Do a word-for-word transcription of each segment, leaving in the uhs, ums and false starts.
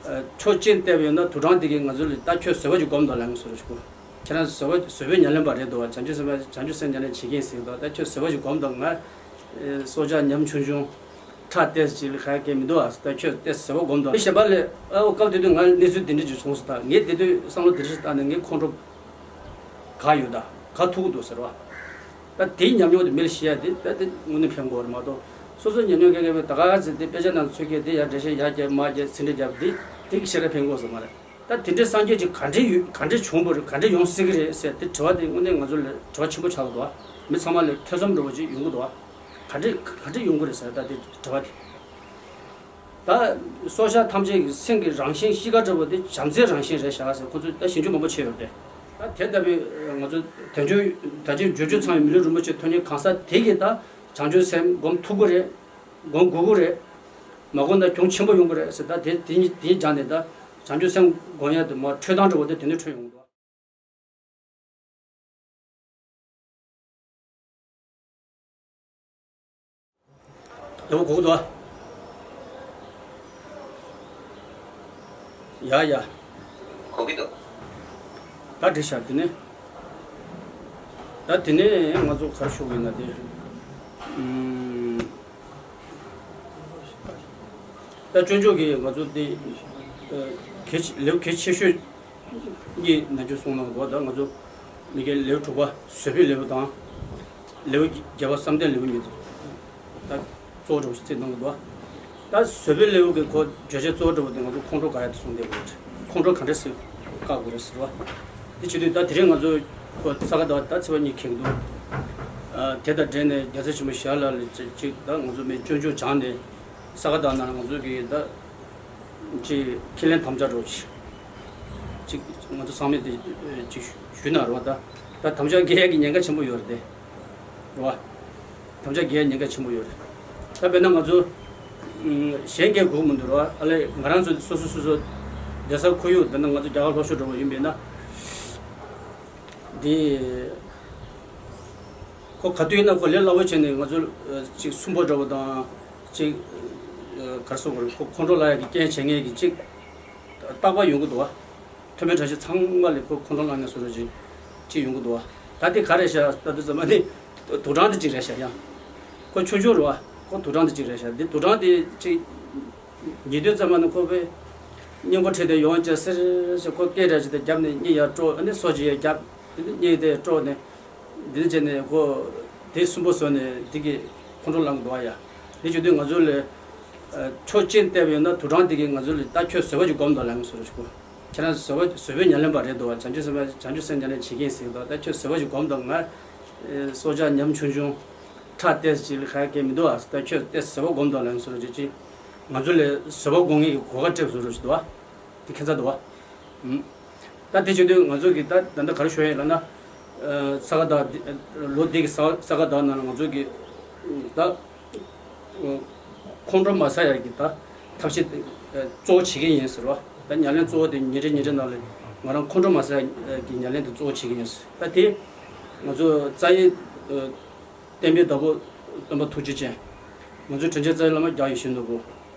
ཕྱོགས་གཅིག་བལྟས་པ་ཡིན་ན་དུག་སྦྲང་དེ་གིས་ང་ཚོ་ལ་ད་ཁྱོད་བཟོད་པ་ཞིག་སྒོམ་དང་ལབ་ཡོང་ཟེར་རོ་ཞིག་གོ། ཁྱེད་རང་བཟོད་པ་བཟོད་པའི་ཉམས་ལེན་པ་རེད་འདུག་བ། བྱང་ཆུབ་སེམས་དཔའ་བྱང་ཆུབ་སེམས་ཉམས་ལེན་བྱེད་མཁན་ཟེར་འདུག་ད་ཁྱོད་བཟོད་པ་ཞིག་སྒོམ་དང་ང་སྲོག་ཆགས་ཉམ་ཆུང་ཆུང་ཁྲག་ཏོག་ཙམ་ཅིག་ལས་ཁ་ཡ་སྐད་མི་འདུག་ཨ། ད་ཁྱོད་ཏོག་ཙམ་བཟོད་པ་སྒོམ་དང་མི་གཞན་པ་ལས་ཨ་འོ་སྐབས་དེ་དུས་ང་གནས་ཚུལ་དེ་འདྲ་ཅིག་བྱུང་སོང་། ད་ངས་དེ་དུས་བསམ་བློ་དེ་འདྲ་ཞིག་བཏང་ནས་ངའི་ཁོང་ཁྲོ་ག་ཡོད་ད་ག་ཐུག་འདུག་ཟེར་བ། ད་དེའི་ཉམས་མྱོང་དེ་མི་ལ་བཤད་ཡ་དེ་ད་དེ་དངོས་གནས་ཕན་གྱི་ཡོད་རེད་མ་གཏོགས། སོ་སོའི་ཉམས་མྱོང་སྐད་སྐད་པའི་ད་ག་ཚེ་དེ་དཔེ་ཆ་ནང་ཚུད་མཁན་དེ་ཡར་འགྲེལ་བཤད་ཡར་བརྒྱབ་མར་བརྒྱབ་ཚིག་འགྲེལ་བརྒྱབ་དེ་དེ་གི་ཞེ་དྲག་ཕན་གྱི་ཡོད་ས་མ་རེད། ད་དེ་འདྲའི་སངས་རྒྱས་ཀྱིས་ག་འདྲས་ཡོད་ག་འདྲས་བྱུང་བ་རེད། ག་འདྲས་ཡོང་སྲིད་ཀྱི་རེད་ཟེར་དེ་དྲི་བ་དེ་དངོས་གནས་ང་ཚོ་ལ་དྲི་བ་ཆེན་པོ་ཆགས་ཀྱི་འདུག་བ། མི་ཚང་མ་ལ་ཐེ་ཚོམ་འདྲ་བོ་ཅིག་ཡོང་གི་འདུག་བ། ག་འདྲས་ག་འདྲས་ཡོང་གི་རེད་ཟེར་ད་དེ་དྲི་བ་དེ། ད་སྲོག་ཆགས་ཐམས་ཅད་ཀྱི་སེམས་ཀྱི་རང་བཞིན་གཤིས་ཀ་འདྲ་བོ་དེ་བྱམས་བརྩེའི་རང་བཞིན་རེད་བཞག་ཟེར་ཁོ་ཚོས་ད་ཞིབ་འཇུག་མང་པོ་བྱས་ཡོད་རེད། ད་དེ་ལྟ་བུའི་ང་ཚོ་དལ་འབྱོར་ད་ཅི་འབྱོར་བཅུ་ཚང་བའི་མི་ལུས་རིན་པོ་ཆེ་ཐོབ་མཁན་གང་ཟག་དེ་གིས་ད་བྱང་ཆུབ་སེམས་སྒོམ་ཐུབ་ཀྱི་རེད། སྒོམ་དགོས་ཀྱི་རེད། མ་སྒོམ་ན་གྱོང་ཆེན་པོ་ཡོང་གི་རེད་ཟེར། ད་དེ་དེ་གཉིས་དེ་གཉིས་སྦྱངས་ནས་ད་བྱང་ཆུབ་སེམས་སྒོམ་ཡ་དེ་མ་འཕྲོད་སྟངས་འདྲ་བོ་དེ་དེ་ནས་འཕྲོད་ཡོང་གི་འདུག་ཡག་པོ་གོ་གི་འདུག་ཨ། ཡ་ཡ། གོ་གི་འདུག་ད་འགྲིག་ཤག་དེ་ནས། ད་དེ་ནས་ང་ཚོ་ག་རེ་ཞུ་གི་ཡིན་ན་དེ། ཨུམ། ད་སྤྱོད་འཇུག་གི་ང་ཚོ་དེ། ཨ། གལ་ཆེ་ལེའུ་གལ་ཆེ་ཤོས། གཉིས་ནང་ཆོས་གསུངས་གནང་འདུག་ད་ང་ཚོ་མི་དགེ་ལེའུ་དྲུག་པ་བཟོད་པའི་ལེའུ་དང་། ལེའུ་བརྒྱད་པ་བསམ་གཏན་ལེའུ་གཉིས་ད་གཙོ་བོ་འདྲ་བོ་ཞིག་བརྩིས་གནང་གི་འདུག་ད་བཟོད་པའི་ལེའུ་གི་ཁོ་བརྗོད་བྱ་གཙོ་བོ་འདྲ་བོ་དེ་ང་ཚོ་ཁོང་ཁྲོ་དགག་ཡ་དེ་གསུངས་བསྡད་ཡོད་རེད། ཁོང་ཁྲོ་ག་འདྲ་སེལ་བཀག་དགོས་རེད་ཟེར་བ། དེ་བྱེད་དུས་ད་དེ་རིང་ང་ཚོ་ཁོ་ས་ག་ཟླ་བ་ད་ཚེས་པ་གཉིས་འཁེལ་འདུག་ཨ། དེ་དང་འབྲེལ་ནས་རྒྱལ་སྲས་ཆེན་པོ་ཞལ་ལག་ལ་ཅིག་ཅིག་ད་ང་ཚོ་མི་སྤྱོད་འཇུག་སྦྱངས་ནས་ས་ག་ཟླ་བ་ནང་ང་ཚོ་གི་ད། ཅིག་ཁས་ལེན་དམ་བཅའ་འདྲ་བོ་ཅིག་ཅིག་ང་ཚོ་ཚང་མས་དེ་ཅིག་ཞུས་ན་རེད་བ། ད་ད་དམ་བཅའ་འགལ་ཡག་གི་ཉེན་ཁ་ཆེན་པོ་ཡོད་རེད་དེ། རེད་བ། དམ་བཅའ་འགལ་ཡག་ཉེན་ཁ་ཆེན་པོ་ཡོད་རེད། ད་དཔེར་ན་ང་ཚོ་ཨུམ་གཞན་སྐད་གོ་གི་མི་འདུག་རེད་བ། ཨ་ལས་ང་རང་ཚོ་སོ་སོ་སོ་སོ་བསྡད་ས་ཁོར་ཡུག་དཔེར་ན་ང་ཚོ་རྒྱ་གར་ལྷོ་ཕྱོགས་འདྲ་བོ་ཡིན་པས་ན། འདི་ཁོ་ག་དུས་ཡིན་ན་ཁོ་ལས་སླ་བོ་བྱས་ནས་ང་ཚོ་ཨ་ཅིག་སུན་པོ་འདྲ་བོ་དང་ཅིག་ཨ་ག་རེ་ཟེར་དགོས་རེད། ཁོ་ཁོང་ཁྲོ་ལངས་ཡག་གི་རྐྱེན་བྱེད་མཁན་གྱི་ཅིག་རྟག་པར་ཡོང་གི་འདུག་བ། མཐོ་དམན་བཀྲ་ཤིས་ཚང་མ་ལ་ཁོ་ཁོང་ཁྲོ་ལངས་མཁན་བཟོ་འདྲ་ཅིག་ཅིག་ཡོང་གི་འདུག་བ། ད་དེ་ག་རེད་ཤག་ད་དུས་ཙམ་པ་ནི་དུག་སྦྲང་དེ་ཅིག་རེད་ཤག་ཡང་ཁོ་ཆུང་ཆུང་རེད་བ། ཁོ་དུག་སྦྲང་དེ་ཅིག་རེད་ཤག་འདི་དུག་སྦྲང་དེ་ཅིག་ཉེ་དུས་ཙམ་པ་ནི་ཁོ་པས་སྙིང་པོ་ཁྲིད་དེ་ཡོང་བྱས་སེར་ཞིག་ཁོ་སྐད་འདྲ་ཞིག་དེ་བརྒྱབ་ནས་གཉིད་ཡར་དཀྲོག་ཨ་ནི་སོ་ཅིག་ཡར་བརྒྱབ་དེ་ནས་གཉིད་དེ་དཀྲོག་ནས་འདི་ནས་བྱས་ནས་ཁོ་དེ་སུན་པོ་བཟོས་ནས་དེ་གི་ཁོང་ཁྲོ་ལངས་འདུག་ཨ། ཡ་དེ་བྱེད་དུས་ང་ཚོ་ལ་ཕྱོགས་གཅིག་བལྟས་པ་ཡིན་ན་དུག་སྦྲང་དེ་གིས་ང་ཚོ་ལ་ད་ཁྱོད་བཟོད་པ་ཞིག་སྒོམ་དང་ལབ་ཡོང་ཟེར་རོ་ཞིག་གོ། ཁྱེད་རང་བཟོད་པ་བཟོད་པའི་ཉམས་ལེན་པ་རེད་འདུག་བ། བྱང་ཆུབ་སེམས་དཔའ་བྱང་ཆུབ་སེམས་ཉམས་ལེན་བྱེད་མཁན་ཟེར་འདུག་ད་ཁྱོད་བཟོད་པ་ཞིག་སྒོམ་དང་ང་སྲོག་ཆགས་ཉམ་ཆུང་ཆུང་ཁྲག་ཏོག་ཙམ་ཅིག་ལས་ཁ་ཡ་སྐད་མི་འདུག་བ། ད་ཁྱོད་ཏོག་ཙམ་བཟོད་པ་སྒོམ་དང་ལབ་ཡོང་ཟེར་རོ་ཅིག་ཅིག་ང་ཚོ་ལ་བཟོད་པ་སྒོམ་མཁན་གྱི་གོ་སྐབས་སྤྲད་ཟེར་རོ་ཞིག་འདུག་བ། དེ་ཁྱད་མཚར་འདུག་བ། ཨུམ། ད་དེ་བྱེད་དུས་ང་ཚོ་གིས་ད་ད་ལྟ་ག་རེ་ཞུ་ཡ་ཡིན་ལབ་ན། ཨ་ས་ག་ཟླ་འདི་ལོ་འདི་གི་ས་ས་ག་ཟླ་ནང་ལ་ང་ཚོ་གིས་ད་ཁོང་ཁྲོ་མ་ཟ་ཡ་གི་ད་ཐབས་ཤེས་ཨ་གཙོ་བོ་བྱེད་ཀྱི་ཡིན་ཟེར་བ། ད་ཉམས་ལེན་གཙོ་བོ་དེ་ཉིན་རེ་ཉིན་རེ་ནང་ལ་ང་རང་ཁོང་ཁྲོ་མ་ཟ་ཡ་གི་ཉམས་ལེན་དེ་གཙོ་བོ་བྱེད་ཀྱི་ཡིན་ཟེར། ད་དེ་ང་ཚོ་རྩ་ཡི་ཨ་བསྟན་པའི་བདག་པོ་སྟོན་པ་ཐུགས་རྗེ་ཅན། ང་ཚོའི་དྲིན་ཅན་རྩ་བའི་བླ་མ་རྒྱལ་བ་ཡིད་བཞིན་ནོར་བུ།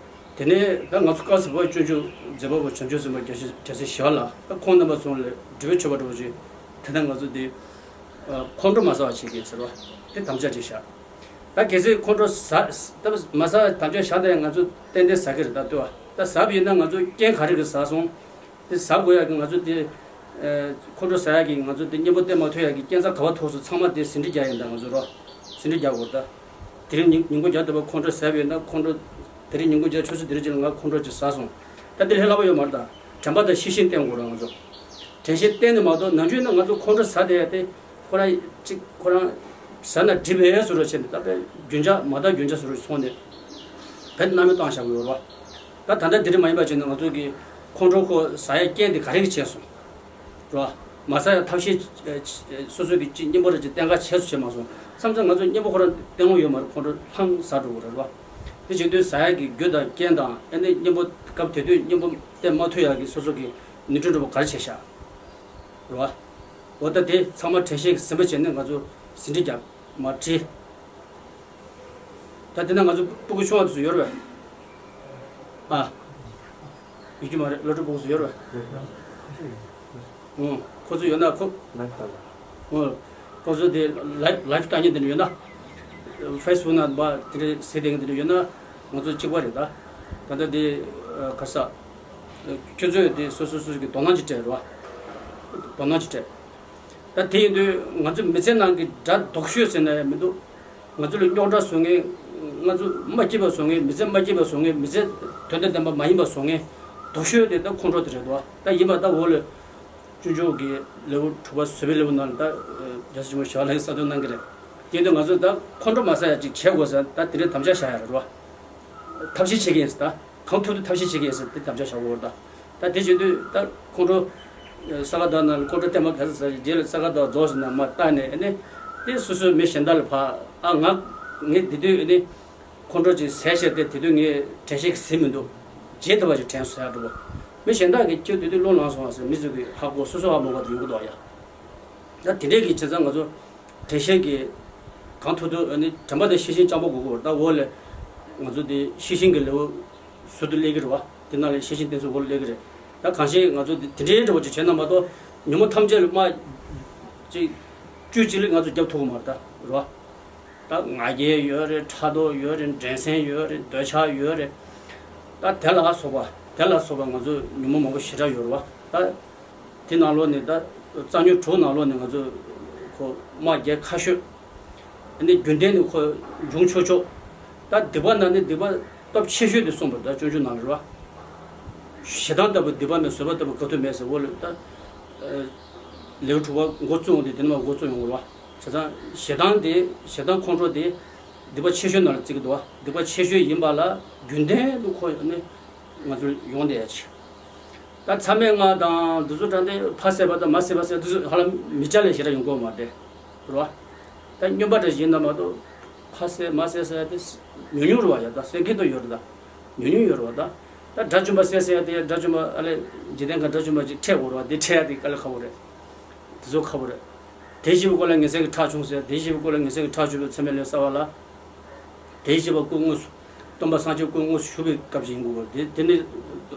དེ་ནས་ད་ང་ཚོ་བཀའ་ཟུར་པ་སྤྱོད་འཇུག་མཛད་པ་པོ་བྱང་ཆུབ་སེམས་དཔའ་རྒྱལ་སྲས་རྒྱལ་སྲས་ཞི་བ་ལྷ། ད་ཁོང་རྣམ་པ་ཚོ་ལ་སྒྲུབ་པའི་མཆོད་པ་འགྲོ་བ་ཅིག་དེ་ད་ང་ཚོ་དེ་ཁོང་ཁྲོ་མ་ཟ་བ་བྱེད་ཀྱི་ཟེར་བ་དེ་དམ་བཅའ་ཅིག་བཞག་ད་གལ་སྲིད་ཁོང་ཁྲོ་ཟ་ད་མ་ཟ་བའི་དམ་བཅའ་བཞག་ད་ཡང་ང་ཚོ་ཏན་ཏན་ཟ་གི་རེད། ད་ལྟོས་ད་ཟ་བ་ཡིན་ན་ང་ཚོ་རྐྱེན་ག་རེ་གི་ཟ་སོང་། དེ་ཟ་དགོས་ཡག་གི་ང་ཚོ་དེ། ཨ་ཁོང་ཁྲོ་ཟ་ཡག་གི་ང་ཚོ་དེ་གཉེན་པོ་བསྟེན་མ་ཐུབ་ཡག་གི་རྐྱེན་རྩ་ག་བ་ཐུག་སོང་ཚང་མ་དེ་ཟིན་བྲིས་རྒྱག་ཡིན་ད་ང་ཚོ་རོ། ཟིན་བྲིས་རྒྱག་དགོས་ད། དེ་རིང་ཉིན་ཉིན་གུང་རྒྱག་དུས་པ་ཁོང་ཁྲོ་ཟ་བ་ཡིན་ན་ཁོང་ཁྲོ། དེ་རིང་ཉིན་གུང་རྒྱག་ཆུ་ཚོད་དེ་རིང་ཅིག་ལ་ང་ཁོང་ཁྲོ་ཅིག་ཟ་སོང་། ད་དེ་ལས་སླ་པོ་ཡོད་མ་རེད་ད། དྲན་པ་དང་ཤེས་བཞིན་བསྟེན་དགོས་རོ་ང་ཚོ། དྲན་ཤེས་བསྟེན་ནས་མ་གཏོགས་ནམ་རྒྱུན་ན་ང་ཚོ་ཁོང་ཁྲོ་ཟ་བསྡད་ཡ་དེ་ཁོ་རང་ཅིག་ཁོ་རང་ཟ་ན་འགྲིག་པའི་བཟོ་འདྲ་བྱས་ནས་ད་དཔེ་རྒྱུན་ཆགས་མ་དག་རྒྱུན་ཆགས་བཟོ་འདྲ་སོང་ནས་དཔེ་སྣང་མེད་བཏང་བཞག་གི་ཡོད་རེད་བ། ད་ད་ལྟ་དེ་འདྲ་མ་ཡིན་པ་བྱས་ན་ང་ཚོ་གི་ཁོང་ཁྲོ་ཁོ་ཟ་ཡ་རྐྱེན་དེ་ག་རེ་གི་བྱས་སོང་། རེད་བ། མ་ཟ་ཡ་ཐབས་ཤེས་ཨ་སོ་སོ་གི་ཅིག་གཉེན་པོ་རེ་ཅིག་བསྟེན་ག་བྱས་སུ་བྱས་མ་སོང་། མཚམས་མཚམས་ང་ཚོ་གཉེན་པོ་ཁོ་རང་བསྟེན་ལོང་ཡོད་མ་རེད། ཁོང་ཁྲོ་ལྷང་ཟ་འགྲོ་གི་རེད་བ། དེ་བྱེད་དུས་ཟ་ཡ་གི་རྒྱུ་དང་རྐྱེན་དང་ཨ་ནི་གཉེན་པོ་སྐབས་དེ་དུས་གཉེན་པོ་བསྟེན་མ་ཐུབ་ཡ་གི་སོ་སོ་གི་ནུས་སྟོབས་འདྲ་པོ་ག་རེ་བྱས་ཤག་རེད་བ། འོ་ད་དེ་ཚང་མ་དྲན་ཤེས་ཀྱི་ཟིན་པ་བྱས་ནས་ང་ཚོ་ཟིན་བྲིས་རྒྱབ་མ་བྲིས། ད་དེ་ན་ང་ཚོ་སྤུ་གུ་ཆུང་བ་དེ་ཚོ་ཡོད་རེད་པས། ཨ། ཡོད་ཀྱི་མ་རེད། སློབ་ཕྲུག་ཕོགས་སུ་ཡོད་རེད། ཨོ། ཁོ་ཚོ་ཡོད་ན་ཁོ། ལའིབ་ལྟ་ལ། ཨོ། ཁོ་ཚོ་དེ་ལའིབ་ལའིབ་ལྟ་མཁན་དེ་འདྲ་ཡོད་ན། ཕེ་སི་བུག་ནང་པ་དེ་འདྲ་ཟེར་བསྡད་མཁན་དེ་འདྲ་ཡོད་ན། ང་ཚོ་གཅིག་པ་རེད་ད། ད་ལྟ་དེ་ག་ས། ཁྱོད་ཚོས་དེ་སོ་སོ་སོ་སོ་གི་དོ་སྣང་ཅིག་སྤྲད་རོགས། དོ་སྣང་ཅིག་སྤྲད། ད་དེ་ཡིན་དུས་ང་ཚོ་མི་ཚེ་ནང་གི་དགྲ་སྡུག་ཤོས་ཟེར་ན་ཡང་མི་འདུག་ང་ཚོ་ལ་རྙོག་དྲ་བཟོ་མཁན། ང་ཚོ་མ་སྐྱིད་པ་བཟོ་མཁན། མི་ཚེ་མ་སྐྱིད་པ་བཟོ་མཁན། མི་ཚེ་དོན་དང་ལྡན་པ་མ་ཡིན་པ་བཟོ་མཁན་སྡུག་ཤོས་དེ་ད་ཁོང་ཁྲོ་དེ་རེད་འདུག་ད་ཡིན་པ་ད་འོག་ལ་སྤྱོད་འཇུག་གི་ལེའུ་དྲུག་པ་བཟོད་པའི་ལེའུ་ནང་ལ་ད་རྒྱལ་སྲས་ཆེན་པོ་ཞི་བ་ལྷ་གིས་གསལ་སྟོན་གནང་གི་རེད། དེ་ཡིན་དུས་ང་ཚོ་ད་ཁོང་ཁྲོ་མ་ཟ་ཡ་ཅིག་བྱེད་དགོས་ཟེར་ད་དེ་འདྲའི་དམ་བཅའ་བཞག་ཡ་རེད་འདུག་ཐབས་ཤེས་བྱེད་ཀྱི་ཡིན་ཟེར་ད། གང་ཐུབ་ཐུབ་ཐབས་ཤེས་བྱེད་ཀྱི་ཡིན་ཟེར་དེ་དམ་བཅའ་བཞག་དགོས་རེད་ད། ད་དེ་བྱེད་དུས་ད་ཁོང་ཁྲོ། ས་ག་ཟླ་ནང་ལ་ཁོང་ཁྲོ་བསྟན་པ་ག་ཚོད་ཟ་ཞིག་རྗེས་ལ་ས་ག་ཟླ་རྫོགས་ཟིན་ན་མ་བལྟ་ནས་ཨ་ནི། དེ་སོ་སོའི་མི་གཞན་དག་ལ་ཕར་ཨ་ང་ངས་དེ་དུས་ཨ་ནི། ཁོང་ཁྲོ་ཅིག་ཟས་བྱས་ཏེ་དེ་དུས་ངས་དྲན་ཤེས་ཀྱི་ཟིན་མི་འདུག་རྗེས་ཐུབ་པ་ཅིག་དྲན་སོང་ཡ་འགྲོ་བ། མི་གཞན་དག་གིས་ཁྱོད་དེ་དུས་བློ་ལངས་སོང་བ་ཟེར་མི་ཚོ་གིས་ཧ་གོ། སོ་སོ་ཧ་མ་གོ་དེ་ཡོང་གི་འདུག་ཡ། ད་དེ་འདྲས་ཀྱི་བྱས་ཙང་ང་ཚོ་དྲན་ཤེས་ཀྱི་གང་ཐུབ་ཐུབ་ཨ་ནི་དྲན་པ་དང་ཤེས་བཞིན་སྤྱང་པོ་དགོས་ཀྱི་རེད། ད་འོག་ལ་ང་ཚོ་དེ་ཤེས་བཞིན་གྱི་ལེའུ་ཟུར་དུ་སླེབས་ཀྱི་རེད་བ། དེ་ནང་ལ་ཤེས་བཞིན་བསྟེན་ཚུལ་འོག་ལ་སླེབས་ཀྱི་རེད། ད་གང་ཤེས་ང་ཚོ་དེ་དེ་འདྲའི་འདྲ་བོ་ཅིག་བྱས་ན་མ་གཏོགས་ཉོན་མོངས་ཐམས་ཅད་ལ་དམག་ཅིག་བཅུ་གཅིག་ལ་ང་ཚོ་རྒྱབ་ཐུབ་ཀྱི་མ་རེད་ད། རེད་བ། ད་ང་རྒྱལ་ཡོད་རེད། ཕྲག་དོག་ཡོད་རེད། འགྲན་སེམས་ཡོད་རེད། འདོད་ཆགས་ཡོད་རེད། ད་དེ་ལ་སོགས་པ་དེ་ལ་སོགས་པ་ང་ཚོ་ཉོན་མོངས་མང་པོ་ཞེ་དྲག་ཡོད་རེད་བ། ད་དེ་ནང་ལོགས་ནས་ད་རྩ་ཉོན་དྲུག་ནང་ལོགས་ནས་ང་ཚོ་ཁོ་དམག་རྒྱག་ཁ་ཤོས། ཨ་ནི་རྒྱུན་ལྡན་ནས་ཁོ་འབྱུང་ཆོག་ཆོག་ད་སྡིག་པ་ནང་ནས་སྡིག་པ་སྟོབས་ཆེ་ཤོས་དེ་གསུངས་པ་རེད། ད་སྤྱོད་འཇུག་ནང་ལ་རེད་བ། ཞེ་སྡང་ལྟ་བུ་སྡིག་པ་མེད། བཟོད་པ་ལྟ་བུ་དགའ་མཐོ་མེད་ཟེར་འོག་ལ་ད། ལེའུ་དྲུག་པ་འགོ་བཙུགས་འོང་དུས་དེ་ནས་མར་འགོ་བཙུགས་ཡོང་གི་རེད་བ། བྱས་ཙང་ཞེ་སྡང་དེ་ཞེ་སྡང་ཁོང་ཁྲོ་དེ་སྡིག་པ་ཆེ་ཤོས་ནང་ལ་བརྩི་གི་འདུག་བ། སྡིག་པ་ཆེ་ཤོས་ཡིན་པ་ལ་རྒྱུན་ལྡན་དུ་ཁོ་ནི་ང་ཚོར་ཡོང་བསྡད་ཡ་ཆེ། ད་མཚམས་མེད་ལྔ་དང་འདི་ཚོ་དྲངས་ཏེ་ཕ་བསད་པ་དང་མ་བསད་པ་ཟེར་འདི་ཚོ་ཧ་ལམ་མི་སྐྱ་ལས་ཞེ་དྲག་ཡོང་གི་ཡོད་མ་རེད། རེད་བ། ད་སྨྱོན་པ་འདྲ་ཞིག་ཡིན་ན་མ་གཏོགས་ཕ་བསད་མ་བསད་ཟེར་ཡ་དེ་ཉུང་ཉུང་རེད་བ། ཡ་ད་བསད་མཁན་དུ་ཡོད་རེད་ད། ཉུང་ཉུང་ཡོད་རེད་བ་ད། ད་དགྲ་བཅོམ་པ་བསད་ཟེར་ཡ་དེ་དགྲ་བཅོམ་པ་ཨ་ལས་འཇིག་རྟེན་ཁ་དགྲ་བཅོམ་པ་ཅིག་འཕྲད་དགོས་རེད་བ། དེ་འཕྲད་ཡ་དེ་དཀའ་ལས་ཁག་པོ་རེད། དེ་ཚོ་ཁག་པོ་རེད། དེ་བཞི་པོ་སྐོར་ལ་ངེས་གསལ་གྱི་ཁྲག་ཕྱུང་ཟེར། དེ་བཞི་པོ་སྐོར་ལ་ངེས་གསལ་གྱི་ཁྲག་ཕྱུང་བའི་མཚམས་མེད་ལས་གསལ་བ་ལ། དེ་བཞི་པ་སྐུ་དངོས་སུ་སྟོན་པ་སངས་རྒྱས་སྐུ་དངོས་སུ་བཞུགས་པའི་སྐབས་ཤིག་ཡིན་དགོས་པ། དེ་དེ་ནི་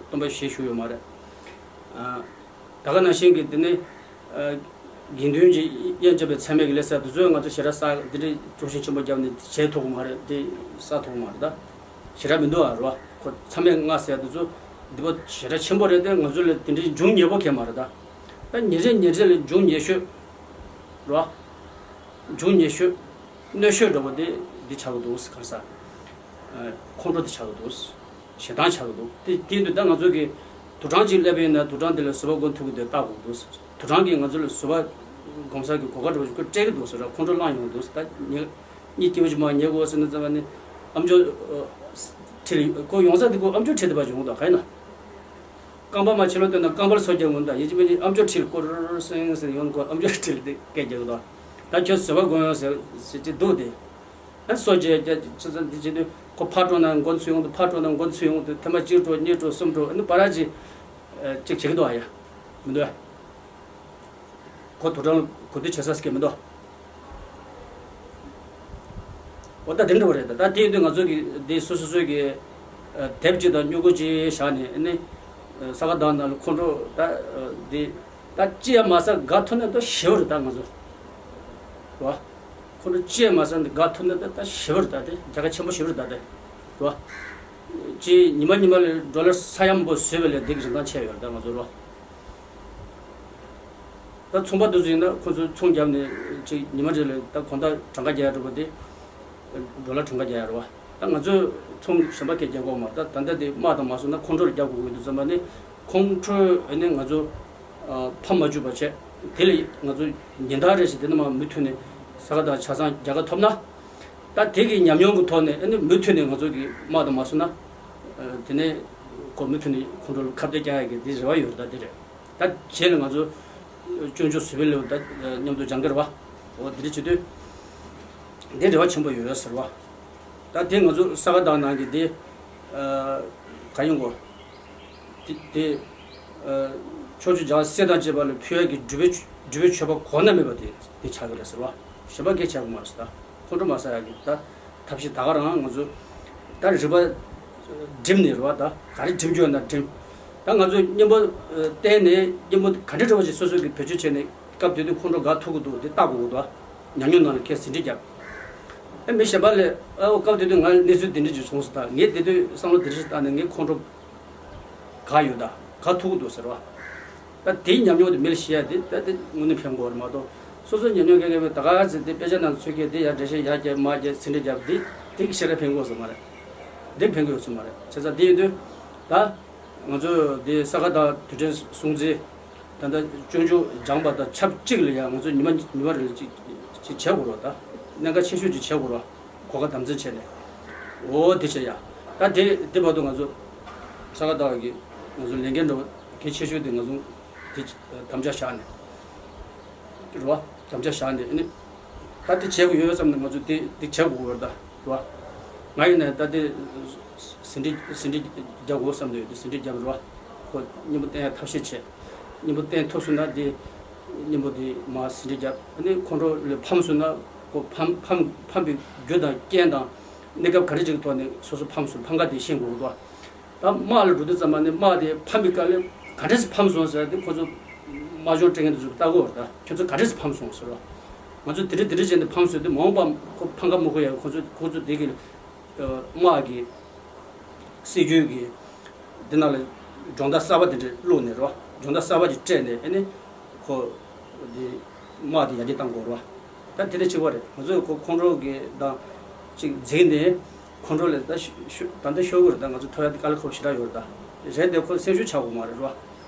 སྟོན་པ་ཞལ་བཞུགས་ཡོད་མ་རེད། ཨ། ད་ག་ནང་བཞིན་གྱི་དེ་ནི། ཨ། དགེ་འདུན་གྱི་དབྱེན་འབྱེད་པའི་མཚམས་མེད་ཀྱི་ལས་ས་དེ་ཚོས་ང་ཚོ་ཞེ་དྲག་ས་འདི་འདྲའི་སྐྱོར་ཞིང་ཆེན་པོ་བརྒྱབ་ནས་བྱེད་ཐུབ་ཀྱི་མ་རེད། དེ་བསགས་ཐུབ་ཀྱི་མ་རེད་ད། ཞེ་དྲག་མི་འདུག་ཨ། རེད་བ། ཁོ་མཚམས་མེད་ལྔ་ཟེར་དེ་ཚོ་སྡིག་པ་ཞེ་དྲག་ཆེན་པོ་རེད་དེ་ང་ཚོ་ལ་དེ་འདྲའི་འབྱུང་ཉེ་པོ་གང་ཡང་མ་རེད་ད། ད་ཉིན་རེ་ཉིན་རེ་ལ་འབྱུང་ཉེ་ཤོས། རེད་བ། འབྱུང་ཉེ་ཤོས། གནོད་ཤོས་འདྲ་པོ་དེ་འདི་ཆགས་ཀྱི་འདུག་ཟེར། གང་ཟག་ཁོང་ཁྲོ་དེ་ཆགས་ཀྱི་འདུག་ཞེ་སྡང་ཆགས་ཀྱི་འདུག་དེ་དེ་འདུག་ད་ང་ཚོ་གི་དུག་སྦྲང་ཅིག་སླེབས་པ་ཡིན་ན་དུག་སྦྲང་དེ་ལ་བཟོད་པ་སྒོམ་ཐུབ་ཀྱི་འདུག་བལྟ་དགོས་འདུག་དུག་སྦྲང་གིས་ང་ཚོ་ལ་བཟོད་པ་སྒོམ་ས་གི་གོ་སྐབས་འདྲ་པོ་ཞིག་ཁོས་སྤྲད་ཀྱི་འདུག་ཟེར། ཁོང་ཁྲོ་ལངས་ཡོང་གི་འདུག་ད་ཉེ་གཉིད་སྐྱིད་པོ་ཅིག་མ་ཉལ་དགོས་ཟེར་ན་ཙམ་པ་ནི་ཨམ་ཅོག་ཁྲིད་ལ་ཁོ་ཡོང་ས་དེ་ཁོ་ཨམ་ཅོག་ཁྲིད་དེ་ཕར་ཡོང་གི་འདུག་གང་ཡིན་ན། རྐང་པ་མ་ཕྱི་ལོགས་བཏོན་ན་རྐང་པར་སོ་རྒྱག་ངོ་ད་ཡིན་གཅིག་མིན་གཅིག་ཨམ་ཅོག་ཁྲིད་ལ་ཀོ་རོ་རོ་སེང་སེང་ཡོང་ཁོ་ཨམ་ཅོག་ཁྲིད་ལ་དེ་སྐད་རྒྱག་གི་འདུག་ད་ཁྱོད་བཟོད་པ་སྒོམ་ཡོང་ཟེར་ཟེར་གྱི་འདུག་དེ། ཨ་སོ་རྒྱག་རྒྱག་ཅི་ཙམ་དེ་བྱེད་དུས་ཁོ་ཕར་འགྲོ་ན་མགོ་འཚོས་ཡོང་དུས་ཕར་འགྲོ་ན་མགོ་འཚོས་ཡོང་དུས་ཐེངས་མ་གཅིག་འགྲོ་གཉིས་འགྲོ་གསུམ་འགྲོ་ཨ་ནི་བར་ཅིག་ཅིག་བྱེད་ཀྱི་འདུག་ཨ་ཡ། མི་འདུག་ཨ། ཁོ་དུག་སྦྲང་གོ་སྡུད་བྱེད་ས་ཟེར་གྱི་མི་འདུག་འོ་ད་དེ་འདྲ་བ་རེད། ད་ད་དེ་ཡིན་དུས་ང་ཚོ་གི་འདི་སོ་སོ་སོ་གི་དེབ་ཅིག་དང་སྨྱུ་གུ་ཅིག་བཞག་ནས་ཨ་ནི་ས་ག་ཟླ་ནང་ལ་ཁོང་ཁྲོ་ད་འདི་ད་ཅི་ཡང་མ་ཟ་དགའ་ཐུབ་ན་ད་ཞེ་པོ་རེད་ད་ང་ཚོ་རེད་བ། ཁོང་ཁྲོ་ཅི་ཡང་མ་ཟ་ནས་དགའ་ཐུབ་ན་ད་ད་ཞེ་པོ་རེད་ད། དེ་རྒྱལ་ཁ་ཆེན་པོ་ཞེ་པོ་རེད་ད་དེ་རེད་བ། ཅི་ཉི་མ་ཉི་མ་ལ་ཌོ་ལར་ས་ཡ་མང་པོ་བཟོས་པ་ལས་འདི་གི་རིན་ཐང་ཆེ་ཡོད་རེད་ད་ང་ཚོ་རེད་བ། ད་ཚོང་པ་དེ་ཚོ་ཡིན་ན་ཁོ་ཚོས་ཚོང་བརྒྱབ་ནས་ཅིག་ཉི་མ་རེ་ལ་ད་དགོང་དག་གྲངས་ཀ་རྒྱག་ཡ་འགྲོ་བ་དེ་ཌོ་ལར་གྲངས་ཀ་རྒྱག་ཡ་རེད་བ། ད་ང་ཚོས་ཚོང་གཞན་པ་གས་རྒྱག་དགོས་མ་རེད། ད་ད་ལྟ་དེ་དམག་དང་མ་སོང་ན་ཁོང་ཁྲོ་ལ་རྒྱག་དགོས་ཀྱི་འདུག་བསམ་པ་ནི་ཁོང་ཁྲོ་ཨ་ནི་ང་ཚོ་ཕམ་མ་བཅུག་པ་བྱས་དེ་ལ་ང་ཚོ་ཉིན་ལྟར་རེ་བཞིན་དེ་ནས་མ་མུ་མཐུད་ནས་ས་ག་ཟླ་ཆ་ཚང་རྒྱལ་ཁ་ཐོབ་ན་ད་དེ་གི་ཉམས་མྱོང་གི་ཐོག་ནས་ཨ་ནི་མུ་མཐུད་ནས་ང་ཚོ་གི་དམག་དང་མ་སོང་ན་དེ་ནས་ཁོ་མུ་མཐུད་ནས་ཁོང་ཁྲོ་ལ་ཁ་གཏད་བཀྱག་ཡ་གི་དེ་རེ་བ་ཡོད་རེད། ད་དེ་རེད། ད་རྗེས་ལ་ང་ཚོ་སྤྱོད་འཇུག་བཟོད་པའི་ལེའུ་ད་མཉམ་དུ་སྦྱང་གི་རེད་བ། འོ་དེ་འདྲ་བྱེད་དུས་འདི་རེ་བ་ཆེན་པོ་ཡོད་ཟེར་བ། ད་དེ་ང་ཚོ་ས་ག་ཟླ་ནང་གི་དེ་ག་ཡིན་གོ། དེ་དེ་ཕྱོགས་བཅུའི་རྒྱལ་བ་སྲས་དང་བཅས་པ་ལ་ཕུལ་ཡག་གི་སྒྲུབ་པའི་སྒྲུབ་པའི་མཆོད་པ་གོ་ན་མེད་པ་དེ་དེ་ཆགས་ཀྱི་རེད་ཟེར་བ། གཞན་པ་སྐད་ཆགས་ཀྱི་མ་རེད་ཟེར། ད་ཁོང་ཁྲོ་མ་ཟ་ཡག་གི་ད་ཐབས་ཤེས་ད་ག་རང་ང་ཚོ་ད་རིག་པ་སྒྲིམ་ནས་རེད་བ། ད་ག་རེ་སྒྲིམ་རྒྱུ་ཡོད་ན་སྒྲིམ། ད་ང་ཚོས་གཉེན་པོ་བསྟེན་ནས་གཉེན་པོ་ག་འདྲ་འདྲ་བ་ཞིག་སོ་སོ་གིས་བེད་སྤྱོད་བྱས་ནས་སྐབས་དེ་དུས་ཁོང་ཁྲོ་ག་ཐུག་གི་འདུག་དེ་བལྟ་དགོས་ཀྱི་འདུག་ཉམས་མྱོང་ནང་ལ་ཁས་ཟིན་བྲིས་བརྒྱབ། ཨ་མི་གཞན་པ་ལས་ཨ་འོ་སྐབས་དེ་དུས་ང་གནས་ཚུལ་འདི་འདྲ་ཞིག་བྱུང་སོང་། ད་ངས་དེ་དུས་བསམ་བློ་འདི་འདྲ་ཞིག་བཏང་ནས་ངའི་ཁོང་ཁྲོ་ག་ཡོད་ད་ག་ཐུག་གི་འདུག་ཟེར་བ། ད་དེའི་ཉམས་མྱོང་དེ་མི་ལ་བཤད་ཡ་དེ་ད་དེ་དངོས་གནས་ཕན་གྱི་ཡོད་རེད་མ་གཏོགས། སོ་སོའི་ཉམས་མྱོང་ག་གེ་བས་ད་ག་ཚོད་དེ་དཔེ་ཆ་ནང་ཚུད་མཁན་དེ་ཡར་འགྲེལ་བཤད་ཡར་བརྒྱབ་མར་བརྒྱབ་ཟིན་བྲིས་བརྒྱབ་དེ་དེ་ཞེ་དྲག་ཕན་གྱི་ཡོད་ས་མ་རེད། དེ་ཕན་གྱི་ཡོད་ས་མ་རེད། བྱས་ཙང་དེ་ཡིན་དུས་ད་ང་ཚོས་དེ་ས་ག་ཟླ་དུས་དྲན་སྲུང་བརྩི་ད་ལྟ་སྤྱོད་འཇུག་སྦྱངས་པ་དང་ཆབས་ཅིག་ལ་ཡང་ང་ཚོས་ཉི་མ་ཉི་མ་རེ་ཅིག་ཅིག་བྱེད་དགོས་རེད། ད་གནད་འགག་ཆེ་ཤོས་ཅིག་བྱེད་དགོས་རེད། གོ་སྐབས་དམ་འཛིན་བྱས་ནས། འོ་དེ་བྱས་ཡ། ད་དེ་དེ་བར་དུ་ང་ཚོ་ས་ག་ཟླ་བ་གི་ང་ཚོ་ལས་འགན་འདྲ་བོ་གལ་ཆེ་ཤོས་དེ་ང་ཚོ་དེ་དམ་བཅའ་བཞག་ནས་རེད་བ། དམ་བཅའ་བཞག་ནས་ཨ་ནི་ད་དེ་བྱེད་དགོས་ཡོད་བསམ་ནས་ང་ཚོ་དེ་དེ་བྱེད་དགོས་རེད་ད་རེད་བ། ང་ཡིན་ནའི་ད་དེ་ཟིན་བྲིས་ཟིན་བྲིས་རྒྱག་དགོས་བསམ་ནས་ཡོད་དེ་ཟིན་བྲིས་རྒྱབ་རེད་བ། ཁོ་གཉེན་པོ་བསྟེན་ཡ་ཐབས་ཤེས་བྱས། གཉེན་པོ་བསྟེན་ཐུབ་སོང་ན་དེ་གཉེན་པོ་དེ་མར་ཟིན་བྲིས་རྒྱབ། ཨ་ནི་ཁོང་ཁྲོ་ལས་ཕམ་སོང་ན་ཁོ་ཕམ་ཕམ་ཕམ་པའི་རྒྱུ་དང་རྐྱེན་དང་གནས་སྐབས་ག་རེ་ཅིག་གི་ཐོག་ནས་སོ་སོ་ཕམ་སོང་ཕམ་ཁ་དེ་ཤེས་དགོས་འདུག་ད་དམག་ལ་འགྲོ་དུས་ཙམ་པ་ནས་དམག་དེ་ཕམ་པའི་སྐབས་ལ་ག་འདྲས་སེ་ཕམ་སོང་ཟེར་དེ་ཁོ་ཚོ་དམག་སྦྱོང་སྤྲད་མཁན་དེ་ཚོ་ལྟ་དགོས་རེད། ད་ཁྱོད་ཚོ་ག་འདྲས་སེ་ཕམ་སོང་ཟེར་རོ། ང་ཚོ་དེ་འདྲས་དེ་འདྲས་བྱས་ནས་ཕམ་སོང་དེ་མ་འོངས་པ་ཁོ་ཕམ་ཁ་མི་ཁུར་ཡ་ཁོ་ཚོ་ཁོ་ཚོ་དེ་གི་དམག་གི་སྲིད་ཇུས་ཀྱི་འདི་ནང་ལ་སྦྱོང་བརྡར་གསར་པ་དེ་འདྲ་བླུགས་ནས་རོ། སྦྱོང་བརྡར་གསར་པ་ཅིག་སྤྲད་ནས་ཨ་ནི་ཁོ་འདི་དམག་དེ་ཡར་རྒྱས་གཏང་དགོས་རོ། ད་དེ་འདྲ་ཅིག་བ་རེད། ང་ཚོས་ཁོ་ཁོང་ཁྲོ་གི་དང་ཅིག་འཛིངས་ནས་ཁོང་ཁྲོ་ལས་ད་ཤོ་ཤོ་ད་ལྟ་ཤོར་གི་རེད། ད་ང་ཚོ་ཐོབ་ཡ་དེ་དཀའ་ལས་ཁག་པོ་ཞེ་དྲག་ཡོད་རེད། ད་རེད་དེ་ཁོ་སེམས་ཤུགས་ཆག་དགོས་མ་རེད་རོ།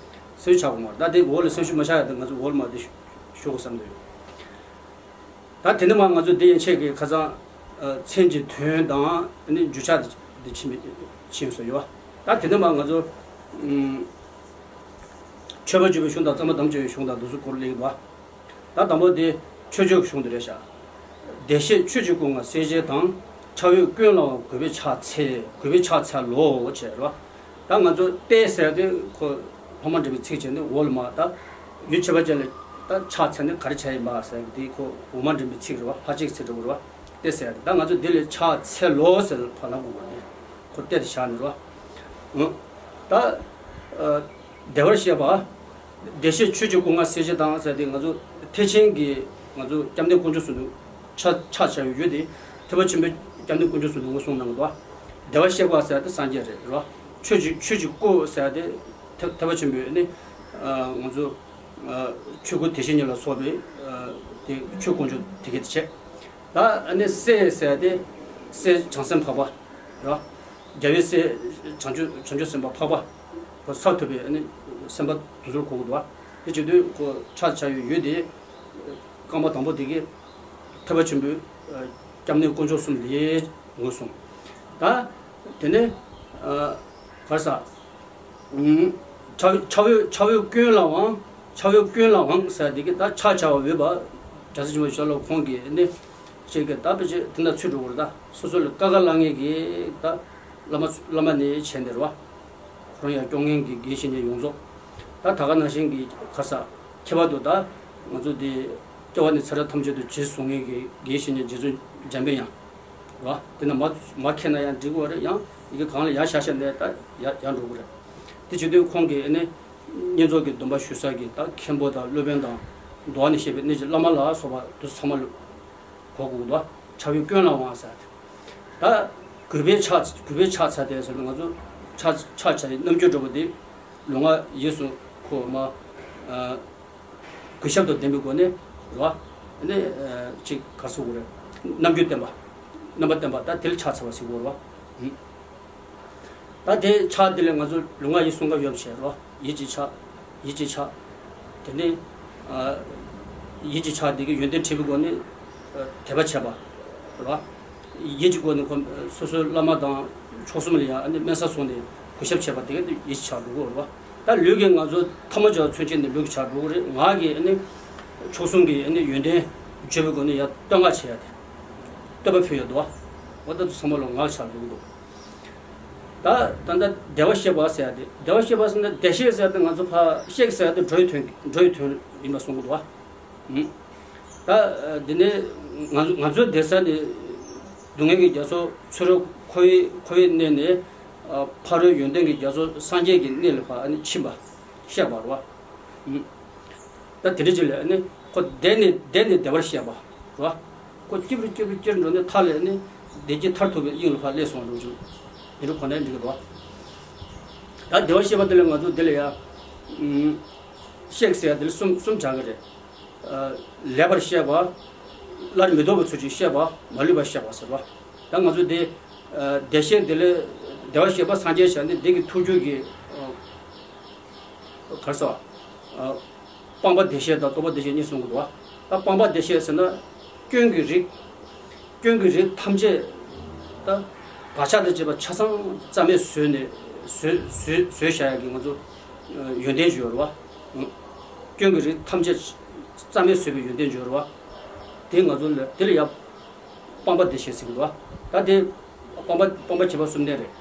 སེམས་ཤུགས་ཆག་དགོས་མ་རེད། ད་དེ་འོག་ལ་སེམས་ཤུགས་མ་ཆག་ཡ་དེ་ང་ཚོ་འོག་ལ་མ་དེ་ཤོ་ཤོར་གི་བསམ་འདུག་ད་དེ་ནས་མ་ང་ཚོ་དེ་ཡན་ཆད་ཀྱི་ཁ་སང་ཨ་མཚན་གྱི་དོན་དང་ཨ་ནི་རྒྱུ་ཆ་དེ་དེ་ཕྱིན་པའི་ཕྱིན་སོ་ཡོད། ད་དེ་ནས་མ་ང་ཚོ་ཨུམ་མཆོད་པ་བརྗོད་པའི་གཞུང་དང་བརྩམ་པར་དམ་བཅའ་བའི་གཞུང་དང་འདི་ཚོ་སྐོར་གླེང་གི་འདུག་ད་དང་པོ་དེ་མཆོད་བརྗོད་ཀྱི་གཞུང་དེ་རེད་ཤག་བདེ་གཤེགས་ཆོས་ཀྱི་སྐུ་ལྔ་སྲས་བཅས་དང་། ཕྱག་འོས་ཀུན་ལའང་གུས་པས་ཕྱག་འཚལ་གུས་པས་ཕྱག་འཚལ་ལོ་ཅེས་རོ། ད་ང་ཚོ་བལྟས་ཟེར་དུས་ཁོ་སློབ་མ་འདྲ་བའི་ཚིག་བྱས་ནས་འོག་ལ་མ་ད་ཡུལ་ཁྱད་པར་ཅན་ལ་ད་ཕྱག་འཚལ་ནས་ག་རེ་བྱས་ཡིན་པ་ཟེར་གི་དེ་ཁོ་འོག་མ་འདྲ་བའི་ཚིག་རེད་བ། ཕར་ཅིག་ཚིག་འདྲ་བོ་རེད་བ། བལྟས་ཟེར་ད་ང་ཚོ་འདི་ལ་ཕྱག་འཚལ་ལོ་ཟེར་ཕར་ལབ་དགོས་པ་རེད། ཁོ་བལྟས་ཏེ་བཞག་ནས་རེད་བ། ད་བདེ་བར་གཤེགས་པ། བདེ་གཤེགས་ཆོས་ཀྱི་སྐུ་ལྔ་སྲས་བཅས་དང་ཟེར་ཏེ་ང་ཚོ་ཐེག་ཆེན་གྱི་ང་ཚོ་སྐྱབས་གནས་དཀོན་མཆོག་གསུམ་དུ་ཕྱག་ཕྱག་བྱ་བའི་ཡུལ་དེ་ཐེག་པ་ཆེན་པོའི་སྐྱབས་གནས་དཀོན་མཆོག་གསུམ་དུ་ངོས་བཟུང་གནང་གི་འདུག་བདེ་བར་གཤེགས་པ་ཟེར་ཏེ་སངས་རྒྱས་རེད་རོ། ཆོས་ཀྱི་ཆོས་ཀྱི་སྐུ་ཟེར་ཏེ་ཐེག་ཐེག་པ་ཆེན་པོའི་ནི་ང་ཚོ་ཆོས་སྐུ་དེ་བཞིན་ཉིད་ལ་སོགས་པའི་དེ་ཆོས་དཀོན་མཆོག་དེ་གའི་དེ་བྱས། ད་ཨ་ནི་སྲས་ཟེར་ཏེ་སྲས་བྱང་སེམས་འཕགས་པ་རོ། རྒྱལ་བའི་སྲས་བྱང་ཆུབ་བྱང་ཆུབ་སེམས་དཔའ་འཕགས་པ་ཁོ་ས་ཐོབ་པའི་ཨ་ནི་སེམས་དཔའ་དེ་ཚོར་གོ་གི་འདུག་བ། དེ་བྱེད་དུས་ཁོ་ཕྱག་བྱ་བའི་ཡུལ་དེ་རྐང་པ་དང་པོ་དེ་གའི་ཐེག་པ་ཆེན་པོའི་སྐྱབས་གནས་དཀོན་མཆོག་གསུམ་ལས་ངོས་བཟུང་། ད་དེ་ནས་ག་རེ་ཟ། ཕྱག་ཕྱག་འོས་ཕྱག་འོས་ཀུན་ལའང་ཕྱག་འོས་ཀུན་ལའང་ཟེར་དེ་གི་ད་ཕྱག་བྱ་བ་འོས་པ་རྒྱལ་སྲས་ཆེན་པོ་ཞལ་སློབ་ཁོང་གིས་ནི་ཅིག་གི་ད་པི་ཅིག་དེ་འདྲ་ཚུད་འགྲོ་བར་ད་སོ་སོ་ལ་དཀའ་ཁག་བསླང་མཁན་གྱི་ད་བླ་མ་བླ་མ་ནས་བྱས་འདིར་བ། ཁོ་རང་ཡང་སྐྱོང་མཁན་གྱི་དགེ་བཤེས་གཉེན་ཡོངས་རྫོགས། ད་ད་ག་ནང་བཞིན་གྱི་ག་ས་ཁྱད་པར་དུ་ད་ང་ཚོ་དེ་སྐྱེ་བ་ནས་ཚེ་རབས་ཐམས་ཅད་དུ་རྗེས་བཟུང་མཁན་གྱི་དགེ་བཤེས་གཉེན་རྗེ་བཙུན་འཇམ་པའི་དབྱངས། རོ། དེ་ནས་མ་མ་མཁྱེན་ན་ཡང་འགྲིག་གི་རེད། ཡང་ཡི་གེ་གང་ལ་ཡར་བཞག་བཞག་ནས་ད་ཡར་ཡར་འགྲོ་གི་རེད། དེ་བྱེད་དུས་ཁོང་གིས་ཨ་ནི་བསྙེན་རྫོགས་ཀྱི་སྡོམ་པ་ཞུ་ས་གི་ད་མཁན་པོ་དང་སློབ་དཔོན་དང་མདོ་བ་ནས་བཤད་པའི་གནས་ཀྱི་བླ་མ་ལ་སོགས་པ་དེ་ཚང་མ་ལ་གོ་དགོས་འདུག་ཕྱག་འོས་ཀུན་ལའང་ཟེར་ཏེ། ད་གུས་པས་ཕྱག་གུས་པས་ཕྱག་འཚལ་ཏེ་ཟེར་ན་ང་ཚོ་ཕྱག་ཕྱག་བྱ་ཡི་རྣམ་འགྱུར་འདྲ་པོ་དེ་ལུས་ངག་ཡིད་གསུམ་ཁོ་མ། གུས་ཞབས་དང་ལྡན་པའི་སྒོ་ནས་རོ། ནི་ཅིག་གར་སོང་དགོས་རེད། རྣམ་འགྱུར་བསྟན་པ། རྣམ་པ་བསྟན་པ་ད་དེ་ལ་ཕྱག་འཚལ་བ་ཟེར་དགོས་རོ། ད་དེ་ཕྱག་དེ་ལས་ང་ཚོ་ལུས་ངག་ཡིད་གསུམ་ཀ་ཡོད་བྱས་རོ། ཡིད་ཀྱི་ཕྱག་ཡིད་ཀྱི་ཕྱག་དེ་ནས་ཡིད་ཀྱི་ཕྱག་དེ་གི་ཡོན་ཏན་བྲིས་པའི་སྒོ་ནས་དད་པ་བྱས་པ་རོ། ཡིད་ཀྱི་སྒོ་ནས་ཁོ་སོ་སོའི་བླ་མ་དང་མཆོག་གསུམ་ལ་ཡང་ཨ་ནི་དམན་ས་སོང་ནས་གུས་ཞབས་བྱས་པ་དེ་ག་ཡིད་ཀྱི་ཕྱག་འགྲོ་གི་རེད་བ། ད་ལུས་ཀྱི་ང་ཚོ་ཐ་མ་སྦྱོར་མཚོན་བྱེད་ནི་ལུས་ཀྱི་ཕྱག་འགྲོ་གི་རེད། ངག་གི་ཨ་ནི་མཆོག་གསུམ་གྱི་ཨ་ནི་ཡོན་ཏན་བརྗོད་པའི་སྒོ་ནས་ཡང་བསྟོད་བསྔགས་བྱས་ཡ་དེ་བསྟོད་པ་ཕུལ་ཡོད་དོ། འོ་ད་དུ་ཚང་མ་ལོ་ངག་ཕྱག་འགྲོ་གི་འདུག་ད་ད་ལྟ་བདེ་བར་གཤེགས་པ་ཟེར་ཡ་དེ་བདེ་བར་གཤེགས་པ་ཟེར་ན་བདེ་གཤེགས་ཟེར་ཡ་དེ་ང་ཚོ་ཕ་གཤེགས་ཟེར་ཡ་དེ་འགྲོ་ཡི་དོན་འགྲོ་ཡི་དོན་ཡིན་པ་གསུང་གི་འདུག་བ། ད་འདི་ནས་ང་ང་ཚོའི་སྡོད་ས་ནས་སྡུག་བསྔལ་གྱི་རྒྱ་མཚོ་ཚུ་རོལ་འཁོར་བའི་འཁོར་བའི་གནས་ནས་ ཕ་རོལ་ཡོན་ཏན་གྱི་རྒྱ་མཚོ་སངས་རྒྱས་ཀྱི་གནས་ལ་ཕར་ཨ་ནི་ཕྱིན་པ་བཤད་པ་རེད་བ། ད་དེ་འདྲ་ཅིག་ལ་ཨ་ནི་ཁོ་བདེ་ནས་བདེ་ནས་བདེ་བར་གཤེགས་པ་རེད་བ། ཁོ་སྐྱིབ་རུ་སྐྱིབ་རུ་སྐྱིབ་རུ་འགྲོ་ནས་མཐའ་ལ་ཨ་ནི་བདེ་སྐྱིད་མཐར་ཐུག་པའི་དབྱིངས་ལ་ཕར་སླེབས་སོང་འགྲོ་བཅུག་དེ་འདྲ་ཁོ་ནའི་འགྲིག་གི་འདུག་ད་བདེ་བར་གཤེགས་པ་དེ་ལ་ང་ཚོ་དེ་ལ་ཡ། གཤེགས་ཟེར་ཡ་དེ་ལ་གསུམ་གསུམ་བྱ་གི་རེད། ལེགས་པར་གཤེགས་པ། སླར་མི་ལྡོག་པའི་ཚུལ་གྱིས་གཤེགས་པ། མ་ལུས་པར་གཤེགས་པ་ཟེར་བ། ད་ང་ཚོ་དེ། བདེ་གཤེགས་དེ་ལས་བདེ་བར་གཤེགས་པ་སངས་རྒྱས་བྱ་ནི་འདི་གི་ཐུགས་རྒྱུད་ཀྱི། གར་སོ། སྤངས་པ་བདེ་གཤེགས་དང་རྟོགས་པ་བདེ་གཤེགས་གཉིས་གསུང་གི་འདུག་ད་སྤངས་པ་བདེ་གཤེགས་ཟེར་ན། སྐྱོན་གྱི་རིགས། སྐྱོན་གྱི་རིགས་ཐམས་ཅད། ད། བག་ཆགས་དང་བཅས་པ་ཆ་ཚང་རྩ་མེད་བཟོས་ནས་བཟོས་བཟོས་བཟོས་བཞག་ཡ་གི་ང་ཚོ། ཡོན་ཏན་ཅིག་ཡོད་རེད་བ། སྐྱོན་གྱི་རིགས་ཐམས་ཅད་རྩ་མེད་བཟོས་པའི་ཡོན་ཏན་ཅིག་ཡོད་རེད་བ། དེ་ང་ཚོ་ལ་དེ་ལ་ཡ། སྤངས་པ་བདེ་གཤེགས་ཟེར་གི་འདུག་བ། ད་དེ། སྤངས་པ་སྤངས་པ་བྱེད་པ་གསུམ་ལྡན་རེད།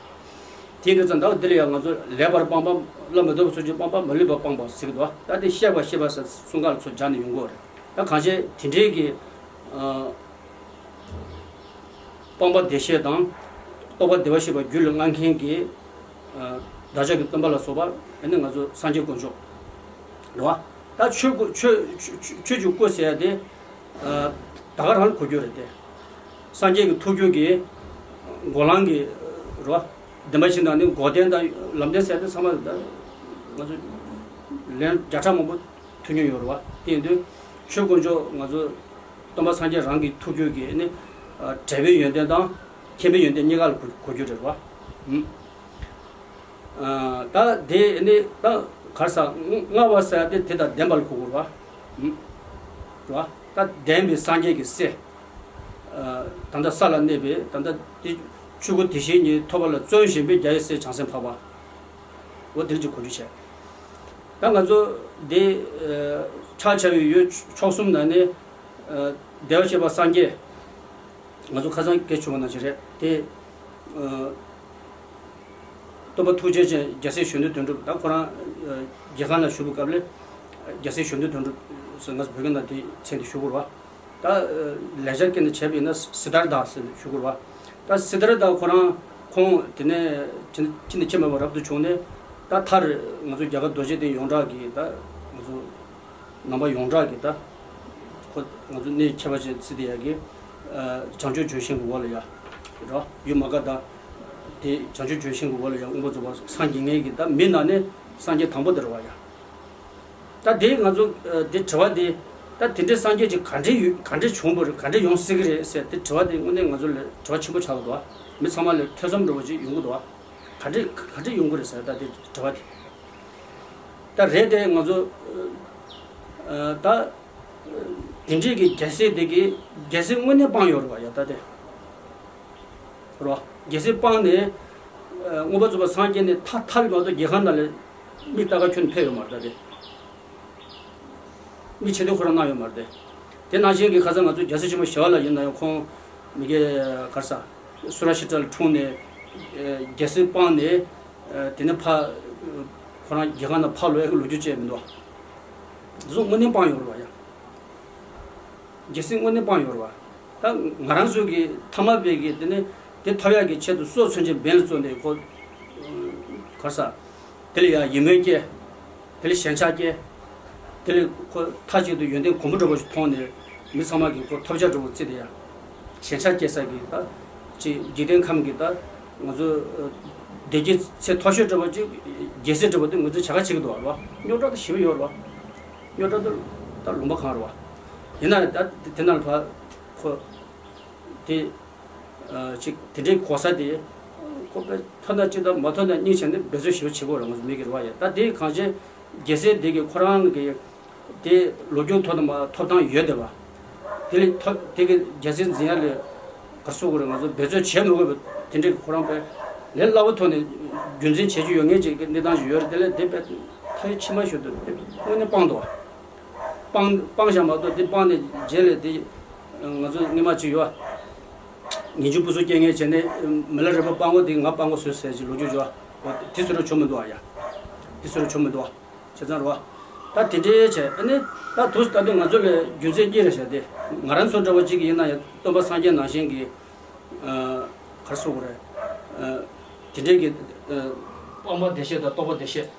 དེ་ཡིན་དུས་ཙམ་ད་དེ་ལ་ཡང་ང་ཚོ་ལེགས་པར་སྤངས་པ། སླར་མི་ལྡོག་པའི་ཚུལ་གྱིས་སྤངས་པ། མ་ལུས་པར་སྤངས་པ་ཟེར་གི་འདུག་ད་དེ་གཤེགས་པ་གཤེགས་པ་ཟེར་གསུམ་ཀ་ལ་ཚུར་སྦྱར་ནས་ཡོང་གི་ཡོད་རེད། ད་གང་ཞིག་དེ་འདྲའི་གི། སྤངས་པ་བདེ་གཤེགས་དང་། རྟོགས་པ་བདེ་བར་གཤེགས་པ་རྒྱུད་ལ་མངའ་མཁན་གྱི། བདག་ཅག་གི་སྟོན་པ་ལ་སོགས་པ་ཨ་ནི་ང་ཚོ་སངས་རྒྱས་དཀོན་མཆོག་རེད་བ། ད་ཆོས་སྐུ་ཆོས་ཆོས་ཆོས་ཀྱི་སྐུ་ཟེར་ཡ་དེ། ད་ག་རང་ལ་གོ་རྒྱུ་རེད་དེ། སངས་རྒྱས་ཀྱི་ཐུགས་རྒྱུད་ཀྱི། འགོ་ལམ་གྱི། རོ། བདེན་པ་བཞི་དང་ནི་འགོག་བདེན་དང་ལམ་བདེན་ཟེར་དེ་ཚང་མ་ད། ང་ཚོ། ལན་བརྒྱ་ཕྲག་མང་པོ་ཐོས་མྱོང་ཡོད་རེད་བ། དེ་ཡིན་དུས། ཆོས་དཀོན་མཆོག་ང་ཚོ། སྟོན་པ་སངས་རྒྱས་རང་གི་ཐུགས་རྒྱུད་ཀྱི་ནི། འབྲས་བུའི་ཡོན་ཏན་དང་། མཁྱེན་པའི་ཡོན་ཏན་གཉིས་ཀ་ལ་གོ་གོ་རྒྱུ་རེད་བ། ད་དེ་ནི་ད་གར་ས་མངའ་བ་ཟེར་ཡ་དེ་དེ་དང་ལྡན་པ་ལ་གོ་དགོས་རེད་བ། རེད་བ། ད་ལྡན་པའི་སངས་རྒྱས་ཀྱི་སྲས། ད་ལྟ་ས་ལ་གནས་པའི་ད་ལྟ་དེ་ཆོས་སྐུ་དེ་བཞིན་ཉིད་ཐོབ་པ་ལ་བརྩོན་བཞིན་པའི་རྒྱལ་བའི་སྲས་བྱང་སེམས་འཕགས་པ། འོ་དེ་ལ་ཅིག་གོ་རྒྱུ་བྱས། ད་ང་ཚོ་དེ་ཕྱག་བྱ་བའི་ཡུལ་ཕྱོགས་གསུམ་ནང་ནས། བདེ་བར་གཤེགས་པ་སངས་རྒྱས། ང་ཚོ་ཁ་སང་སྐད་ཆ་བྱུང་བ་ནང་བཞིན་རེད་དེ། སྟོན་པ་ཐུགས་རྗེ་ཅན་རྒྱལ་སྲས་གཞོན་ནུ་དོན་གྲུབ་ད་ཁོ་རང་། རྒྱལ་ཁང་ལ་བཞུགས་པའི་སྐབས་ལ། རྒྱལ་སྲས་གཞོན་ནུ་དོན་གྲུབ་ཟེར་ང་ཚོ་བོད་སྐད་ནང་དེ་མཚན་དེ་ཞུ་དགོས་རེད་བ། ད། ལེགས་སྦྱར་སྐད་ནང་བྱས་པ་ཡིན་ན་སིད་དྷར་ཐ་ཟེར་ཞུ་དགོས་རེད་བ། ད་སིད་དྷར་ཐ་ཁོ་རང་ཁོང་དེ་ནས་ཕྱིན་ཕྱིན་ནས་ཁྱིམ་མེད་པར་རབ་ཏུ་བྱུང་ནས། ད་མཐར་ང་ཚོ་རྒྱ་གར་རྡོ་རྗེ་གདན་ཡོངས་གྲགས་ཀྱི་ད་ང་ཚོ། ནང་པ་ཡོངས་གྲགས་ཀྱི་ད། ཁོ་ང་ཚོ་གནས་ཁྱད་པར་ཅན་བརྩི་བསྡད་ཡ་གི། བྱང་ཆུབ་ལྗོན་ཤིང་གི་འོག་ལ་ཡ། རོ་ཡུལ་མ་ག་དྷ། དེ་བྱང་ཆུབ་ལྗོན་ཤིང་གི་འོག་ལ་ཡ་མངོན་པར་རྫོགས་པར་སངས་རྒྱས་མཁན་གྱི་ད་མི་ནང་ནས་སངས་རྒྱས་དང་པོ་དེ་རེད་བ་ཡ། ད་དེ་ང་ཚོ་དེ་དྲི་བ་དེ། ད་དེ་འདྲའི་སངས་རྒྱས་ཀྱི་ག་འདྲའི་ཡོད་ག་འདྲའི་བྱུང་བ་རེད། ག་འདྲའི་ཡོང་སྲིད་ཀྱི་རེད་ཟེར་དེ་དྲི་བ་དེ་དངོས་གནས་ང་ཚོ་ལ་དྲི་བ་ཆེན་པོ་ཆགས་ཀྱི་འདུག་བ། མི་ཚང་མ་ལ་ཐེ་ཚོམ་འདྲ་བོ་ཅིག་ཡོང་གི་འདུག་བ། ག་འདྲའི་ག་འདྲའི་ཡོང་གི་རེད་ཟེར་ད་དེ་དྲི་བ་དེ། ད་རེད་དེ་ང་ཚོ། ད། དེ་འདྲའི་གི་རྒྱལ་སྲས་དེ་གི་རྒྱལ་སྲས་དངོས་གནས་སྤངས་ཡོད་རེད་བ་ཡ་ད་དེ། རོ། རྒྱལ་སྲས་སྤངས་ནས། མངོན་པར་རྫོགས་པར་སངས་རྒྱས་ནས་ཐ་ཐར་མ་གཏོགས་རྒྱལ་ཁང་ནང་ལ་མིག་ལྟ་ག་ཁྱོན་ཕེབས་ཡོད་མ་རེད་ད་དེ། མིག་ཕྱེ་འདོད་ཁོ་རང་གནང་ཡོད་མ་རེད་དེ། དེ་ནང་བཞིན་གྱི་ཁ་སང་ང་ཚོ་རྒྱལ་སྲས་ཆེན་པོ་ཞི་བ་ལྷ་ཡིན་ན་ཡང་ཁོང་མི་དགེ་གར་ས་སུ་ར་ཤི་ཏྲ་ལ་འཁྲུངས་ནས། རྒྱལ་སྲས་སྤངས་ནས། དེ་ནས་ཕ། ཁོ་རང་རྒྱལ་ཁང་ནང་ཕ་ལོག་ཡག་གི་ལོ་རྒྱུས་བཅས་མི་འདུག་བ། འདི་ཚོ་དངོས་གནས་སྤངས་ཡོད་རེད་བ་ཡ། རྒྱལ་སྲས་དངོས་གནས་སྤངས་ཡོད་རེད་བ། ད་ང་རང་ཚོ་གི་ཐ་མལ་པའི་གི་དེ་ནས་དེ་ཐོབ་ཡག་གི་ཆེད་དུ་སྲོག་ཚུན་ཆད་འབེན་ལ་བཙུགས་ནས་ཁོ། གར་ས། དེ་ལ་ཡང་ཡིད་སྨོན་སྐྱེ། དེ་ལ་ཞེན་ཆགས་སྐྱེ། དེ་ལ་ཁོ་མཐའ་གཅིག་ཏུ་ཡོན་ཏན་གོང་བུ་འགྲོ་བ་ཞིག་མཐོང་ནས་མི་ཚང་མ་གིས་ཁོ་ཐོབ་བྱ་འགྲོ་བ་བརྩིས་ཏེ་ཡང་ཞེན་ཆགས་སྐྱེ་ས་གི་ད་ཅིག་འཇིག་རྟེན་ཁམས་ཀྱི་ད་ང་ཚོ་བདེ་སྐྱིད་ཚད་མཐོ་ཤོས་འགྲོ་བ་ཅིག་རྒྱལ་སྲས་འགྲོ་བ་དེ་ངོས་འཛིན་བྱ་ག་བྱེད་ཀྱི་འདུག་བ། རྙོག་དྲ་དང་ཞི་བ་ཡོད་རེད་བ། རྙོག་དྲ་དང་ད་ལུང་པ་གང་རེད་བ། ཡིན་ན་ད་དེ་ན་ལ་ཕ་ཁོ་དེ། ཅིག་དེ་འདྲའི་གོ་ས་དེ། ཁོ་པས་ཐོན་ན་གཅིག་དང་མ་ཐོན་ན་གཉིས་བྱས་ནས་འབད་རྩོལ་ཞེ་པོ་བྱེད་དགོས་རེད་ང་ཚོ་མི་གི་རེད་བ་ཡ། ད་དེ་གང་ཅི་རྒྱལ་སྲས་དེ་གི་ཁོ་རང་གི་དེ་ལོ་རྒྱུས་ཐོག་ནས་མ་ཐོབ་ཐང་ཡོད་བསྡད་པ། དེ་ལས་ཐོབ་དེ་གི་རྒྱལ་སྲས་འཛིན་ཡ་ལས་གར་སོ་དགོས་རེད་ང་ཚོ་འབད་རྩོལ་བྱེད་མི་དགོས་པ་དེ་འདྲའི་གི་ཁོ་རང་པས་ལས་སླ་པོ་ཐོག་ནས་རྒྱུན་འཛིན་བྱེད་རྒྱུ་ཡོད་ངེས་ཅིག་གི་གནས་སྟངས་ཤིག་ཡོད་རེད། དེ་ལས་དེ་པས་ཐ་ཡི་ཕྱི་མ་ཞུ་དུ་དེ་དངོས་གནས་སྤངས་འདུག་བ། སྤང་སྤང་བཞག་མ་གཏོགས་དེ་སྤངས་ནས་རྗེས་ལ་དེ་ང་ཚོ་སྔས་མ་ཅིག་ཡོད་ཨ། ངེས་འབྱུང་སྤུ་གསུམ་སྐྱེ་ངེས་བྱས་ནས་མི་ལ་རས་པ་སྤང་གོ་དེ་ང་སྤང་གོ་བཟོས་ཟེར་གྱི་ལོ་རྒྱུས་ཡོད་ཨ། དེ་ཚོ་ར་ཆོ་མི་འདུག་ཨ་ཡ། དེ་ཚོ་ར་ཆོ་མི་འདུག་ཨ། བྱས་ཙང་རོ། ད་དེ་འདྲའི་བྱས་ཨ་ནི་ད་དུས་ད་དུས་ང་ཚོ་ལ་རྒྱུ་མཚན་གཉིས་རེད་བྱས་ཏེ་ང་རང་ཚོ་འདྲ་བ་གཅིག་ཡིན་ན་ཡང་སྟོན་པ་སངས་རྒྱས་ནང་བཞིན་གྱི་གར་སོ་གོ་རེད། དེ་འདྲའི་གི་ སྤངས་པ་བདེ་གཤེགས་དང་རྟོགས་པ་བདེ་གཤེགས་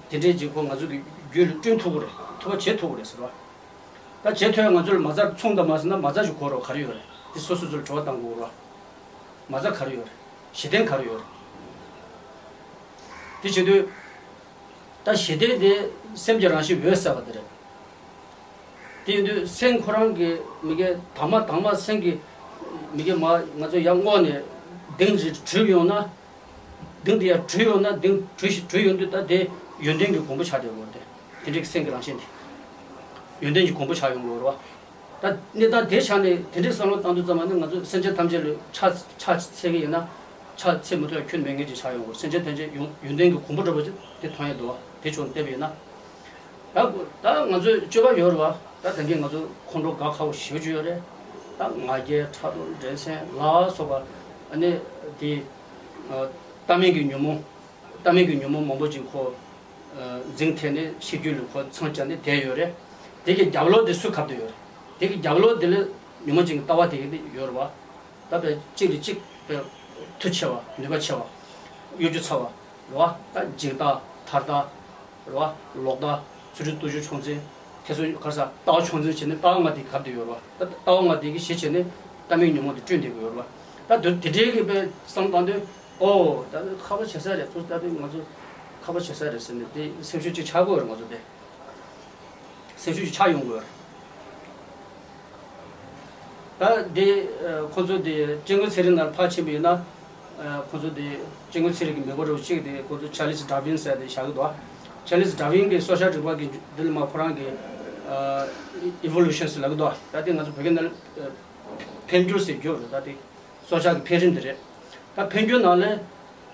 དེ་འདྲའི་ཅིག་ཁོ་ང་ཚོ་གི་རྒྱུད་ལ་བསྐྲུན་ཐུབ་ཀྱི་རེད། ཐུབ་པ་བྱེད་ཐུབ་ཀྱི་རེད་ཟེར་བ། ད་བྱེད་ཐུབ་ཡ་ང་ཚོ་ལ་མ་རྩ་ཚོང་དང་མ་ཟེར་ན་མ་རྩ་ཞིག་དགོས་རོགས་ག་རེ་ཡོད་རེད། དེ་སོ་སོ་ཚོ་ལ་དྲི་བ་བཏང་དགོས་རོགས། མ་རྩ་ག་རེ་ཡོད་རེད། གཞི་རྟེན་ག་རེ་ཡོད་རེད། དེ་བྱེད་དུས། ད་གཞི་རྟེན་དེ་སེམས་ཀྱི་རང་བཞིན་འོད་གསལ་བ་དེ་རེད། དེ་ཡིན་དུས་སེམས་ཁོ་རང་གི་མི་དགེ་དྭངས་མ་དྭངས་མ་སེམས་ཀྱི་མི་དགེ་མ་ང་ཚོ་ཡར་སྔོག་ནས་གདེང་དྲུད་ཡོང་ན། གདེང་དེ་ཡར་དྲུད་ཡོང་ན་གདེང་དྲུད་ཞིག་དྲུད་ཡོང་དུས་ད་དེ་ཡོན་ཏན་གྱི་གོང་བུ་ཆགས་བསྡད་ཡོད་རེད། དེ་འདྲའི་སེམས་ཀྱི་རང་བཞིན་དེ་ཡོན་ཏན་གྱི་གོང་བུ་ཆགས་ཡོང་གི་ཡོད་རེད་བ། ད་གནས་སྟངས་དེ་ཆགས་ནས་དེ་འདྲའི་བསམ་བློ་བཏང་དུས་ཙམ་པ་ནི་ང་ཚོ་སེམས་ཅན་ཐམས་ཅད་ལ་ཕྱག་ཕྱག་འཚལ་གྱི་ཡིན་ན་ཕྱག་འཚལ་མི་ཐུབ་ཡ་ཁྱོན་མེད་མཁན་ཅིག་ཆགས་ཡོང་གི་རེད། སེམས་ཅན་ཐམས་ཅད་ཡོན་ཡོན་ཏན་གྱི་གོང་བུ་འདྲ་པོ་ཅིག་དེ་མཐོང་ཡ་འདུག་བ། དེ་ཕྱོགས་ནས་བལྟས་པ་ཡིན་ན། ད་ད་ང་ཚོའི་སྤྱོད་པ་ཡོད་རེད་བ། ད་ད་གིན་ང་ཚོ་ཁོང་ཁྲོ་དགའ་ཁ་བོ་ཞེ་པོ་ཅིག་ཡོད་རེད། ད་ང་རྒྱལ་ཕྲག་དོག་འགྲན་སེམས་ལ་སོགས་པ་ཨ་ནི་དེ་ལྟ་མིན་གྱི་ཉོན་མོངས་ལྟ་མིན་གྱི་ཉོན་མོངས་མང་པོ་ཅིག་ཁོ་འཛིང་ཐེབས་ནས་ཤེས་རྒྱུད་ལ་ཁོ་མཚོན་བྱས་ནས་བསྡད་ཡོད་རེད། དེ་གི་རྒྱབ་ལོགས་དེ་སུ་གབ་བསྡད་ཡོད་རེད། དེ་གི་རྒྱབ་ལོགས་དེ་ལ་ཉོན་མོངས་ཅན་གྱི་ལྟ་བ་དེ་གི་ཡོད་རེད་བ། ད་དཔེ་གཅིག་ལས་གཅིག་དཔེ་མཐུ་ཆེ་བ་ནུས་པ་ཆེ་བ་གཡོ་སྒྱུ་ཚ་བ་རེད་བ། ད་འཇིགས་ལྟ་ཐར་ལྟ་རེད་བ། ལོག་ལྟ་ཚུལ་ཁྲིམས་རྟུལ་ཞུགས་ཕྱོགས་འཛིན་དེ་ཚོ་ག་རེ་ཟ་ལྟ་བ་ཕྱོགས་འཛིན་བྱས་ནས་ལྟ་བ་ལྔ་དེ་གབ་བསྡད་ཡོད་རེད་བ། ད་ལྟ་བ་ལྔ་དེ་གི་གཞི་བྱས་ནས་ལྟ་མིན་ཉོན་མོངས་དེ་བསྐྲུན་བསྡད་ཀྱི་ཡོད་རེད་བ། ད་དེ་དེ་འདྲའི་གི་དཔེ་བསམ་བཏང་དུས་ཨོ་ད་ཁག་པོ་བྱེད་ས་རེད། ད་དེ་ང་ཚོ་ཁག་པོ་བྱེད་ས་རེད་ཟེར་ནས་དེ་སེམས་ཤུགས་ཅིག་ཆག་གི་ཡོད་རེད་ང་ཚོ་དེ། སེམས་ཤུགས་ཆག་ཡོང་དགོས། ད་དེ་ཁོང་ཚོ་དེ་སྐྱེ་དངོས་ཚན་རིག་ནང་ཕར་ཕྱིན་པ་ཡིན་ན། ཁོང་ཚོ་དེ་སྐྱེ་དངོས་ཚན་རིག་གི་མི་སྒེར་རུ་གཅིག་དེ་ཁོང་ཚོ་ཆར་ལིས་ཌར་ཝིན་ཟེར་དེ་བཞག་གི་འདུག་ཆར་ལིས་ཌར་ཝིན་གྱི་སྲོག་ཆགས་རིག་པ་གི་འདི་ལ་མ་ཁོ་རང་གི་ཨི་ཝོ་ལུ་ཤན་ཟེར་ལབ་གི་འདུག་ད་དེ་ང་ཚོ་བོད་སྐད་ནང་འཕེལ་འགྱུར་ཟེར་རྒྱུ་རེད། ད་དེ་སྲོག་ཆགས་ཀྱི་འཕེལ་རིམ་དེ་རེད། ད་འཕེལ་འགྱུར་ནང་ལས་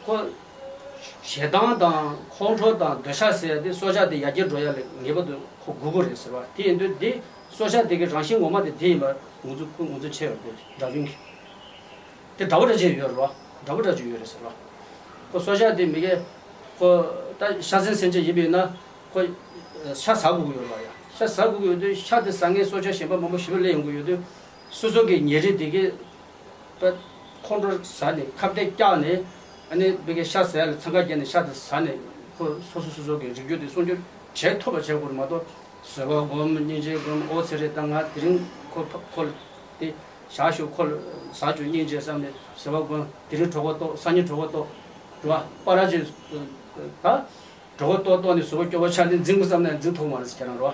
ཁོ་ཞེ་སྡང་དང་ཁོང་ཁྲོ་དང་འདོད་ཆགས་ཟེར་ཡ་དེ་སྲོག་ཆགས་དེ་ཡར་རྒྱས་འགྲོ་ཡ་ལ་ངེས་པར་དུ་ཁོ་དགོས་ཀྱི་རེད་ཟེར་བ། དེ་ཡིན་དུས་དེ་སྲོག་ཆགས་དེ་གི་རང་བཞིན་ངོ་མ་དེ་དེ་ཡིན་པ་ངོས་འཛིན་ཁོས་ངོས་འཛིན་བྱས་ཡོད་རེད། ཌར་ཝིན་གྱིས་དེ་འདྲ་པོ་འདྲ་ཅིག་ཡོད་རེད་བ། འདྲ་པོ་འདྲ་ཅིག་ཡོད་རེད་ཟེར་བ། ཁོ་སྲོག་ཆགས་དེ་མི་གས་ཁོ་ད་ཤ་ཟན་སེམས་ཅན་ཡིན་པས་ན་ཁོ་ཤ་ཟ་དགོས་ཀྱི་ཡོད་རེད་བ། ཡ་ཤ་ཟ་དགོས་ཀྱི་ཡོད་དུས་ཤ་དེ་ཟ་མཁན་སྲོག་ཆགས་གཞན་པ་མང་པོ་ཞེ་པོ་སླེབས་ཡོང་གི་ཡོད་དུས། སོ་སོ་གི་ཉེ་རིང་དེ་གས་པ་ཁོང་ཁྲོ་ཟ་ནས་ཁ་གཏད་བཀྱགས་ནས་ཨ་ནི་བི་གའི་ཤ་ཟ་ཡ་ལ་འཚང་ཁ་བརྒྱབ་ནས་ཤ་དེ་ཟ་ནས་ཁོ་སོ་སོ་སོ་སོ་གི་རིགས་རྒྱུད་དེ་སྲུང་སྐྱོབ་བྱེད་ཐུབ་པ་བྱེད་དགོས་རེད་མ་གཏོགས་བཟོད་པ་སྒོམ་སྙིང་རྗེ་སྒོམ་ཨོ་ཙི་རེད། ད་ང་དེ་རིང་ཁོ་ཕ་ཁོ་ལ་དེ་བཞག་ཤོག་ཁོ་ལ་ཟ་བཅུག་སྙིང་རྗེ་བསམ་ནས་བཟོད་པ་སྒོམ་དེ་རིང་གྲོད་ཁོག་ལྟོགས་སང་ཉིན་གྲོད་ཁོག་ལྟོགས་རེད་བ། པ་ར་ཅིག་ད། གྲོད་ཁོག་ལྟོགས་ལྟོགས་ནས་གཟུགས་པོ་སྐྱོ་པོ་ཆགས་ནས་འཛིང་དགོས་བསམ་ན་འཛིང་ཐུབ་མ་རེད་ཟེར་ཁྱེད་རང་རེད་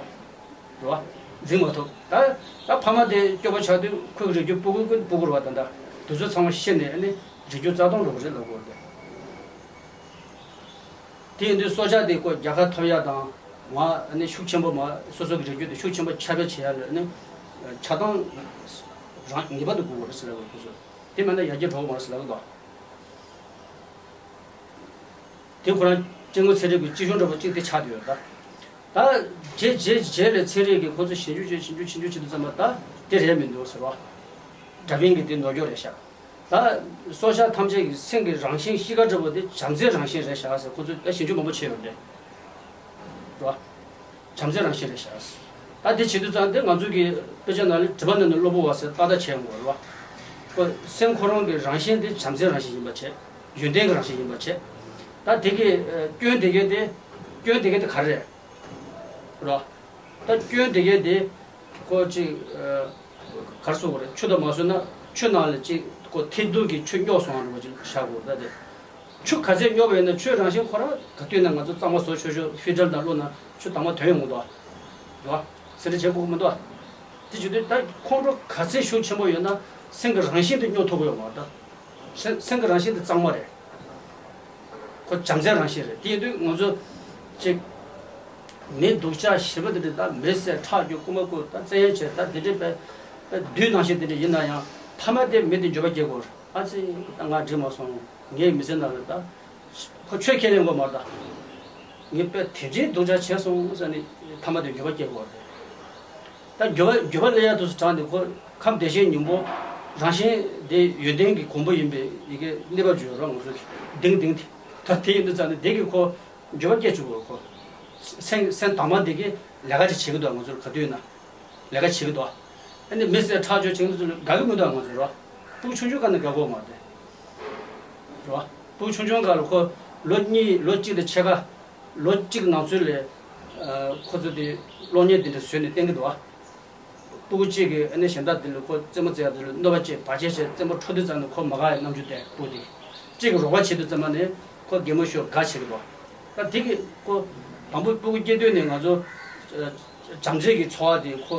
བ། རེད་བ། འཛིང་མ་ཐུབ། ད་ད་ཕ་མ་དེ་སྐྱོ་པོ་ཆགས་དུས་ཁོའི་རིགས་རྒྱུད་སྤུ་གུ་ཀུན་སྤུ་གུ་རེད་བ། ད་ད་དུས་ཚོད་ཚང་མ་ཤི་ནས་ཨ་ནི་རིགས་རྒྱུད་རྩ་སྟོང་འགྲོ་གི་རེད་ལབ་དགོས་རེད། དེ་ཡིན་དུས་སྲོག་ཆགས་དེ་ཁོ་རྒྱལ་ཁ་ཐོབ་ཡ་དང་མ་ཨ་ནི་ཤུགས་ཆེན་པོ་མ་སོ་སོ་གི་རིགས་རྒྱུད་དེ་ཤུགས་ཆེན་པོ་ཁྱབ་སྤེལ་བྱེད་ཡ་ལ་ཨ་ནི་ཆགས་སྡང་རང་ངེས་པར་དུ་དགོས་དགོས་རེད་ཟེར་ལབ་དགོས་ཁོ་ཚོ། དེ་མེད་ན་ཡར་རྒྱས་འགྲོ་གི་མ་རེད་ཟེར་ལབ་གི་འདུག་དེ་ཁོ་རང་སྐྱེ་དངོས་ཚན་རིག་གི་སྤྱི་གཞུང་འདྲ་པོ་གཅིག་དེ་ཆགས་བསྡད་ཡོད་ད། ད་རྗེས་རྗེས་རྗེས་ལ་ཚན་རིག་གིས་ཁོ་ཚོ་ཞིབ་འཇུག་བྱས་ཞིབ་འཇུག་ཞིབ་འཇུག་བྱེད་དུས་ཙམ་པ་ད་དེ་རེད་མི་འདུག་ཟེར་བ། ཌར་ཝིན་གྱིས་དེ་ནོར་འཁྱོག་རེད་ཤག་ད་སྲོག་ཆགས་ཐམས་ཅད་ཀྱི་སེམས་ཀྱི་རང་བཞིན་གཤིས་ཀ་འདྲ་པོ་དེ་བྱམས་བརྩེའི་རང་བཞིན་རེད་ཤག་ཟེར་ཁོ་ཚོས་ད་ཞིབ་འཇུག་མང་པོ་བྱས་ཡོད་རེད། རེད་བ། བྱམས་བརྩེའི་རང་བཞིན་རེད་ཤག་ད་དེ་བྱེད་དུས་ཙང་དེ་ང་ཚོ་གི་དཔེ་ཆ་ནང་ལ་གྲུབ་པ་ནི་ནི་སློབ་དཔོན་བ་ཟེར་ཏག་ཏག་བྱས་ཡོང་གི་རེད་བ། ཁོ་སེམས་ཁོ་རང་གི་རང་བཞིན་དེ་བྱམས་བརྩེའི་རང་བཞིན་ཡིན་པ་བྱས། ཡོན་ཏན་གྱི་རང་བཞིན་ཡིན་པ་བྱས། ད་དེ་གི་ཨ་སྐྱོན་དེ་གས་དེ་སྐྱོན་དེ་གས་དེ་ག་རེ་རེད། རོ། ད་སྐྱོན་དེ་གས་དེ་ཁོ་ཅིག་ཨ་ག་རེ་ཟེར་དགོས་རེད། ཆུ་དང་མ་ཟེར་ན་ཆུ་ནང་ལ་ཅིག་ཁོ་ཐིགས་རྡུལ་གྱི་ཆུ་རྙོག་སོང་བ་འདྲ་པོ་ཅིག་བཞག་དགོས་རེད། ད་དེ་ཆུ་ག་ཚད་རྙོག་པ་ཡིན་ན་ཆུའི་རང་བཞིན་ཁོ་རང་ག་དུས་ན་ང་ཚོ་གཙང་མ་བཟོ་ཆོག་ཆོག་ཕིལ་ཊར་ནང་བླུགས་ན་ཆུ་དྭངས་མ་ཐོན་ཡོང་གི་འདུག་བ། རེད་བ། ཟེར་འདྲ་བྱེད་དགོས་ཀྱི་མི་འདུག་བ། དེ་བྱེད་དུས་ད་ཁོང་ཁྲོ་ག་ཚད་ཤུགས་ཆེན་པོ་ཡོད་ན་སེམས་ཀྱི་རང་བཞིན་དེ་རྙོག་ཐུབ་ཀྱི་ཡོད་མ་རེད་ད། སེམས་སེམས་ཀྱི་རང་བཞིན་དེ་གཙང་མ་རེད། ཁོ་བྱམས་བརྩེའི་རང་བཞིན་རེད། དེ་ཡིན་དུས་ང་ཚོ་ཅིག་མི་སྡུག་ཅག་ཞེ་པོ་དེ་འདྲ་ད་མི་བསད་ཁྲག་སྦྱོར་རྐུན་མ་རྐུ་ད་བཙན་གཡེམ་བྱས་ད་དེ་འདྲའི་དཔེ་དཔེ་བདུད་ནང་བཞིན་དེ་འདྲ་ཡིན་ན་ཡང་མཐའ་མ་དེ་མི་དེ་འགྱོད་པ་སྐྱེ་དགོས་རེད། ཨ་ཙི་ད་ང་འགྲིག་མ་སོང་། ངའི་མི་ཚེ་ནང་ལ་ད་ཁོ་ཆོས་ཁས་ལེན་དགོས་མ་རེད་ད། ངས་དཔེ་དེ་འདྲའི་སྡུག་ཅག་བྱས་སོང་ཟེར་ནས་མཐའ་མ་དེ་འགྱོད་པ་སྐྱེ་དགོས་རེད། ད་འགྱོད་པ་འགྱོད་པ་སླེབས་ཡག་དུས་སུ་དྲངས་ནས་ཁོ་ཁམས་བདེ་གཤེགས་སྙིང་པོ་རང་བཞིན་དེ་ཡོན་ཏན་གྱི་གོང་བུ་ཡིན་པའི་ཡི་གེ་གནས་བབ་བརྗོད་རོགས་ང་ཚོ་གི་གདིང་གདིང་དེ་ད་དེ་ཡིན་དུས་ཙང་ནས་དེ་གི་ཁོ་འགྱོད་པ་སྐྱེ་བཅུག་གོ་ཁོ་སེམས་སེམས་དྭངས་མ་དེ་གི་ལས་ཀ་ཅིག་བྱེད་ཀྱི་འདུག་ང་ཚོར་ག་དུས་ན་ལས་ཀ་བྱེད་ཀྱི་འདུག་ཨ་ནི་མི་ཟེར་ཁྲག་སྦྱོར་བྱེད་ཀྱི་འདུག་ཚུལ་དགའ་གི་མི་འདུག་ང་ཚོ་རོ་སྤུ་གུ་ཆུང་ཆུང་སྒང་ནས་དགའ་གོ་མ་རེད་རོ་སྤུ་གུ་ཆུང་ཆུང་སྒང་ལ་ཁོ། ལོ་གཉིས་ལོ་གཅིག་དང་ཕྱེད་ཀ་ལོ་གཅིག་ནང་ཚུད་ལ་ཁོ་ཚོ་དེ་གློག་བརྙན་དེ་འདྲ་བཟོས་ནས་བསྟན་གྱི་འདུག་ཨ། སྤུ་གུ་གཅིག་གིས་ཨ་ནི་གཞན་དག་དེ་ལ་ཁོ་རྩེད་མོ་རྩེ་ཡག་དེ་ལ་གནོད་པ་བྱེད་བར་ཆད་བྱེད་རྩེད་མོ་འཕྲོ་དུས་ཙམ་ནས་ཁོ་མ་དགའ་ཡག་རྣམ་འགྱུར་བསྟན། སྤུ་གུ་དེ་གཅིག་གིས་རོགས་པ་བྱེད་དུས་ཙམ་པ་ནས་ཁོ་གད་མོ་ཤོར་དགའ་བྱེད་ཀྱི་འདུག་ཨ། ད་དེ་གི་ཁོ་དང་པོ་སྤུ་གུ་སྐྱེས་དུས་ནས་ང་ཚོ་བྱམས་བརྩེ་གི་འཚོ་བ་དེ་ཁོ་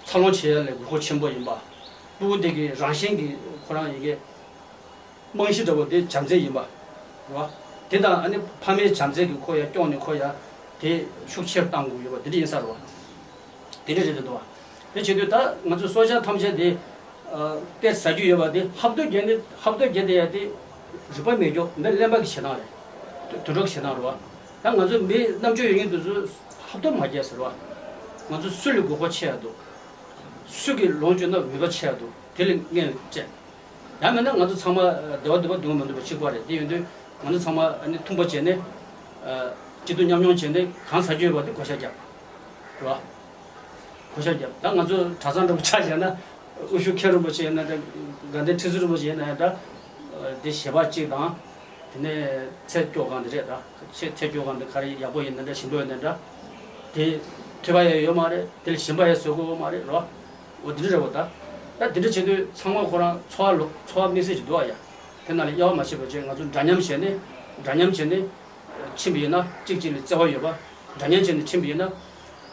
འཚར་ལོངས་བྱེད་ཡག་ལ་དགོས་མཁོ་ཆེན་པོ་ཡིན་པ། སྤུ་གུ་དེ་གི་རང་བཞིན་གྱི་ཁོ་རང་ཡི་གེ་རྨང་གཞི་འདྲ་བོ་དེ་བྱམས་བརྩེ་ཡིན་པ་རེད་བ། དེ་དང་ཨ་ནི་ཕ་མའི་བྱམས་བརྩེ་གི་ཁོ་ཡ་སྐྱོང་ནས་ཁོ་ཡ་དེ་ཤུགས་ཆེར་གཏང་དགོས་ཡོད་པ་དེ་འདྲ་ཡིན་ས་རེད་བ། དེ་འདྲ་རེད་འདུག་བ། དེ་བྱེད་དུས་ད་ང་ཚོ་སྲོག་ཆགས་ཐམས་ཅད་དེ་ཨ་སྟེར་ཟ་རྒྱུ་ཡོད་པ་དེ་ཧབ་ཐོབ་བརྒྱབ་ནས་ཧབ་ཐོབ་བརྒྱབ་བསྡད་ཡ་དེ་རིག་པ་མེད་རྒྱུ་འདི་གླེན་པ་གི་བྱེད་སྟངས་རེད། དུད་འགྲོ་གི་བྱེད་སྟངས་རེད་བ། ད་ང་ཚོ་མི་རྣམ་དཔྱོད་ཡོད་མཁན་དེ་ཚོ་ཧབ་ཐོབ་མ་བརྒྱབ་ཟེར་བ། ང་ཚོ་སུ་ལ་དགོས་མཁོ་ཆེ་ཡ་འདུག་སུ་གིས་ལོངས་སྤྱོད་ན་འོས་པ་ཆེ་ཡ་འདུག་དེ་ལ་སྔོན་ལ་དཔྱད། ཡང་མིན་ན་ང་ཚོ་ཚང་མ་བདེ་བ་འདོད་པ་སྡུག་བསྔལ་མི་འདོད་པ་གཅིག་པ་རེད། དེ་ཡིན་དུས་ང་ཚོ་ཚང་མ་ཨ་ནི་མཐུན་པ་བྱས་ནས་སྐྱིད་སྡུག་མཉམ་མྱོང་བྱས་ནས་གང་ཟ་རྒྱུ་ཡོད་པ་དེ་བགོ་བཤའ་རྒྱབ། རེད་བ། བགོ་བཤའ་རྒྱབ། ད་ང་ཚོ་གྲྭ་ཚང་འདྲ་པོ་ཆ་བཞག་ན་དབུ་བཞུགས་མཁན་རིན་པོ་ཆེ་ཡིན་ན་འདྲ། དགའ་ལྡན་ཁྲི་ཟུར་རིན་པོ་ཆེ་ཡིན་ན་འདྲ། དེ་ཞལ་པར་གཅིག་དང་། དེ་ནས་ཚེ་སྐྱོ་གང་དེ་རེད་ད། ཚེ་ཚེ་སྐྱོ་གང་དེ་ག་རེ་ཡག་པོ་ཡིན་ན་འདྲ་ཞིམ་པོ་ཡིན་ན་འདྲ། དེ་ཐོས་པ་ཡང་ཡོད་མ་རེད། དེ་ལ་ཞིམ་པ་ཡང་བཟོ་དགོས་ཡོད་མ་རེད་རོ། འོ་དེ་འདྲ་རེད་བ་ད། ད་དེ་འདྲ་བྱེད་དུས་ཚང་མ་ཁོ་རང་འཚོ་བ་ལོ་འཚོ་བ་དམིགས་བསལ་ཅིག་འདུག་ཨ་ཡ། དེ་ནང་ལ་དབྱེ་བ་མ་ཕྱེ་བ་བྱས་ང་ཚོ་འདྲ་མཉམ་བྱས་ནས་འདྲ་མཉམ་བྱས་ནས་ཕྱིན་པ་ཡིན་ན་གཅིག་གཅིག་ལ་བརྩེ་བ་ཡོད་པ། འདྲ་མཉམ་བྱས་ནས་ཕྱིན་པ་ཡིན་ན་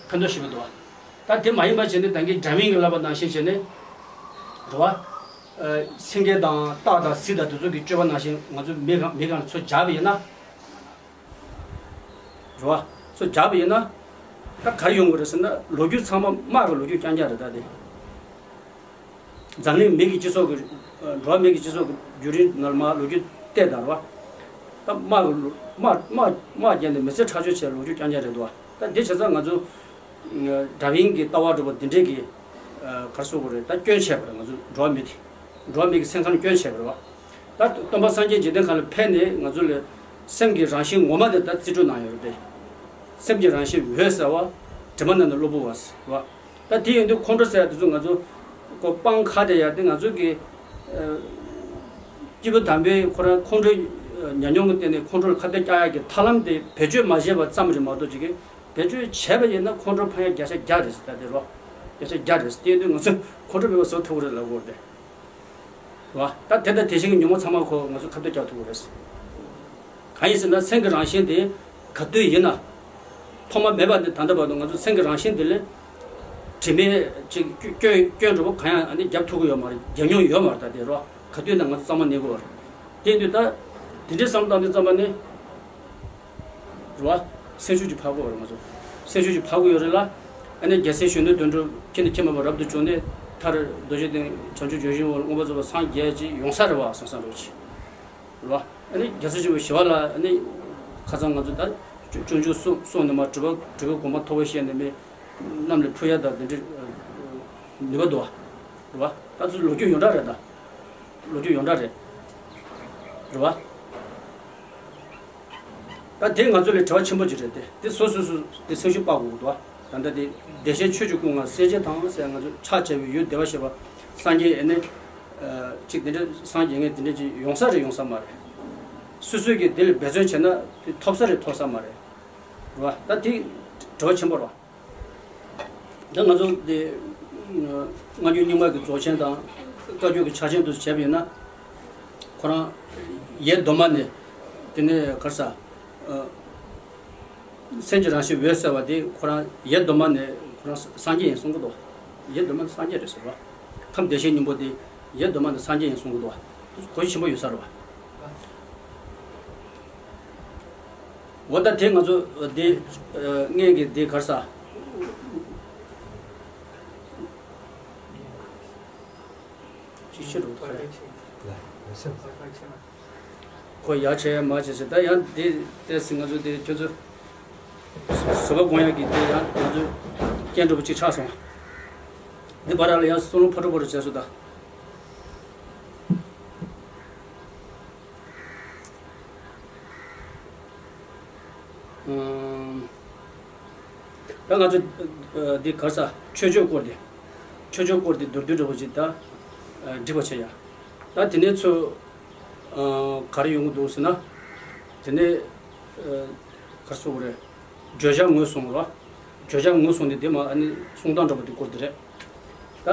ཕན་ཐོགས་ཞེ་པོ་འདུག་བ། ད་དེ་མ་ཡིན་པ་བྱས་ནས་ད་གིན་འདྲ་མིན་གྱི་བསླབ་པ་ནང་བཞིན་བྱས་ནས་རེད་བ། སེང་གེ་དང་སྟག་དང་གཟིག་དང་དེ་ཚོ་གི་སྤྱོད་པ་ནང་བཞིན་ང་ཚོ་མི་གང་མི་གང་ལ་ཚུར་སྦྱར་བ་ཡིན་ན། རེད་བ། ཚུར་སྦྱར་བ་ཡིན་ན། ད་ག་རེ་ཡོང་གི་རེད་ཟེར་ན་ལོ་རྒྱུས་ཚང་མ་དམག་གི་ལོ་རྒྱུས་རྐྱང་རྐྱང་རེད་ད་དེ། འཛམ་གླིང་མི་གི་སྤྱི་ཚོགས་ཀྱི། འགྲོ་བ་མི་གི་སྤྱི་ཚོགས་ཀྱི་བརྒྱུད་རིམ་ནང་ལ་མར་ལོ་རྒྱུས་བལྟས་དང་རེད་བ། ད་དམག་གི་ལོ་དམག་དམག་དམག་རྒྱག་ནས་མི་ཚེ་ཁྲག་སྦྱོར་བྱས་ལོ་རྒྱུས་རྐྱང་རྐྱང་རེད་འདུག་བ། ད་འདི་བྱས་ཙང་ང་ཚོ། ཌར་ཝིན་གྱི་ལྟ་བ་འདྲ་པོ་འདི་འདྲས་ཀྱི། ག་རེ་ཟེར་དགོས་རེད་ད་སྐྱོན་བྱས་པ་རེད་ང་ཚོ་འགྲོ་བ་མི་དེ། འགྲོ་བ་མི་གི་སེམས་ཁམས་སྐྱོན་བྱས་པ་རེད་བ། ད་སྟོན་པ་སངས་རྒྱས་འཇིག་རྟེན་ཁམས་ལ་ཕེབས་ནས་ང་ཚོ་ལ་སེམས་ཀྱི་རང་བཞིན་ངོ་མ་དེ་ད་རྩིས་སྤྲོད་གནང་ཡོད་རེད་དེ། སེམས་ཀྱི་རང་བཞིན་འོད་གསལ་བ། དྲི་མ་མེད་ན་གློ་བུར་བ་ཟེར་བ། ད་དེ་ཡིན་དུས་ཁོང་ཁྲོ་ཟེར་ཡ་དེ་ཚོ་ང་ཚོ་ཀོ་སྤང་ཁ་དེ་ཡ་དེ་ང་ཚོ་གི་སྐྱེས་བུ་དམ་པས་ཁོ་རང་ཁོང་ཁྲོ་ཉམས་མྱོང་གི་སྟེང་ནས་ཁོང་ཁྲོ་ལ་ཁ་གཏད་བཅག་ཡ་གི་ཐབས་ལམ་དེ་བེད་སྤྱོད་མ་བྱས་པ་ཙམ་རེད་མ་གཏོགས་ཅིག་གི་བེད་སྤྱོད་བྱས་པ་ཡིན་ན་ཁོང་ཁྲོ་ཕན་ཡ་བརྒྱ་ཆ་བརྒྱ་རེད་ཟེར། ད་དེ་རོ་བརྒྱ་ཆ་བརྒྱ་རེད་ཟེར། དེ་ཡིན་དུས་ང་ཚོ་ཁོང་ཁྲོ་མེད་པ་བཟོ་ཐུབ་ཀྱི་རེད་ལབ་དགོས་རེད། རེད་བ། ད་དེ་དང་དེ་བཞིན་གྱི་ཉོན་མོངས་ཚང་མ་ཁོ་ང་ཚོ་ཁ་གཏད་བཅག་ཐུབ་ཀྱི་རེད། གང་ཡིན་ཟེར་ན་སེམས་ཀྱི་རང་བཞིན་དེ་ག་དུས་ཡིན་ན། ཐོག་མ་མེད་པ་ནས་ད་ལྟ་བར་དུ་ང་ཚོ་སེམས་ཀྱི་རང་བཞིན་དེ་ལས། དྲི་མའི་ཅིག་སྐྱོན་སྐྱོན་འདྲ་པོ་གང་ཡང་ཨ་ནི་རྒྱབ་ཐུབ་ཀྱི་ཡོད་མ་རེད། རྒྱབ་མྱོང་ཡོད་མ་རེད། ད་དེ་རེད་བ། ག་དུས་ན་ང་ཚོ་གཙང་མ་གནས་དགོས་པ་རེད། དེ་དུས་ད། དེ་འདྲའི་བསམ་བློ་བཏང་དུས་ཙམ་པ་ནས། རེད་བ། སེམས་ཤུགས་ཅིག་འཕར་དགོས་པ་རེད་ང་ཚོ། སེམས་ཤུགས་ཅིག་འཕར་དགོས་ཡོད་རེད་ལ། ཨ་ནི་རྒྱལ་སྲས་གཞོན་ནུ་དོན་གྲུབ་ཁྱེད་ནི་ཁྱེད་མ་པ་རབ་ཏུ་བྱུང་ནས་མཐར་རྡོ་རྗེ་གདན་བྱང་ཆུབ་ལྗོན་ཤིང་འོག་ལ་མངོན་པར་རྫོགས་པར་སངས་རྒྱས་ཀྱི་ཡོང་ས་རེད་བ་བསམ་བསམ་རེད་ཅིག་རེད་བ། ཨ་ནི་རྒྱལ་སྲས་ཆེན་པོ་ཞི་བ་ལྷ་ཨ་ནི་ཁ་སང་ང་ཚོ་ད་སྤྱོད་འཇུག་གསུང་གསུང་ནས་མ་སྒྲུབ་པ་སྒྲུབ་པའི་དགོངས་པ་མཐོ་པོ་བཞེས་ནས་མི་རྣམས་ལ་ཕུལ་ཡ་ད་འདི་འདྲ་ནུས་པ་འདུག་བ། རེད་བ། ད་ཚོ་ལོ་རྒྱུས་ཡོངས་གྲགས་རེད་ད། ལོ་རྒྱུས་ཡོངས་གྲགས་རེད། རེད་བ། ད་དེ་ང་ཚོ་ལ་བྲེལ་བ་ཆེན་པོ་ཅིག་རེད་དེ། དེ་སོ་སོ་སོ་དེ་སེམས་ཤུགས་སྤར་དགོས་འདུག་བ། ད་ལྟ་དེ་བདེ་གཤེགས་ཆོས་ཀྱི་སྐུ་མངའ་སྲས་བཅས་དང་ཟེར་ང་ཚོ་ཕྱག་བྱ་བའི་ཡུལ་བདེ་བར་གཤེགས་པ་སངས་རྒྱས་ཨེ་ནས། གཅིག་དེ་འདྲ་སངས་རྒྱས་ངས་དེ་འདྲ་ཅིག་ཡོང་ས་རེད་ཡོང་ས་མ་རེད། སོ་སོས་ཀྱིས་དེ་ལ་འབད་བརྩོན་བྱས་ན་དེ་ཐོབ་ས་རེད་ཐོབ་ས་མ་རེད། རེད་བ། ད་དེ་བྲེལ་བ་ཆེན་པོ་རེད་བ། ད་ང་ཚོ་དེ་སྔ་འགྱུར་རྙིང་མ་གི་རྫོགས་ཆེན་དང་བཀའ་བརྒྱུད་ཀྱི་ཕྱག་ཆེན་དུ་བྱས་པ་ཡིན་ན། ཁོ་རང་ཡེ་གདོད་མ་ནས་དེ་ནས་གར་ས། སེམས་ཀྱི་རང་བཞིན་འོད་གསལ་བ་དེ་ཁོ་རང་ཡེ་གདོད་མ་ནས་ཁོ་རང་སངས་རྒྱས་ཡིན་གསུང་གི་འདུག་ཡེ་གདོད་མ་ནས་སངས་རྒྱས་རེད་ཟེར་བ། ཁམས་བདེ་གཤེགས་སྙིང་པོ་དེ་ཡེ་གདོད་མ་ནས་སངས་རྒྱས་ཡིན་གསུང་གི་འདུག་གོ་རྒྱུ་ཆེན་པོ་ཡོད་ས་རེད་བ། འོ་ད་དེ་ང་ཚོ་དེ་སྔོན་གྱི་དེ་གར་ས། ཅི་ཕྱིར་རུ་ཐོག་ལ། ཁོ་ཡ་བྱས་མ་བྱས་ཟེར་ད་ཡང་དེ་དེ་སི་ང་ཚོ་དེ་ཁྱོད་ཚོ་བཟོ་པ་དགོངས་ཡག་གི་དེ་ཡང་ང་ཚོ་སྐྱེ་འགྲོ་པོ་གཅིག་ཆགས་སོང་། འདི་བར་ལ་ཡང་སོ་ལོ་ཕོ་ཊོ་ཕོ་ཊོ་བྱས་སོང་ད། ད་ང་ཚོ་འདི་གར་ས་ཆོས་སྤྱོད་སྐོར་དེ། ཆོས་སྤྱོད་སྐོར་དེ་མདོར་བསྡུས་འདྲ་པོ་ཅིག་ད་འགྲིག་པ་བྱས་ཡ། ད་དེ་ནས་ཚུར་ ག་རེ་ཡོང་གི་འདུག་ཟེར་ན། དེ་ནས་ག་རེ་ཟེར་དགོས་རེད། བརྗོད་བྱ་ངོས་བཟུང་རོ། བརྗོད་བྱ་ངོས་བཟུང་ནས་དེ་མ་ཨ་ནི་གསུང་སྟངས་འདྲ་པོ་དེ་སྐོར་དེ་རེད། ད་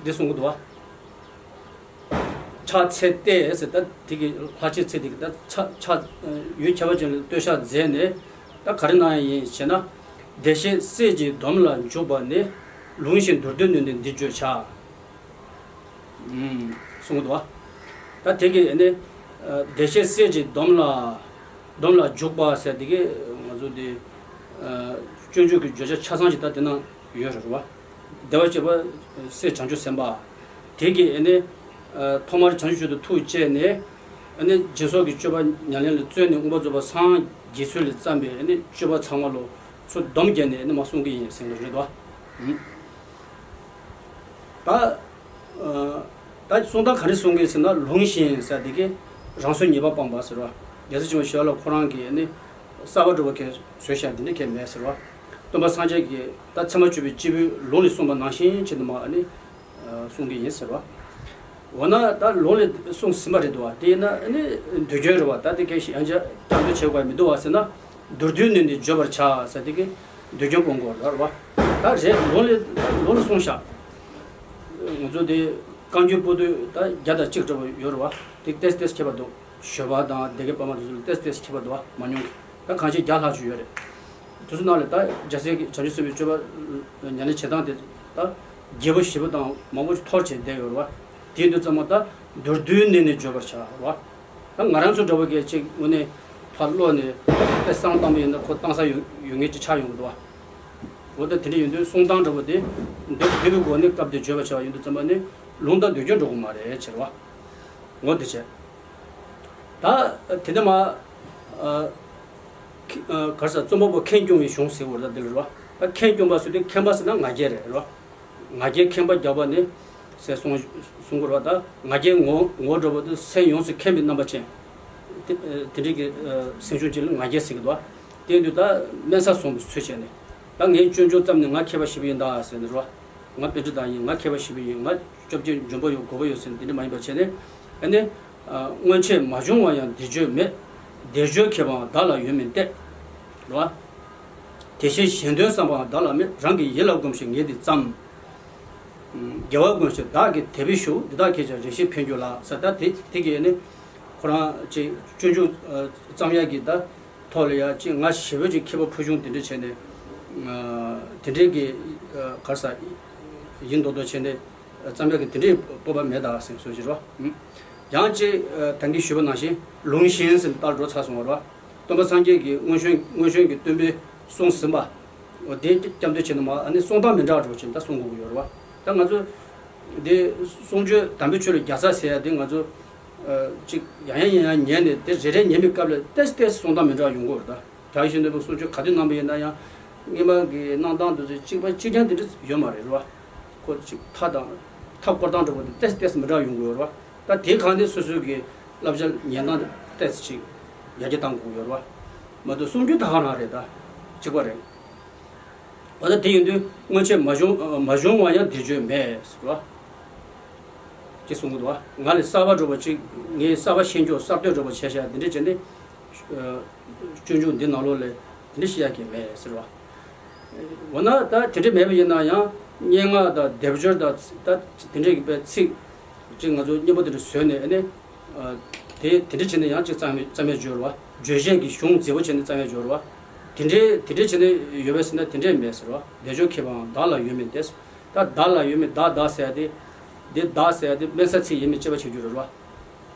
འདི་གསུང་གི་འདུག་བ། ཕྱག་འཚལ་ཏེ་ཟེར། ད་དེ་གི་ལྷག་བཅས་ཚིག་དེ་གི་ད་ཕྱག་ཕྱག་ཡུལ་ཁྱད་པར་ཅན་ལ་བསྟོད་བཤགས་མཛད་ནས། ད་ག་རེ་གནང་ཡ་ཡིན་ཞེ་ན། བདེ་གཤེགས་སྲས་ཀྱི་སྡོམ་ལ་འཇུག་པ་ནི། ལུང་བཞིན་མདོར་བསྡུས་ནི་འདི་བརྗོད་བྱ། གསུངས་འདུག་བ། ད་དེ་གི་ཨ་ནི་བདེ་གཤེགས་སྲས་ཀྱི་སྡོམ་ལ། སྡོམ་ལ་འཇུག་པ་ཟེར་དེ་གི་ང་ཚོ་དེ་སྤྱོད་འཇུག་གི་བརྗོད་བྱ་ཆ་ཚང་ཞིག་ད་དེ་ན་ཡོད་རེད་བ། བདེ་བར་གཤེགས་པ་སྲས་བྱང་ཆུབ་སེམས་དཔའ། དེ་གི་ཨ་ནི་ཐོག་མར་བྱང་ཆུབ་མཆོག་ཏུ་ཐུགས་བསྐྱེད་ནས། ཨ་ནི་སྦྱིན་སོགས་ཀྱི་སྤྱོད་པ་ཉམས་ལེན་ལ་བརྩོན་ནས་མངོན་པར་རྫོགས་པར་སངས་རྒྱས་ཚུལ་ལ་བརྩམས་པའི་ཨ་ནི་སྤྱོད་པ་ཚང་མ་ལོ་ཚུར་སྡོམ་བརྒྱབ་ནས་ཨ་ནི་མ་གསུང་གི་ཡིན་ཟེར་གི་རེད་དོ། ད་ད་གསུང་སྟངས་ག་རེ་གསུང་གི་ཟེར་ན། ལུང་བཞིན་ཟེར་དེ་གི་རང་བཟོ་ཉེས་པ་སྤངས་པ་ཟེར་བ། རྒྱལ་སྲས་ཆེན་པོ་ཞི་བ་ལྷ་ཁོ་རང་གིས་ནི་གསར་པ་འགྲོ་བ་གས་བཟོས་བཞག་འདི་འདྲ་གས་མེད་ཟེར་བ། སྟོན་པ་སངས་རྒྱས་ཀྱིས་ད་ཚད་མ་སྤྱོད་པའི་སྐྱེས་བུའི་ལུང་ལས་གསུངས་པ་ནང་བཞིན་བྱས་ནས་མ་ནི་གསུང་གི་ཡིན་ཟེར་བ། འོ་ན་ད་ལུང་ལས་གསུངས་ཟིན་པ་རེད་འདུག་བ། དེ་ཡིན་ན་ནི་དུས་རྒྱུན་རེད་བ། ད་དེ་གས་ཡང་བསྐྱར་སྐྱབས་འགྲོ་བྱེད་དགོས་མི་འདུག་བ་ཟེར་ན། མདོར་བསྡུས་ནི་འདི་བརྗོད་པར་བྱ་ཟེར་དེ་གི་མདོ་རྒྱུད་སྤོང་དགོས་རེད་བ། ད་རེད། ལུང་ལས་ལུང་ལས་གསུངས་ཤག་ང་ཚོ་དེ་བཀའ་འགྱུར་པོ་ཏི་ད་བརྒྱ་དང་གཅིག་འདྲ་བོ་ཡོད་རེད་བ། དེ་ཏེས་ཏེས་ཁྱད་པར་འདུག་ཞོལ་པ་དང་སྡེ་དགེ་པར་མ་དེ་ཚོ་ལ་ཏེས་ཏེས་ཁྱད་པར་འདུག་བ། མ་ཉུང་གི་ད་གང་ཆེ་བརྒྱ་ལྷག་ཅིག་ཡོད་རེད། དེ་ཚོ་ནང་ལས་ད་རྒྱལ་སྲས་ཀྱི་བྱང་ཆུབ་སེམས་དཔའི་སྤྱོད་པ་ཉམས་ལེན་བྱེད་སྟངས་དེ་ད་རྒྱས་པོ་ཞེ་པོ་དང་མང་པོ་ཅིག་ཐོར་བྱས་བསྡད་ཡོད་རེད་བ། དེ་དུས་ཙམ་པ་ད་མདོར་བསྡུས་ནས་ནི་བརྗོད་པར་བྱ་རེད་བ། ད་ང་རང་ཚོ་འདྲ་བོ་གས་ཅིག་དངོས་གནས་ཕར་ཀློག་ནས་དཔེ་བསམ་བཏང་བ་ཡིན་ན་ཁོ་བཏང་ས་ཡོད་ཡོད་ངེས་ཅིག་ཆགས་ཡོང་གི་འདུག་བ། འོ་ད་དེ་འདྲ་ཡིན་དུས་གསུང་སྟངས་འདྲ་བོ་དེ་མདོར་བསྡུས་པའི་སྒོ་ནས་སྐབས་དེ་བརྗོད་པར་བྱ་བ་ཡིན་དུས་ཙམ་པ་ནི་ལུང་དང་མདོ་རྒྱུད་འགྲོ་གི་མ་རེད་ཟེར་བ། འོ་དེ་བྱས། ད་དེ་ནས་མ་ཨ་ཁ་ཨ་ག་རེ་ཟེར། རྩོམ་པ་པོ་ཁེངས་སྐྱུང་བའི་གཞུང་ཟེར་བ་རེད་ད། འདི་ལ་རེད་བ། ད་ཁེངས་སྐྱུང་བ་ཟེར་དུས་ཁེངས་པ་ཟེར་ན་ང་རྒྱལ་རེད་རེད་བ། ང་རྒྱལ་ཁེངས་པ་རྒྱག་པ་ནི་ཟེར་གསུང་གསུང་དགོས་རེད་བ། ད་ང་རྒྱལ་ངོ་ངོ་འདྲ་བོ་དེ་སེམས་ཡོངས་སུ་ཁེངས་པའི་རྣམ་པ་ཅན། དེ་དེ་འདྲའི་གི་ཨ་སེམས་བྱུང་ཅིག་ལ་ང་རྒྱལ་ཟེར་གི་འདུག་བ། དེ་ཡིན་དུས་ད་དམན་ས་བཟུང་བའི་ཚུལ་བྱས་ནས། ད་ངས་སྤྱོད་འཇུག་བརྩམས་ནས་ང་མཁས་པ་ཞེ་པོ་ཡིན་ད་ཟེར་ནས་རེད་བ། ང་པཎྜི་ཏ་ཡིན། ང་མཁས་པ་ཞེ་པོ་ཡིན། ང་སྐྱོབ་བྱེད་འཇོན་པོ་ཡོད། གོ་བོ་ཡོད་ཟེར་ནས་དེ་འདྲ་མ་ཡིན་པ་བྱས་ནས། ཨ་ནི་ཨ་སྔོན་ཆད་མ་བྱུང་བ་ཡང་འདི་བརྗོད་མེད། བདེ་བརྗོད་མཁས་པའང་བདག་ལ་ཡོད་མིན་ཏེ། རེད་བ། དེ་བཞིན་གཞན་དོན་བསམ་པའང་བདག་ལ་མེད། རང་གི་ཡིད་ལ་གོམས་ཤིང་ངས་འདི་བརྩམས། དགེ་བ་ཀུན་ཞིག་བདག་གིས་དེ་བས་ཞུ། འདི་དག་གིས་ཀྱང་རེ་ཞིག་ཕན་གྱུར་ལགས་ཟེར། ད་དེ་དེ་གས་ནི་ཁོ་རང་ཅིག་སྤྱོད་འཇུག་ཨ་བརྩམ་ཡག་གི་ད་ཐོག་ལ་ཡ་ཅིག་ང་ཞེ་པོ་ཅིག་མཁས་པ་ཕུལ་བྱུང་དེ་འདྲ་བྱས་ནས། ཨ་དེ་འདྲའི་གི་ཨ་ག་རེ་ཟེར་ཡིན་མདོག་མདོག་བྱས་ནས་བརྩམ་ཡག་གི་དེ་འདྲའི་སྤོབས་པ་མེད་ད་ཟེར་བཟོ་ཞིག་རོ། ཡང་ཅིག་ཨ་ད་གིན་ཞུས་པ་ནང་བཞིན་ལུང་བཞིན་ཟེར་ནས་ལྟར་འགྲོ་ཚར་སོང་བ་རོ། སྟོན་པ་སངས་རྒྱས་ཀྱིས་སྔོན་བྱོན་སྔོན་བྱོན་གྱི་སྟོན་པས་གསུངས་ཟིན་པ། འོ་དེ་སྐྱབས་འདོད་བྱས་ནས་མ་ཨ་ནི་གསུང་སྟངས་མི་འདྲ་བ་འདྲ་བོ་བྱས་ནས་ད་གསུང་དགོས་ཀྱི་ཡོད་རེད་བ། ད་ང་ཚོ་དེ་གསུང་ཆོས་དམ་པའི་ཆོས་ལ་རྒྱལ་ས་ཟེར་ཡ་དེ་ང་ཚོ་ཨ་ཅིག་ཡང་ཡང་ཡང་ཡང་ཉན་ནས་དེ་རེ་རེ་ཉན་པའི་སྐབས་ལ་ཏེས་ཏེས་གསུང་སྟངས་མི་འདྲ་བ་ཡོང་གི་ཡོད་རེད་ད། བྱ་བཞིན་དུ་གསུང་ཆོས་ག་དུས་གནང་པ་ཡིན་ན་ཡང་སྔོན་མ་གི་གནང་སྟངས་དེ་ཚོ་གཅིག་པ་གཅིག་རྐྱང་དེ་འདྲ་ཡོད་མ་རེད་རེད་བ། ཁོ་ཅིག་མཐའ་དང་མཐའ་སྐོར་སྟངས་འདྲ་པོ་དེ་ཏེས་ཏེས་མི་འདྲ་ཡོང་གི་ཡོད་རེད་བ། ད་དེ་གང་དེ་སོ་སོའི་གི་བསླབ་བྱ་ཉན་སྟངས་ཏེས་ཅིག་ཡར་རྒྱས་བཏང་དགོས་ཀྱི་ཡོད་རེད་བ། མ་གཏོགས་གསུང་རྒྱུན་ད་ག་རང་རེད། ད་གཅིག་པ་རེད། འོ་ད་དེ་ཡིན་དུས་སྔོན་ཆད་མ་བྱུང་མ་བྱུང་བ་ཡང་འདི་བརྗོད་མེད་ཟེར་བ། ཅེས་གསུང་གི་འདུག་བ། ང་ལས་གསར་པ་འགྲོ་བ་ཅིག་ངས་གསར་པ་ཤེས་རྒྱུ་གསར་གཏོད་འགྲོ་བ་བྱས་ཤག་འདི་འདྲ་བྱས་ནས། ཨ་སྤྱོད་འཇུག་འདི་ནང་ལོགས་ལས་འདི་འདྲ་བཤད་ཡག་གི་མེད་ཟེར་བ། འོ་ན་ད་དེ་འདྲ་མེད་པ་ཡིན་ན་ཡང་སྙན་ངག་དང་སྡེབ་སྦྱོར་དང་ད་དེ་འདྲ་གི་པའི་ཚིག་ཅིག་ང་ཚོ་སྙན་པོ་དེ་འདྲ་བཟོས་ནས་ཨ་ནི། ཨ་དེ་དེ་འདྲ་བྱས་ནས་ཡང་ཅིག་བརྩམས་བརྩམས་ཡག་འབྱོར་བ། བརྗོད་བྱེད་ཀྱི་གཞུང་མཛེས་པོ་བྱས་ནས་བརྩམས་ཡག་འབྱོར་བ། དེ་འདྲའི་དེ་འདྲ་བྱས་ནས་ཡོད་པས་ཟེར་ན་དེ་འདྲས་མེད་ཟེར་བ། བདེ་མཆོག་མཁས་པའང་བདག་ལ་ཡོད་མིན་ཏེ། ད་བདག་ལ་ཡོད་མིན་བདག་བདག་ཟེར་ཡ་དེ། འདི་བདག་ཟེར་ཡ་དེ་དམན་ས་ཚིག་ཡིན་མིན་དཔྱད་པ་བྱེད་རྒྱུ་རེད་བ།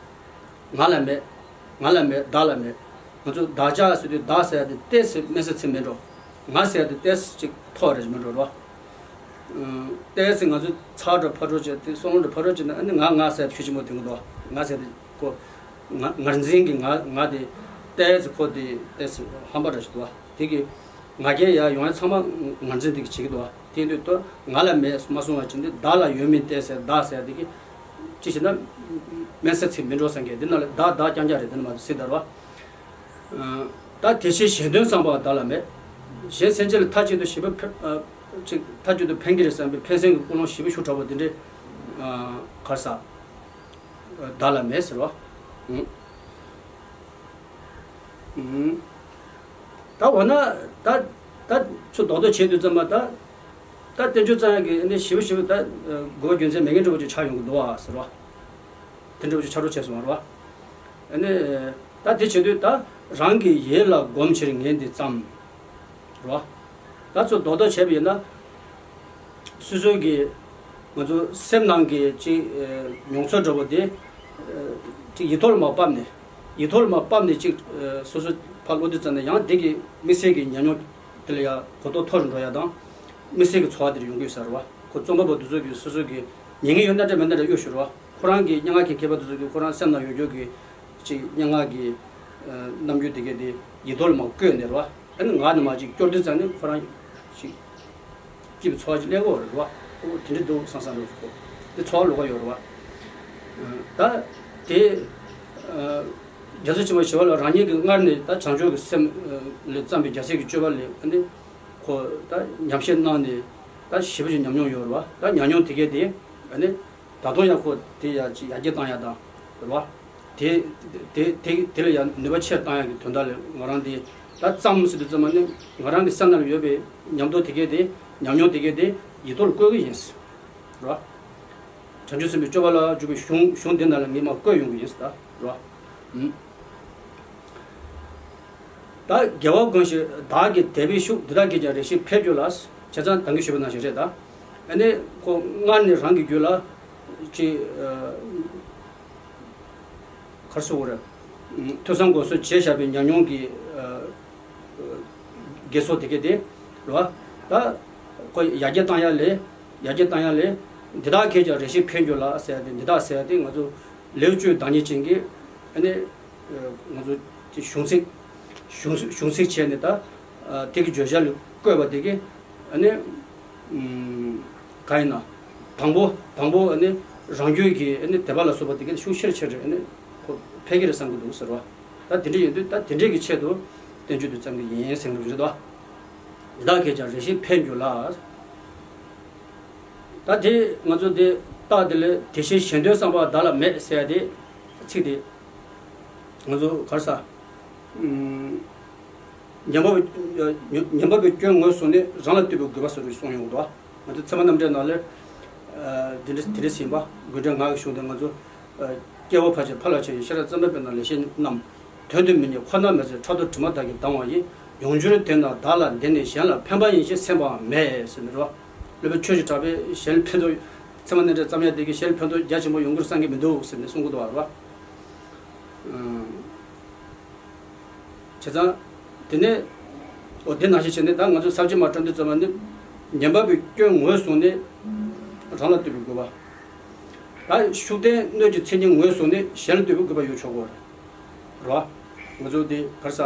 ང་ལ་མེད། ང་ལ་མེད་བདག་ལ་མེད། ང་ཚོ་བདག་ཅག་ཟེར་དུས་བདག་ཟེར་ཡ་དེ་ཏེ་ཟེར་དམན་ས་ཚིག་མིན་འགྲོ། ང་ཟེར་ཡ་དེ་ཏེ་ཟེར་ཅིག་ཐོག་རེ་མིན་འགྲོ་རེད་བ། ཏེ་ཟེར་ང་ཚོ་ཚ་འགྲོ་ཕ་འགྲོ་བྱས་ཏེ་སོང་འགྲོ་ཕ་འགྲོ་བྱས་ན་ཨ་ནི་ང་ང་ཟེར་ཡ་དེ་ཤུགས་ཆེན་པོ་དེ་ང་འདུག་ང་ཟེར་ཡ་དེ་ཁོ་ང་ངར་འཛིན་གྱི་ང་ང་དེ་ཏེ་ཟེར་ཁོ་དེ་ཏེ་ཟེར་ཧམ་པ་འདྲ་ཞིག་འདུག་བ། དེ་གི་ང་རྒྱལ་ཡར་ཡོང་ཡ་ཚང་མ་ངར་འཛིན་དེ་གི་བྱེད་ཀྱི་འདུག་བ། དེ་ཡིན་དུས་ད་ང་ལ་མེད་མ་གསུང་བ་བྱས་ཏེ་བདག་ལ་ཡོད་མིན་ཏེ་ཟེར་བདག་ཟེར་དེ་གི་ཅི་ཞེ་ན། དམན་ས་ཚིག་མིན་འགྲོ་བསམ་གི་འདི་ན་ལ་བདག་བདག་རྐྱང་རྐྱང་རེད། འདི་ན་མ་གཏོགས་སྲིད་དར་བ། ད་དེ་ཕྱིར་གཞན་དོན་བསམ་པ་བདག་ལ་མེད། གཞན་སེམས་ཅན་ལ་མཐའ་གཅིག་ཏུ་ཞེ་པོ་ཕན་ཨ་ཅིག་མཐའ་གཅིག་ཏུ་ཕན་གི་རེད་བསམ་པའི་ཕན་སེམས་ཀྱི་ཀུན་སློང་ཞེ་པོ་ཤུགས་དྲག་པོ་འདི་འདྲའི་ཨ་གར་ས། བདག་ལ་མེད་ཟེར་བ། ཨུམ། ད་འོ་ན་ད་ད་ཚུར་རྡོག་རྡོག་བྱེད་དུས་ཙམ་པ་ད་ད་བསྟན་བཅོས་རྩོམ་ཡག་གི་ནི་ཞེ་པོ་ཞེ་པོ་ད་དགོས་པ་རྒྱུ་མཚན་མེད་མཁན་འདྲ་པོ་ཅིག་ཆགས་ཡོང་གི་འདུག་བ་ཟེར་བ། དེ་འདྲ་པོ་ཅིག་ཆགས་འགྲོ་བྱས་སོང་བ་རེད་བ། ཨ་ནི་ད་དེ་བྱེད་དུས་ད་རང་གི་ཡིད་ལ་སྒོམ་ཕྱིར་ངས་འདི་བརྩམས། རེད་བ། ད་ཚུར་རྡོག་རྡོག་བྱས་པ་ཡིན་ན། སོ་སོ་གི་ང་ཚོ་སེམས་ནང་གི་ཅིག་ཨ་མྱོང་ཚོར་འདྲ་པོ་དེ་ཨ་ཅིག་ཡིག་ཐོག་ལ་མར་ཕབ་ནས། ཡིག་ཐོག་ལ་མར་ཕབ་ནས་ཅིག་ཨ་སོ་སོ་ཕར་བློ་འདི་བཙལ་ན་ཡང་དེ་གི་དམིགས་བསལ་གྱི་ཉམས་མྱོང་དེ་ལ་ཡང་གོ་རྟོགས་མཐོ་རུ་འགྲོ་ཡ་དང་། དམིགས་བསལ་གྱི་ཚོར་བ་དེ་རུ་ཡོང་གི་ཡོད་ས་རེད་བ། ཁོ་རྩོམ་པ་པོ་དེ་ཚོ་གི་སོ་སོ་གི་ཉན་གྱི་ཡོད་ན་འདྲ་མེད་ན་འདྲ་གཡོ་ཞུ་རེད་བ། ཁོ་རང་གི་སྙན་ངག་གི་མཁས་པ་དེ་ཚོ་གི་ཁོ་རང་སེམས་ནང་ཡོད་རྒྱུ་གི་ཅིག་སྙན་ངག་གི་ཨ་རྣམ་འགྱུར་དེ་གས་དེ་ཡིག་ཐོག་ལ་མར་བཀོད་ནས་རེད་བ། ཨ་ནི་ངག་ནས་མར་ཅིག་སྐྱོར་དུས་ཙམ་ནས་ཁོ་རང་ཅིག་སྐྱིད་པའི་ཚོར་བ་ཅིག་སླེབས་ཀྱི་ཡོད་རེད་བ། ཨོ་དེ་འདྲ་འདུག་བསམ་བསམ་རེད་ཁོ། དེ་ཚོར་བ་ལོག་གི་ཡོད་རེད་བ། ད་དེ་ཨ་རྒྱལ་སྲས་ཆེན་པོ་ཞི་བ་ལྷ་རང་ཉིད་ཀྱིས་སྔར་ནས་ད་བྱང་ཆུབ་ཀྱི་སེམས་ཨ་ལས་བརྩམས་པའི་རྒྱལ་སྲས་ཀྱི་སྤྱོད་པ་ལས་ཨ་ནི་ཁོ་ད་ཉམས་བཞེས་གནང་ནས་ད་ཞེ་པོ་ཅིག་ཉམས་མྱོང་ཡོད་རེད་བ། ད་ཉམས་མྱོང་དེ་གས་དེ་ཨ་ནི། ད་དུང་ཡང་ཁོ་དེ་ཡང་ཅིག་ཡར་རྒྱས་བཏང་ཡ་དང་། རེད་བ། དེ་དེ་དེ་དེ་ལ་ཡང་ནུས་པ་ཆེར་བཏང་ཡ་གི་དོན་དག་ལ་ང་རང་དེ་ད་བརྩམས་ཟེར་དུས་ཙམ་པ་ནི་ང་རང་གི་སེམས་ནང་ལ་ཡོད་པའི་ཉམས་རྟོགས་དེ་གས་དེ། ཉམས་མྱོང་དེ་གས་དེ་ཡིག་ཐོག་ལ་བཀོད་གི་ཡིན། རེད་བ། བྱང་ཆུབ་སེམས་དཔའི་སྤྱོད་པ་ལ་འཇུག་པའི་གཞུང་གཞུང་འདི་ནང་ལ་ངས་མར་བཀོད་ཡོང་གི་ཡིན་ད། རེད་བ། ཨུམ། ད་རྒྱལ་བ་དགོངས་ཤིག་བདག་གི་དད་པའི་ཤུགས། འདི་དག་གིས་ཀྱང་རེ་ཞིག་འཕེལ་འགྱུར་ལ། བྱས་ཙང་ད་གིན་ཞུས་པ་ནང་བཞིན་རེད་ད། ཨ་ནི་ཁོ་སྔར་ནས་རང་གི་རྒྱུད་ལ་ཅིག་ཨ་ག་རེ་ཟེར་དགོས་རེད། ཐོས་བསམ་སྒོམ་གསུམ་བྱས་བཞག་པའི་ཉམས་མྱོང་གི་ཨ་དགེ་ཚོགས་དེ་གས་དེ་རེད་བ། ད་ཁོ་ཡར་རྒྱས་བཏང་ཡ་ལས། ཡར་རྒྱས་བཏང་ཡ་ལས། འདི་དག་གིས་ཀྱང་རེ་ཞིག་འཕེལ་འགྱུར་ལ་ཟེར་ཡ་དེ། འདི་དག་ཟེར་ཡ་དེ་ང་ཚོ་ལེའུ་བཅུའི་བདག་ཉིད་ཅན་གྱི་ཨ་ནི་ང་ཚོ་དེ་གཞུང་ཚིག་གཞུང་གཞུང་ཚིག་བྱས་ནས་ད་དེ་གི་བརྗོད་བྱ་ལ་བཀོད་པ་དེ་གི་ཨ་ནི་གང་ཡིན་ན། དང་པོ་དང་པོ་ཨ་ནི་རང་རྒྱུད་ཀྱི་ཨ་ནི་དད་པ་ལ་སོགས་པ་དེ་གི་ཤུགས་ཆེར་ཆེར་ཨ་ནི་ཁོ་འཕེལ་གྱི་རེད་བསམ་གྱི་འདུག་ཟེར་བ། ད་དེ་འདྲ་ཡིན་དུས་ད་དེ་འདྲས་ཀྱི་ཆེད་དུ་བསྟན་བཅོས་དེ་བརྩམས་ཀྱི་ཡིན་ཟེར་གྱི་རེད་དོ། འདི་དག་གིས་ཀྱང་རེ་ཞིག་འཕེལ་འགྱུར་ལ། ད་དེ་ང་ཚོ་དེ་རྟགས་དེ་ལས་དེ་བཞིན་གཞན་དོན་བསམ་པ་བདག་ལ་མེད་ཟེར་ཡ་དེ་ཚིག་དེ། ང་ཚོ་ག་རེ་ཟ། ཨུམ། ཉན་པ་པོའི་ཉན་པ་པོའི་སྐྱོན་ངོས་བཟུང་ནས་རང་ལ་ལྟོས་པའི་དགོས་པ་ཟེར་བའི་གསུངས་ཡོང་གི་འདུག་ང་ཚོ་ཚད་མ་རྣམ་འགྲེལ་ནང་ལ་ཨ་དེ་འདྲ་དེ་འདྲ་ཟིན་པ་དགོས་འདྲ་ངག་གི་གཞུང་དེ་ང་ཚོ། སྐྱེ་བ་ཕལ་ཆེར་ཕར་ལ་ཆགས་ཤིང་། ཤེས་རབ་བརྩམས་པའི་དཔེར་ན་ལེགས་བཤད་རྣམས། དོན་དུ་མི་གཉེར་ཁོ་ན་མེད་ཚེ། ཕྲག་དོག་དྲི་མ་དག་གིས་ལྡང་བ་ཡི། ཡོངས་གྱུར་དེ་རྣམས་བདག་ལ་ལྡན་ནས། གཞན་ལ་ཕན་པ་ཡིན་ཞེས་སེམས་པའང་མེད་ཟེར་ནས་རོ། སློབ་དཔོན་ཆོས་ཀྱི་གྲགས་པས་གཞན་ལ་ཕན་ཐོགས། ཚད་མ་རྣམ་འགྲེལ་བརྩམས་ཡ་དེ་གིས་གཞན་ལ་ཕན་ཐོགས་རྒྱ་ཆེན་པོ་ཡོང་གི་རེད་བསམ་གྱི་མི་འདུག་ཟེར་ནས་གསུང་གི་འདུག་བ་རོ། བྱས་ཙང་། དེ་ནས། འོ་དེ་ནང་བཞིན་བྱས་ནས་ད་ང་ཚོ་ས་བཅད་མ་བཀྲམ་དུས་ཙམ་པ་ནི། ཉན་པ་པོའི་སྐྱོན་ངོས་བཟུང་ནས་རང་ལ་ལྟོས་པའི་དགོས་པ། ད་ཤུགས་བསྟན་སྣོད་ཀྱི་མཚན་ཉིད་ངོས་བཟུང་ནས་གཞན་ལ་ལྟོས་པའི་དགོས་པ་ཡོད་ཆོག་གོ། རེད་བ། ང་ཚོ་དེ་ག་རེ་ཟ།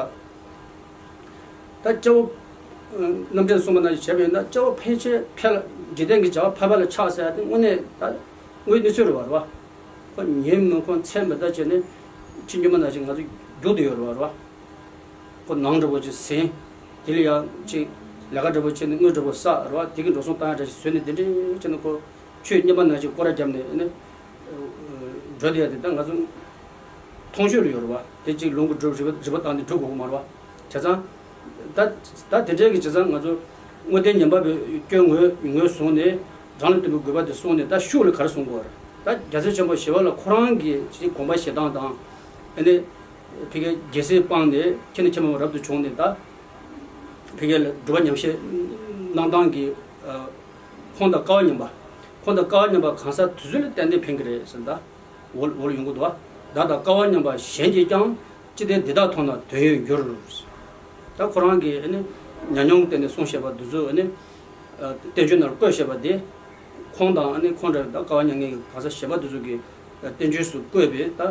ད་སྐྱེ་བོ། རྣམ་འགྲེལ་གསུངས་པ་ནང་བཞིན་བྱས་པ་ཡིན་ན། སྐྱེ་བོ་ཕལ་ཆེར་ཕལ། འཇིག་རྟེན་གྱི་བྱ་བ་ཕལ་པ་ལ་ཆགས་ཟེར་ཡ་དེ་དངོས་གནས་ད་དངོས་གནས་ཚུལ་རེད་བ། རེད་བ། ཁོ་ཉིན་མི་ཁོམ་མཚན་མི་ཟླ་བྱས་ནས་ཁྱི་སྨྱོན་པ་ནང་བཞིན་ང་ཚོ་རྒྱུག་བསྡད་ཡོད་རེད་བ། རེད་བ། ཁོ་ནང་འདྲ་པོ་ཅིག་ཟིན། དེ་ལ་ཡང་ཅིག་ལས་ཀ་འདྲ་པོ་བྱས་ནས་དངུལ་འདྲ་པོ་བསགས། རེད་བ། དེ་གི་འགྲོ་སོང་བཏང་ཡ་འདྲ་ཞིག་བཟོས་ནས་དེ་འདྲས་བྱས་ནས་ཁོ་ཁྱོད་སྨྱོན་པ་ནང་བཞིན་སྐོར་ར་བརྒྱབ་ནས་ཨ་ནི་འགྲོ་བསྡད་ཡ་དེ་ད་ང་ཚོ་མཐོང་ཆོས་ལ་ཡོད་རེད་བ། དེ་ཅིག་ལུང་གི་སྒྲུབ་རིག་པ་རིག་པ་བཏང་ནས་སྒྲུབ་དགོས་ཀྱི་མ་རེད་བ། བྱས་ཙང་། ད་ད་དེ་འདྲའི་གི་བྱས་ཙང་ང་ཚོ་དངོས་བསྟན་ཉན་པ་པོའི་སྐྱོན་ངོས་ངོས་བཟུང་ནས་རང་ལ་ལྟོས་པའི་དགོས་པ་དེ་གསུངས་ནས། ད་ཤུགས་ལ་ག་རེ་གསུང་དགོས་རེད། ད་རྒྱལ་སྲས་ཆེན་པོ་ཞི་བ་ལྷ་ཁོ་རང་གི་ཅིག་དགོངས་པ་བཞེས་སྟངས་དང་། ཨ་ནི་ཕ་གིའི་རྒྱལ་སྲིད་སྤངས་ནས་ཁྱེད་ནི་ཁྱེད་མ་རབ་ཏུ་བྱུང་ནས། ད་ཕ་གི་ལ་སྒྲུབ་པ་ཉམས་བཞེས་གནང་སྟངས་ཀྱི་ཁོང་དང་སྐལ་བ་མཉམ་པ། ཁོང་དང་སྐལ་བ་མཉམ་པ་གང་ཟག་དེ་ཚོ་ལ་ཏན་ཏན་ཕན་གྱི་རེད་ཟེར། ད་འོ་འོ་ལ་ཡོང་གི་འདུག་བ། བདག་དང་སྐལ་བ་མཉམ་པ་གཞན་གྱིས་ཀྱང་། ཅི་སྟེ་འདི་དག་མཐོང་ན་དོན་ཡོད་འགྱུར། ད་ཁོ་རང་གི་ཨ་ནི་ཉམས་མྱོང་གི་སྟེང་ནས་གསུངས་བཞག་པ་འདི་ཚོ་ཨ་ནི་བསྟན་བཅོས་ནང་ལ་བཀོད་བཞག་པ་དེ། ཁོང་དང་ཨ་ནི་ཁོང་འདྲ་བའི་ད་སྐལ་བ་མཉམ་མཁན་གྱི་གང་ཟག་གཞན་པ་འདི་ཚོ་གི་བསྟན་བཅོས་སུ་བཀོད་པའི་ད་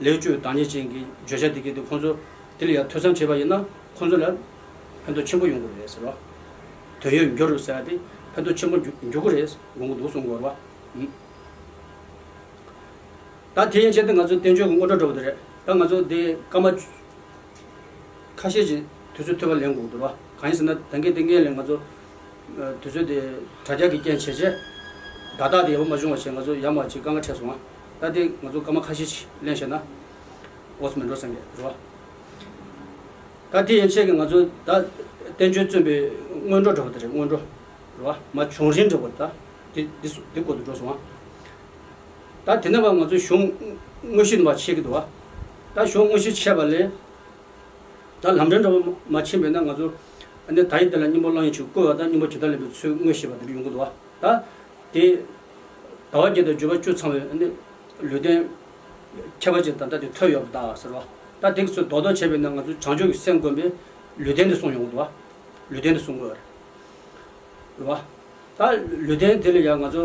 ལེའུ་བཅུའི་བདག་ཉིད་ཅན་གྱི་བརྗོད་བྱ་འདི་གའི་དེ་ཁོང་ཚོ་དེ་ལ་ཡང་ཐོས་བསམ་བྱས་པ་ཡིན་ན། ཁོང་ཚོ་ལ་ཕན་ཐོགས་ཆེན་པོ་ཡོང་གི་རེད་ཟེར་བ། དོན་ཡོད་འགྱུར་ཟེར་ཡ་དེ་ཕན་ཐོགས་ཆེན་པོ་འགྱུར་འགྱུར་གི་རེད་དགོངས་ཀྱི་འདུག་གསུང་གི་ཡོད་རེད་བ། ད་དེ་ཡན་ཆད་དེ་ང་ཚོ་བསྟན་བཅོས་ཀྱི་དངོས་གྲུབ་འདྲ་པོ་དེ་རེད། ད་ང་ཚོ་དེ་སྐར་མ་ཁ་ཤས་ཀྱི་དུས་ཚོད་ཐུབ་པ་ལེན་དགོས་འདུག་བ། གང་ཡིན་ཟེར་ན་ད་གིན་དེ་སྔོན་ལ་ང་ཚོ་དུས་ཚོད་དེ་དྲ་རྒྱ་གི་རྐྱེན་བྱས་བྱས་བརྡ་རྟགས་དེ་ཡག་པོ་མ་བྱུང་བ་བྱས། ང་ཚོ་ཡར་མར་ཅིག་དཀའ་ངལ་འཕྲད་སོང་ང་། ད་དེ་ང་ཚོ་སྐར་མ་ཁ་ཤས་ཤིག་ལེན་བྱས་ན། འོས་མི་འགྲོ་བསམ་གི་རེད་བ། ད་དེ་ཡན་ཆད་ཀྱི་ང་ཚོ་ད་བསྟན་བཅོས་བརྩོན་པའི་སྔོན་འགྲོ་འདྲ་པོ་དེ་རེད། སྔོན་འགྲོ་རེད་བ། མ་བྱུང་རིམ་འདྲ་པོ་ད་དེ་དེ་སུ་དེ་སྐོར་དུ་འགྲོ་སོང་བ། ད་དེ་ནས་བ་ང་ཚོ་གཞུང་དངོས་གཞི་ནས་མ་ཆད་ཀྱི་འདུག་བ། ད་གཞུང་དངོས་གཞི་ཆད་པ་ལས། ད་ལམ་འགྲོ་འདྲ་པོ་མ་ཕྱིན་པས་ན་ང་ཚོ་ཨ་ནི་ད་ཡི་དེ་ལ་སྙིང་པོ་བླང་ཡིན་ཆུ་བསྐོལ་བ་དང་སྙིང་པོ་ཇི་ལྟར་ལེན་པའི་ཚུལ་དངོས་ཤེས་པ་དེ་འདྲ་ཡོང་གི་འདུག་བ། ད་དེ་ཟླ་བ་བརྒྱད་དང་བརྗོད་པ་བཅུ་ཚང་བའི་ཨ་ནི་ལུས་རྟེན་ཁྱད་པར་ཅན་ད་ལྟ་དེ་ཐོབ་ཡོད་པ་ད་ཟེར་བ། ད་དེ་གི་ཚུལ་རྡོག་རྡོག་བྱས་པས་ན་ང་ཚོ་བྱང་ཆུབ་ཀྱི་སེམས་བསྒོམ་པའི་ལུས་རྟེན་དེ་གསུངས་ཡོང་གི་འདུག་བ། ལུས་རྟེན་དེ་གསུང་དགོས་པ་རེད། རེད་བ། ད་ལུས་རྟེན་དེ་ལ་ཡང་ང་ཚོ་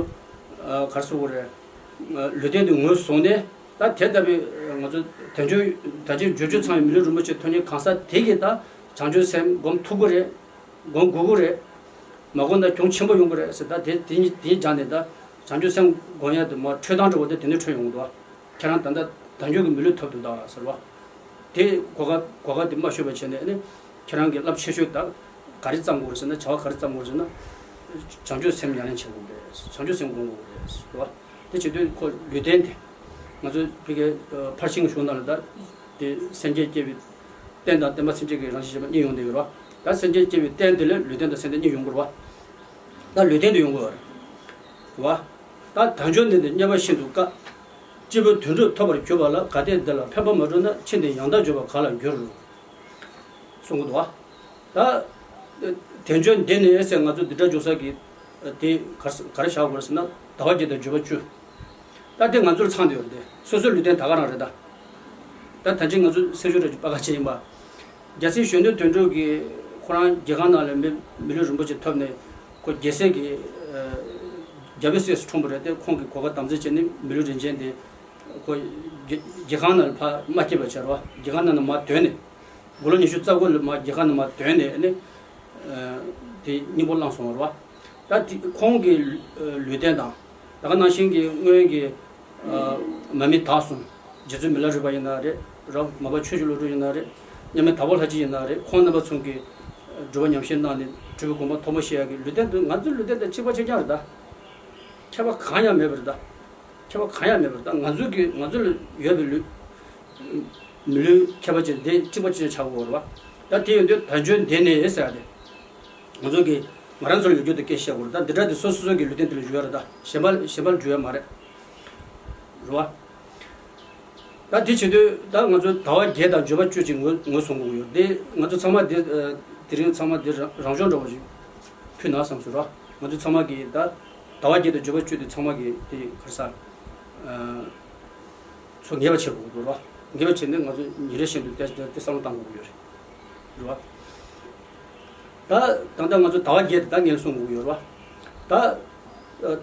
ཨ་ག་རེ་ཟེར་དགོས་རེད། ཨ་ལུས་རྟེན་དེ་ངོས་བཟུང་ནས་ད་དེ་ལྟ་བུའི་ང་ཚོ་དལ་འབྱོར་ད་ཅི་བརྗོད་བརྗོད་ཚང་བའི་མི་ལུས་རིན་པོ་ཆེ་ཐོབ་མཁན་གང་ཟག་དེ་གིས་ད་བྱང་ཆུབ་སེམས་སྒོམ་ཐུབ་ཀྱི་རེད། སྒོམ་དགོས་ཀྱི་རེད། མ་སྒོམ་ན་གྱོང་ཆེན་པོ་ཡོང་གི་རེད་ཟེར། ད་དེ་དེ་གཉིས་དེ་གཉིས་སྦྱངས་ནས་ད་བྱང་ཆུབ་སེམས་སྒོམ་ཡ་དེ་མ་འཕྲོད་སྟངས་འདྲ་བོ་དེ་དེ་ནས་འཕྲོད་ཡོང་གི་འདུག་བ། ཁྱེད་རང་ད་ལྟ་དལ་འབྱོར་གྱི་མི་ལུས་ཐོབ་འདུག་ད་ཟེར་བ། དེ་གོ་སྐབས་གོ་སྐབས་དེ་མ་ཤོར་བ་བྱས་ནས་ནི་ཁྱེད་རང་གི་རླབས་ཆེ་ཤོས་ད་ག་རེ་བརྩམ་དགོས་རེད་ཟེར་ན། བྱ་བ་ག་རེ་བརྩམ་དགོས་རེད་ཟེར་ན། བྱང་ཆུབ་སེམས་ཉམས་ལེན་བྱེད་དགོས་རེད། བྱང་ཆུབ་སེམས་སྒོམ་དགོས་རེད་ཟེར་བ། དེ་བྱེད་དུས་ཁོ་ལུས་རྟེན་དེ་ང་ཚོ་བོད་ཀྱི་ཕར་ཕྱིན་གྱི་གཞུང་ནང་ལ་ད་དེ་སེམས་བསྐྱེད་བསྐྱེད་པའི་རྟེན་དང་བརྟེན་པ་སེམས་བསྐྱེད་ཀྱི་རང་བཞིན་བྱས་པ་གཉིས་ཡོང་བསྡད་ཡོད་རེད་བ། ད་སེམས་བསྐྱེད་བསྐྱེད་པའི་རྟེན་དེ་ལས་ལུས་རྟེན་དང་སེམས་རྟེན་གཉིས་ཡོང་དགོས་རེད་བ། ད་ལུས་རྟེན་དེ་ཡོང་དགོས་རེད་བ། ད་དལ་འབྱོར་འདི་ནི་རྙེད་པ་ཤིན་ཏུ་དཀའ། སྐྱེས་བུ་དོན་གྲུབ་ཐོབ་པར་གྱུར་པ་ལ། གལ་ཏེ་འདི་ལ་ཕན་པ་མ་བསྒྲུབས་ན། ཕྱིར་འདི་ཡང་དག་འབྱོར་པ་ག་ལ་འགྱུར། གསུང་གི་འདུག་བ། ད་དལ་འབྱོར་འདི་ནི་ཟེར་ང་ཚོ་འདི་འདྲ་འཇོག་ས་གི་དེ་ག་རེ་ག་རེ་བཞག་དགོས་རེད་ཟེར་ན། ཟླ་བ་བརྒྱད་དང་བརྗོད་པ་བཅུ། ད་དེ་ང་ཚོར་ཚང་བསྡད་ཡོད་རེད་དེ། སོ་སོའི་ལུས་རྟེན་ད་ག་རང་རེད་ད། ད་ད་ཅི་ང་ཚོ་སེམས་ཤུགས་རེ་ཅིག་པ་ག་ཅིག་ཡིན་པ། རྒྱལ་སྲས་གཞོན་ནུ་དོན་གྲུབ་ཀྱིས་ཁོ་རང་རྒྱལ་ཁང་ནང་ལ་མི་མི་ལུས་རིན་པོ་ཆེ་ཐོབ་ནས་ཁོ་རྒྱལ་སྲས་ཀྱི་ཨ་རྒྱལ་པོའི་སྲས་སུ་འཁྲུངས་པ་རེད་དེ། ཁོང་གིས་གོ་སྐབས་དམ་འཛིན་བྱས་ནས་མི་ལུས་རིན་ཆེན་དེ་ཁོ་རྒྱལ་རྒྱལ་ཁང་ནང་ལ་ཕར་མ་སྐྱེས་པ་བྱས་རེད་བ། རྒྱལ་ཁང་ནང་ནས་མར་ཐོན་ནས། དགུང་ལོ་ཉི་ཤུ་རྩ་དགུ་ལ་མར་རྒྱལ་ཁང་ནས་མར་ཐོན་ནས་ནི་ཨ་དེ་སྙིང་པོ་བླངས་སོང་བ་རེད་བ། ད་དེ་ཁོང་གི་ལུས་རྟེན་དང་། ད་ག་ནང་བཞིན་གྱི་སྔོན་གྱི་ཨ་མ་མི་དྭགས་གསུམ། རྗེ་བཙུན་མི་ལ་རས་པ་ཡིན་ན་རེད། རབ་མ་པ་ཆོས་ཀྱི་བློ་གྲོས་ཡིན་ན་རེད། མཉམ་མེད་དྭགས་པོ་ལྷ་རྗེ་ཡིན་ན་རེད། ཁོང་རྣམ་པ་ཚོ་གིས་སྒྲུབ་པ་ཉམས་བཞེས་གནང་ནས་སྒྲུབ་པའི་དགོངས་པ་མཐོན་པོ་བཞེས་ཡག་གི་ལུས་རྟེན་དེ་ང་ཚོའི་ལུས་རྟེན་དང་གཅིག་པ་གཅིག་རྐྱང་རེད་ད། ཁྱད་པར་གང་ཡང་མེད་པ་རེད་ད། ཁྱད་པར་གང་ཡང་མེད་པར་ད་ང་ཚོ་གི་ང་ཚོ་ལ་ཡོད་པའི་ལུས་མི་ལུས་ཁྱད་པར་ཅན་དེ་གཅིག་པ་གཅིག་རྐྱང་ཆགས་དགོས་རེད་བ། ད་དེ་ཡོང་དུས་དལ་འབྱོར་འདི་ནི་ཟེར་ཡ་དེ། ང་ཚོ་གི་ང་རང་ཚོ་ལ་ཡོད་རྒྱུ་དེ་སྐད་བཤད་དགོས་རེད་ད། འདི་འདྲ་དེ་སོ་སོ་སོ་གི་ལུས་རྟེན་དེ་ལ་ཡོད་རེད་ད། གཞན་པ་གཞན་པ་ལ་འཇུ་ཡ་མ་རེད། རེད་བ། ད་དེ་བྱེད་དུས་ད་ང་ཚོ་ཟླ་བ་བརྒྱད་དང་བརྗོད་པ་བཅུ་ཅིག་ངོས་ངོས་བཟུང་དགོས་ཡོད་དེ། ང་ཚོ་ཚང་མ་དེ་དེ་རིང་ཚང་མ་དེ་རང་རང་སྦྱོང་འདྲ་བོ་ཞིག་ཕུལ་ན་བསམ་སོང་ར། ང་ཚོ་ཚང་མ་གིས་ད་ཟླ་བ་བརྒྱད་དང་བརྗོད་པ་བཅུ་དེ་ཚང་མ་གིས་དེ་ག་རེ་ཟ། ཚོ་ངེས་པ་བྱེད་དགོས་ར། ངེས་པ་བྱས་ནས་ང་ཚོ་ཉིན་རེ་བཞིན་དུ་དེ་དེ་བསམ་བློ་བཏང་དགོས་ཡོད་རེད། རེད་བ། ད་ད་ལྟ་ང་ཚོ་ཟླ་བ་བརྒྱད་དེ་ད་ངས་གསུང་དགོས་ཡོད་རེད་བ། ད་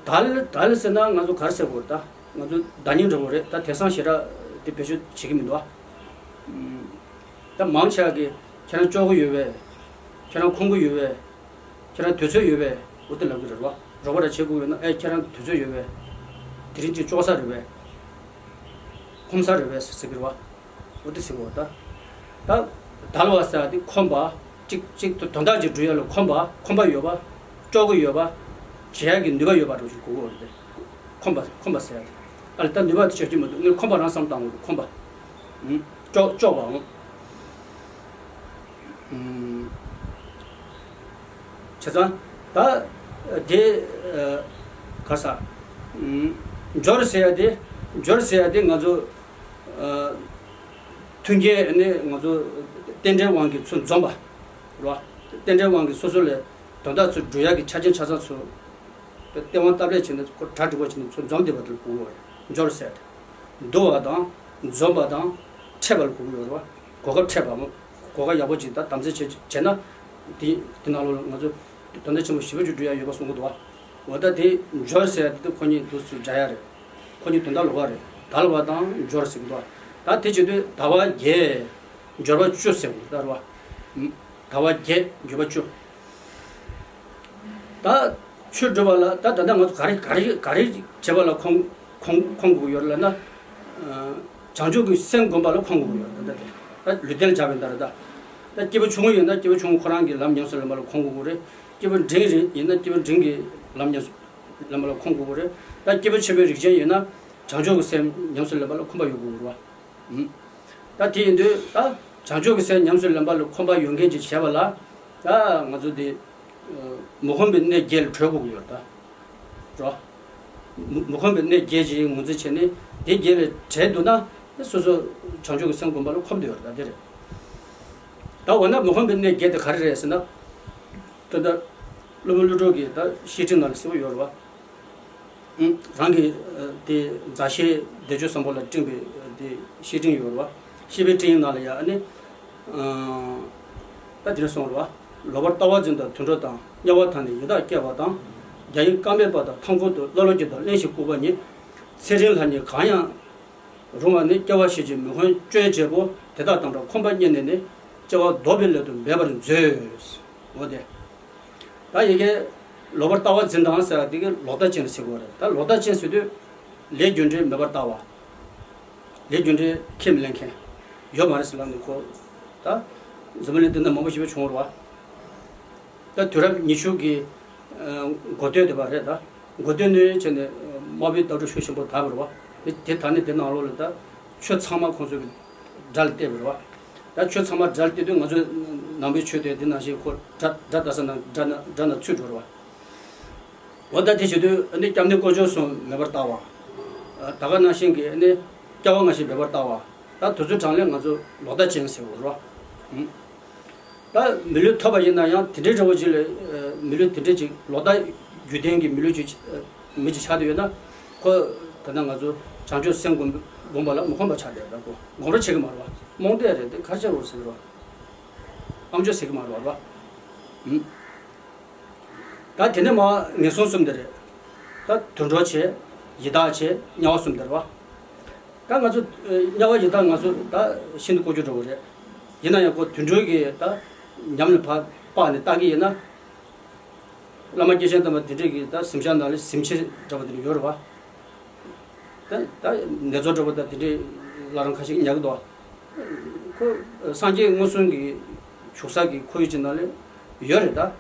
ད་ལ་ད་ལ་ཟེར་ན་ང་ཚོ་ག་རེ་ཟེར་དགོས་རེད་ད། ང་ཚོ་བརྡ་རྙིང་འདྲ་བོ་རེད་ད། དེང་སང་ཞེ་དྲག་དེ་བེད་སྤྱོད་བྱེད་ཀྱི་མི་འདུག་བ། ད་མང་ཆེ་བ་གིས་ཁྱེད་རང་ལྕོགས་གི་ཡོད་པས། ཁྱེད་རང་ཁོམ་གི་ཡོད་པས། ཁྱེད་རང་དུས་ཚོད་ཡོད་པས། འོ་དེ་ལབ་གི་རེད་བ། རོགས་པ་ར་བྱེད་དགོས་ཡོད་ན། ཨེ་ཁྱེད་རང་དུས་ཚོད་ཡོད་པས། དེ་རིང་གཅིག་ལྕོགས་ས་རེད་པས། ཁོམ་ས་རེད་པས་ཟེར་གི་རེད་བ། འོ་དེ་ཟེར་གི་རེད་བ། ད་ད་ད་ལ་བ་ཟེར་ཡ་དེ་ཁོམ་པ། གཅིག་གཅིག་ཏུ་དོན་དག་ཅིག་སྒྲུབ་ཡ་ལ་ཁོམ་པ། ཁོམ་པ་ཡོད་པ། ལྕོགས་གི་ཡོད་པ། བྱེད་ཡ་གི་ནུས་པ་ཡོད་པ་རུ་ཞིག་དགོས་གི་རེད། ཁོམ་པ་ཁོམ་པ་ཟེར་ཡ་དེ། ཨ་ལ་ད་ནུས་པ་དེ་ཆགས་ཀྱི་མི་འདུག་ངས་ཁོམ་པ་རང་བསམ་བཏང་དགོས་འདུག་ཁོམ་པ། ཨུམ། ལྕོགས་ལྕོགས་པའང་། ཨུམ། བྱས་ཙང་ད་དེ་ག་རེ་ཟ། ཨུམ། འབྱོར་ཟེར་ཡ་དེ། འབྱོར་ཟེར་ཡ་དེ་ང་ཚོ་ཨ་མཐུན་རྐྱེན་ནི་ང་ཚོ་རྟེན་འབྲེལ་དབང་གིས་ཚུར་འཛོམས་པ་རེད་བ། རྟེན་འབྲེལ་དབང་གིས་སོ་སོ་ལ་དོན་དག་ཚུར་སྒྲུབ་ཡ་གི་ཆ་རྐྱེན་ཆ་ཚང་ཚུར་སྟེས་དབང་སྟབས་ལེགས་བྱས་ནས་ཁོ་གྲ་སྒྲིག་པ་བྱས་ནས་ཚུར་འཛོམས་བསྡད་པ་དེ་ལ་གོ་གི་ཡོད་རེད། འབྱོར་ཟེར་ཏེ། བསྡུ་བ་དང་འཛོམས་པ་དང་འཕྲད་པ་ལ་གོ་གི་ཡོད་རེད་བ། གོ་སྐབས་འཕྲད་པ་མོ། གོ་སྐབས་ཡག་པོ་ཅིག་ད་དམ་འཛིན་བྱས་བྱས་ན། དེ་དེ་ནང་ལོགས་ལ་ང་ཚོ་དོན་དག་ཆེན་པོ་ཞེ་པོ་ཅིག་སྒྲུབ་ཡ་ཡོད་པ་གསུང་གི་འདུག་བ། འོ་ད་དེ་འབྱོར་ཟེར་ཡ་དེ་ཁོ་གཉིས་དུས་སུ་སྦྱར་ཡ་རེད། ཁོ་གཉིས་དོན་དག་ལོགས་ཀ་རེད། དལ་བ་དང་འབྱོར་ཟེར་གི་འདུག་བ། ད་དེ་བྱེད་དུས་ཟླ་བ་བརྒྱད། འབྱོར་པ་བཅུ་ཟེར་དགོས་ད་རེད་བ། ཟླ་བ་བརྒྱད་འབྱོར་པ་བཅུ། ད་ཆོས་སྒྲུབ་པ་ལ་ད་ད་ལྟ་ང་ཚོ་ག་རེ་ག་རེ་ག་རེ་བྱེད་པ་ལ་ཁོང་ཁོང་ཁོང་དགོས་ཡོད་ལབ་ན། ཨ་བྱང་ཆུབ་ཀྱི་སེམས་སྒོམ་པ་ལ་ཁོང་དགོས་ཡོད་ད་ལྟ་དེ། ད་ལུས་རྟེན་ལ་སྦྱར་བའི་ད་རེད་ད། ད་སྐྱེས་བུ་ཆུང་ངུ་ཡིན་ན་སྐྱེས་བུ་ཆུང་ངུ་ཁོ་རང་གི་ལམ་ཉམས་སུ་ལེན་པ་ལ་ཁོང་དགོས་རེད། སྐྱེས་བུ་འབྲིང་རིགས་ཡིན་ན་སྐྱེས་བུ་འབྲིང་གི་ལམ་ཉམས་སུ་ལེན་པ་ལ་ཁོང་དགོས་རེད། ད་སྐྱེས་བུ་ཆེན་པོའི་རིགས་ཅན་ཡིན་ན་བྱང་ཆུབ་ཀྱི་སེམས་ཉམས་སུ་ལེན་པ་ལ་ཁོམ་པ་ཡོད་དགོས་རེད་བ། ཨུམ། ད་དེ་ཡིན་དུས་ད་བྱང་ཆུབ་ཀྱི་སེམས་ཉམས་སུ་ལེན་པ་ལ་ཁོམ་པ་ཡོད་མཁན་ཅིག་བྱས་པ་ལ། ད་ང་ཚོ་དེ་མི་ཁོམ་པའི་གནས་བརྒྱད་ལ་གྲོལ་དགོས་ཀྱི་ཡོད་ད། རོ། མི་མི་ཁོམ་པའི་གནས་བརྒྱད་ཅིག་ངོས་འཛིན་བྱས་ནས་དེ་བརྒྱད་ལས་བྲལ་འདུག་ན་སོ་སོ་བྱང་ཆུབ་ཀྱི་སེམས་སྒོམ་པ་ལ་ཁོམ་དུ་ཡོད་རེད་ད་དེ་རེད། ད་འོ་ན་མི་ཁོམ་པའི་གནས་བརྒྱད་དེ་ག་རེ་རེད་ཟེར་ན། ད་ལྟ་སློབ་དཔོན་ཀླུ་སྒྲུབ་ཀྱིས་ད་བཤེས་སྤྲིང་ནང་ལ་གསལ་པོ་ཡོད་རེད་བ། རང་གི་དེ་མཛའ་བཤེས་བདེ་སྤྱོད་བཟང་པོ་ལ་སྤྲིངས་པའི་དེ་བཤེས་སྤྲིང་ཡོད་རེད་བ། བཤེས་པའི་སྤྲིང་ཡིག་ནང་ལ་ཡང་ཨ་ནི། ད་དེ་འདྲ་གསུངས་རེད་བ། ལོག་པར་ལྟ་བ་འཛིན་དང་དུད་འགྲོ་དང་། དམྱལ་བ་དག་ནི་ཡི་དྭགས་སྐྱེ་བ་དང་། རྒྱ་ཡི་རྐང་པའི་པ་དང་མཐའ་འཁོར་དུ། ཀླ་ཀློ་གྱུར་ཏོ་གླེན་ཞིང་ལྐུགས་པ་ཉིད། ཚེ་རིང་ལྷ་ཉིད་གང་ཡང་རུང་བ་ནི། སྐྱེ་བ་ཕྱིར་གྱུར་མི་ཁོམ་སྤྱོད་བྱེད་པོ། དེ་དག་དང་འདྲ་ཁོམ་པ་རྙེད་ནས་ནི། སྐྱེ་བ་ལྡོག་པའི་སླད་དུ་འབད་པར་མཛོད། འོ་དེ། ད་ཡི་གེ་ལོག་པར་ལྟ་བ་འཛིན་དང་ཟེར་བ་དེ་གི་ལོག་ལྟ་ཅན་ཟེར་གོ་རེད། ད་ལོག་ལྟ་ཅན་ཟེར་དུས་ལས་རྒྱུ་འབྲས་མེད་པར་ལྟ་བ། ལས་རྒྱུ་འབྲས་ཁས་མི་ལེན་མཁན་ཡོད་མ་རེད་ཟེར་ལབ་ནས་ཁོ། ད་འཛམ་བུ་གླིང་འདི་ན་མང་པོ་ཞེ་པོ་བྱུང་བ་རེད་བ། ད་དུས་རབས་ཉི་ཤུ་གི་ཨ་འགོ་སྟོད་དེ་བ་རེད་ད། འགོ་སྟོད་ནས་བྱས་ནས་དམར་པོའི་ལྟ་གྲུབ་ཤུགས་ཆེན་པོ་དར་བ་རེད་བ། དེ་དེ་དར་ནས་དེ་ནང་ལོགས་ལ་ད་ཆོས་ཚང་མ་ཁོང་ཚོས་སྒྲ་ལ་བལྟས་པ་རེད་བ། ད་ཆོས་ཚང་མ་སྒྲ་ལ་བལྟས་དུས་ང་ཚོ་ནང་པའི་ཆོས་དེ་དེ་ནང་བཞིན་ཁོ་སྒྲ་སྒྲ་ལྟ་ས་ན་སྒྲ་ན་སྒྲ་ན་ཚུད་འགྲོ་རེད་བ། འོ་ད་དེ་བྱེད་དུས་ཨ་ནི་སྐྱབས་གནས་དཀོན་མཆོག་གསུམ་མེད་པར་ལྟ་བ། ད་ག་ནང་བཞིན་གྱི་ཨ་ནི་སྐྱེ་བ་སྔ་ཕྱི་མེད་པར་ལྟ་བ། ད་དེ་ཚོའི་གྲངས་ལས་ང་ཚོ་ལོག་ལྟ་ཅན་ཟེར་བ་རེད་བ། ད་མི་ལུས་ཐོབ་པ་ཡིན་ན་ཡང་དེ་འདྲའི་འདྲ་བོ་ཅིག་ལ་མི་ལུས་དེ་འདྲའི་ཅིག་ལོག་ལྟ་རྒྱུ་ལྡན་གྱི་མི་ལུས་ཅིག་མི་ཅིག་ཆགས་བསྡད་ཡོད་ན། ཁོ་ད་ལྟ་ང་ཚོ་བྱང་ཆུབ་སེམས་སྒོམ་སྒོམ་པ་ལ་མི་ཁོམ་པ་ཆགས་བསྡད་ཡོད་ད། ཁོ་སྒོམ་རོགས་བྱེད་ཀྱི་མ་རེད་བ། རྨོངས་དད་རེད་དེ་ག་རེ་བྱེད་རོགས་ཟེར་གྱི་རེད་བ། ཨམ་ཅོག་ཟེར་གྱི་མ་རེད་བ། ད་དེ་ནས་མ་ངན་སོང་གསུམ་དེ་རེད། ད་དུད་འགྲོ་བྱས། ཡི་དྭགས་བྱས། དམྱལ་བ་གསུམ་དེ་རེད་བ། ད་ང་ཚོ་ཨ་དམྱལ་བ་ཡི་དྭགས་ང་ཚོ་ད་ཤིན་ཏུ་ལྐོག་གྱུར་འདྲ་བོ་རེད། ཡིན་ན་ཡང་ཁོ་དུད་འགྲོ་གི་ད་ཉམས་ལ་ཕར་སྤགས་ནས་བལྟ་གི་ཡིན་ན། བླ་མ་སྐྱེས་ཆེན་དམ་པ་དེ་འདྲས་ཀྱི་ད་གཟིམ་ཤག་ནང་ལ་གཟིམ་ཆས་འདྲ་བོ་དེ་འདྲ་ཡོད་རེད་བ། ད་ད་ནེ་ཙོ་འདྲ་བོ་ད་དེ་འདྲས་བླ་བྲང་ཁ་ཤས་ཉར་གི་འདུག་ཁོ་སངས་རྒྱས་མངོན་སུམ་གྱི་བཞུགས་ས་གི་ཁོར་ཡུག་ཅིག་ནང་ལ་ཡོད་རེད་ད། རེད་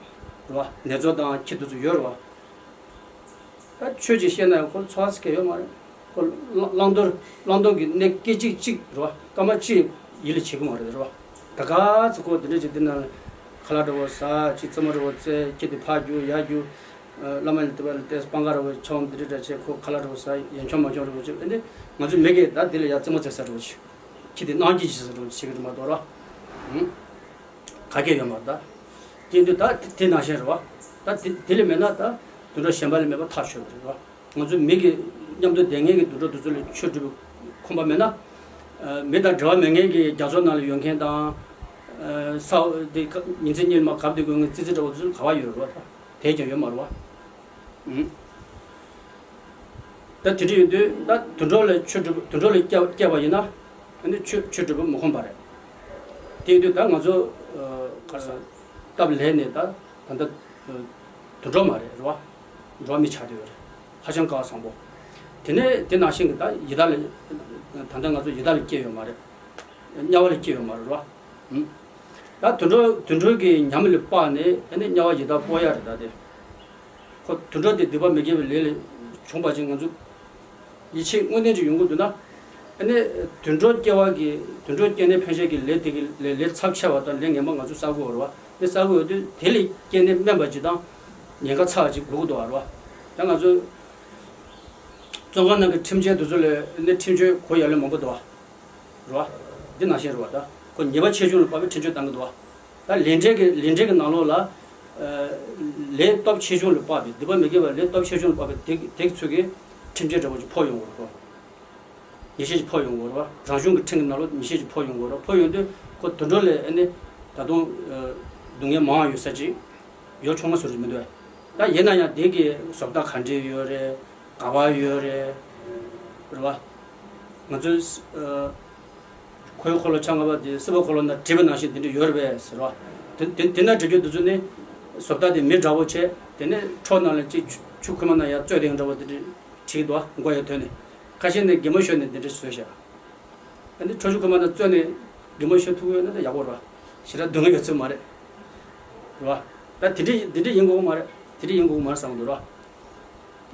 བ། ནེ་ཙོ་དང་ཁྱི་དེ་ཚོ་ཡོད་རེད་བ། ད་ཆོས་ཅིག་བཤད་ན་ཡང་ཁོ་ཚོར་བ་ཟེར་མཁན་ཡོད་མ་རེད། ཁོ་བླང་བླང་དོར་བླང་དོར་གྱི་གནད་སྐད་ཅིག་གཅིག་རེད་བ། སྐར་མ་གཅིག་ཡིད་ལ་བྱེད་ཀྱི་མ་རེད་རེད་བ། ད་ག་ཚོད་ཁོ་དེ་འདྲ་ཅིག་འདི་ན་ཁ་ལག་འདྲ་བོ་ཟ། ཅིག་རྩེད་མོ་འདྲ་བོ་རྩེ། ཁྱི་དེ་ཕར་རྒྱུག་ཡར་རྒྱུག་བླ་མ་ལ་དེ་བ་ལ་བལྟས། སྤང་ཁ་འདྲ་བོ་མཆོང་། འདི་འདྲ་འདྲ་བྱས། ཁོ་ཁ་ལག་འདྲ་བོ་ཟ། ཡར་མཆོང་མར་མཆོང་འདྲ་བོ་བྱས། ཨ་ནི་ང་ཚོ་མི་གིས་ད་དེ་ལ་ཡར་རྩེད་མོ་རྩེ་ས་འདྲ་བོ་བྱས། ཁྱི་དེ་གནང་སྐྱིད་བྱེད་ས་འདྲ་བོ་བྱེད་ཀྱི་རེད་མ་གཏོགས་རེད་བ། ག་གེ་ཡོད་མ་རེད་ད། དེ་ཡིན་དུས་ད་དེ་དེ་ནང་བཞིན་རེད་བ། ད་དེ་དེ་ལས་མེད་ན་ད་དུད་འགྲོ་གཞན་པ་ལས་མེད་པ་ཐག་ཆོད་པ་རེད་བ། ང་ཚོ་མི་གི་མཉམ་དུ་བསྡད་མཁན་གྱི་དུད་འགྲོ་དེ་ཚོ་ལ་ཆོས་སྒྲུབ་པའི་ཁོམ་པ་མེད་ན། ཨ་མི་དང་འབྲེལ་བ་མེད་མཁན་གྱི་རྒྱ་མཚོ་ནང་ལ་ཡོད་མཁན་དང་། ཨ་ས་འོག་དེ་ཉིན་མཚན་གཉིད་མ་གབ་དེ་དགོས་མཁན་ཙི་ཙི་འདྲ་བོ་དེ་ཚོ་ལ་ག་བ་ཡོད་རེད་བ། ད་དེ་ཀྱང་ཡོད་མ་རེད་བ། ཨུམ། ད་དེ་འདྲ་ཡིན་དུས་ད་དུད་འགྲོ་ལ་ཆོས་སྒྲུབ། དུད་འགྲོ་ལ་སྐྱེ་སྐྱེས་པ་ཡིན་ན། ཨ་ནི་ཆོས་ཆོས་སྒྲུབ་པ་མི་ཁོམ་པ་རེད། དེ་ཡིན་དུས་ད་ང་ཚོ་ཨ་ག་རེ་ཟེར། སྟབས་ལེགས་ནས་ད་ད་ལྟ་དུད་འགྲོ་མ་རེད་རེད་བ། འགྲོ་བ་མི་ཆགས་བསྡད་ཡོད་རེད། ཧ་ཅང་སྐལ་བ་བཟང་པོ། དེ་ནས་དེ་ནང་བཞིན་གྱི་ད་ཡི་དྭགས་ལ། ད་ལྟ་ང་ཚོ་ཡི་དྭགས་ལ་སྐྱེས་ཡོད་མ་རེད། དམྱལ་བ་ལ་སྐྱེས་ཡོད་མ་རེད་རེད་བ། ཨུམ། ད་དུད་འགྲོ་དུད་འགྲོ་གི་ཉམས་ལ་སྤགས་ནས་ཨ་ནི་དམྱལ་བ་ཡི་དྭགས་སྤོ་ཡ་རེད་ད་དེ། ཁོ་དུད་འགྲོ་དེ་སྡིག་པ་མི་དགེ་བའི་ལས་ལས་བྱུང་བ་ཅིག་ང་ཚོ་ཡིད་ཆེས་དངོས་གནས་ཅིག་ཡོང་གི་འདུག་ན། ཨ་ནི་དུད་འགྲོ་སྐྱེ་བ་གི་དུད་འགྲོ་སྐྱེ་གནས་འཕེན་བྱེད་ཀྱི་ལས་དེ་གི་ལས་ལས་ཚབས་ཆེ་བ་དང་ལས་ངན་པ་ང་ཚོ་བསགས་ཀྱི་ཡོད་རེད་བ། དེ་བསགས་ཀྱི་ཡོད་དུས་དེ་ལས་སྐྱེ་གནས་དམན་པ་ཅིག་དང་ཉེན་ཁ་ཚ་བ་ཅིག་དགོས་ཀྱི་འདུག་བ་རེད་བ། ད་ང་ཚོ་བཙོན་ཁང་ནང་གི་ཁྲིམས་ཆད་དེ་ཚོ་ལས་ཨ་ནི་ཁྲིམས་གཅོད་གོ་ཡ་ལས་མང་པོ་འདུག་བ། རེད་བ། འདི་ནང་བཞིན་རེད་བ། ད་ཁོ་ཉེས་པ་ཆེ་ཆུང་ལ་དཔག་པའི་ཁྲིམས་གཅོད་བཏང་གི་འདུག་བ། ད་ལས་འབྲས་ཀྱི་ལས་འབྲས་ཀྱི་ནང་ལོགས་ལ། ཨ་ལས་སྟོབས་ཆེ་ཆུང་ལ་དཔག་པའི་སྡིག་པ་མི་དགེ་བ་ལས་སྟོབས་ཆེ་ཆུང་ལ་དཔག་པའི་དེ་དེ་ཚོ་གི་ཁྲིམས་གཅོད་འདྲ་བོ་ཅིག་ཕོག་ཡོང་གི་རེད་ཁོ། ཉེས་ཆད་ཅིག་ཕོག་ཡོང་གི་རེད་བ། རང་གཞུང་གི་ཁྲིམས་ཀྱི་ནང་ལོགས་ཉེས་ཆད་ཅིག་ཕོག་ཡོང་གི་རེད་བ། ཕོག་ཡོང་དུས་ཁོ་དུད་འགྲོ་ལས་ཨ་ནི་ད་དུང་ཨ་སྡུག་བསྔལ་མང་བ་ཡོད་ས་ཅིག་ཡོད་ཆོག་མ་སོང་རེད་མི་འདུག་བས། ད་ཡིན་ན་ཡང་དེ་གི་བཟོ་ལྟ་ག་འདྲས་ཡོད་རེད། ག་བ་ཡོད་རེད། རེད་བ། ང་ཚོས་ཨ་ཁོའི་འཁོར་ལོ་ཆ་ལྔ་པ་དེ་སྲིད་པ་འཁོར་ལོ་ནང་བྲིས་པ་ནང་བཞིན་དེ་འདྲ་ཡོད་རེད་པས་ཟེར་བ། དེ་དེ་དེ་ན་བྲིས་རྒྱུ་དེ་ཚོ་ནི་བཟོ་ལྟ་དེ་མི་འདྲ་བོ་བྱས། དེ་ནས་ཁྲོ་ནང་ལ་ཅིག་ཆུ་ཆུ་ཁོལ་མ་ནང་ཡར་བཙོས་དེ་འདྲ་བོ་དེ་འདྲ་བྲིས་འདུག་བ། མགོ་ཡར་དོན་ནས། ཁ་ཤས་ནས་གད་མོ་ཤོར་ནས་དེ་འདྲ་བཟོས་བཞག་ཨ་ནི་ཁྲོ་ཆུ་ཁོལ་མ་ནང་བཙོས་ནས་གད་མོ་ཤོར་ཐུབ་ཡོད་ན་ད་ཡག་པོ་རེད་བ། ཞེ་དྲག་སྡུག་བསྔལ་ཡོད་ཚོད་མ་རེད། རེད་བ། ད་དེ་འདྲ་དེ་འདྲ་ཡིན་དགོས་མ་རེད། དེ་འདྲ་ཡིན་དགོས་མ་རེད་བསམ་གྱི་འདུག་རེད་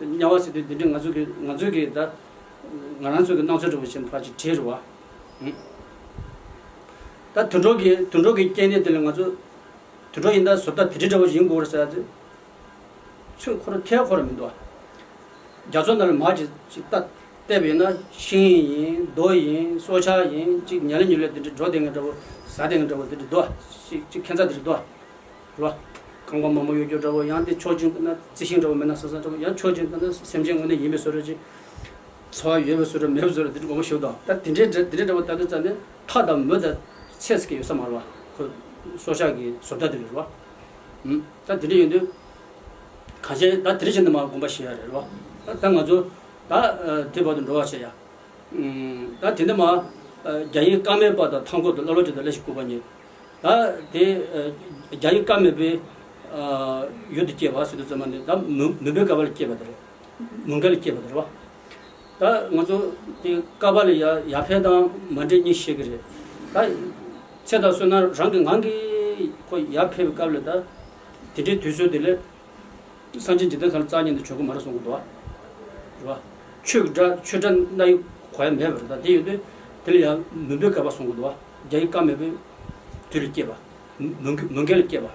བ། དམྱལ་བ་ཟེར་དུས་འདི་འདྲའི་ང་ཚོ་གི་ང་ཚོ་གི་ད་ང་རང་ཚོ་གི་སྣང་ཚུལ་འདྲ་བོ་བྱས་ནས་ཕར་ཅིག་བྲིས་རེད་བ། ཨུམ། ད་དུད་འགྲོ་གི་དུད་འགྲོ་གི་སྐྱེ་གནས་དེ་ལ་ང་ཚོ་དུད་འགྲོ་ཡིན་ད་བཟོ་ལྟ་དེ་འདྲ་འདྲ་བོ་ཡིན་དགོས་རེད་ཟེར་ཡ་དེ་ཚོད་ཁོ་ར་ཐལ་ཁོ་ར་མི་འདུག་རྒྱ་མཚོ་ནང་ལ་མར་ཅིག་ཅིག་ལྟ་བལྟས་པ་ཡིན་ན་ཤིང་ཡིན་རྡོ་ཡིན་སྲོག་ཆགས་ཡིན་ཅིག་ཉལ་ལེ་ཉུལ་ལེ་དེ་འདྲ་འགྲོ་བསྡད་མཁན་འདྲ་བོ་ཟ་བསྡད་མཁན་འདྲ་བོ་དེ་འདྲ་འདུག་ཅིག་ཅིག་ཁྱད་མཚར་དེ་འདྲ་འདུག་རེད་བ། རྐང་པ་མང་པོ་ཡོད་རྒྱུ་འདྲ་བོ་ཡང་དེ་ཕྱོགས་གཅིག་ན་རྩི་ཤིང་འདྲ་བོ་མེད་ན་ས་ས་འདྲ་བོ་ཡང་ཕྱོགས་གཅིག་ན་སེམས་ཅན་དངོས་གནས་ཡིན་པའི་བཟོ་འདྲ་ཅིག་འཚོ་བ་ཡོད་པའི་བཟོ་འདྲ་མེད་པའི་བཟོ་འདྲ་དེ་འདྲ་མང་པོ་ཞིག་འདུག་ད་དེ་འདྲའི་འདྲ་དེ་འདྲའི་འདྲ་བོ་ལྟ་དུས་ཙམ་ནས་ཐག་དང་མུ་དང་ཚད་ཀྱི་ཡོད་ས་མ་རེད་བ། ཁོ་སྲོག་ཆགས་ཀྱི་བཟོ་ལྟ་དེ་རེད་བ། ད་དེ་འདྲ་ཡིན་དུས་གང་ཤེས་ད་དེ་འདྲ་བྱས་ནས་མ་དགོངས་པ་བཞེས་ཡ་རེད་བ། ད་ང་ཚོ་ད་དེ་བར་དུ་འགྲོ་བ་བྱེད་ཡ། ད་དེ་འདྲ་མ་རྒྱ་ཡིག་ཀ་མད་པ་དང་ཐང་ཀོ་དང་ཀླ་ཀློ་ཅིག་དང་ཀླད་ཤིང་ལྐུགས་པ་གཉིས། ད་དེ་རྒྱ་ཡིག་ཀ་མད་པའི་ཡུལ་དུ་སྐྱེས་པ་ཟེར་དུས་ཙམ་པ་ནི་ད་མུན་མུན་པའི་ཀ་བ་ལ་སྐྱེས་པ་དེ་རེད། མུན་ཀ་ལ་སྐྱེས་པ་དེ་རེད་བ། ད་ང་ཚོ་དེ་ཀ་བ་ལ་ཡ་ཡར་འཕེལ་དང་མར་འགྲིབ་གཉིས་ཤེས་ཀྱི་རེད། ད་ཚེ་དང་བསོད་ནམས་རང་གི་ངང་གིས་ཁོ་ཡར་འཕེལ་བའི་སྐབས་ལ་ད་དེ་འདྲའི་དུས་ཚོད་དེ་ལས། སངས་རྒྱས་འཇིག་རྟེན་ཁམས་ལ་རྩ་བ་ཉིད་དུ་བྱུང་གི་མ་རེད་གསུང་གི་འདུག་བ། རེད་བ། ཆོས་འདྲ་ཆོས་འདྲ་རྣ་ཡི་གོ་ཡ་མེད་པ་རེད། ད་དེ་ཡོད་དུས་དེ་ལ་ཡང་མུན་པའི་ཀ་བ་གསུང་གི་འདུག་བ། རྒྱ་ཡིག་ཀ་མད་པའི་དུས་ལ་སྐྱེས་པ། མུན་མུན་ཀ་ལ་སྐྱེས་པ།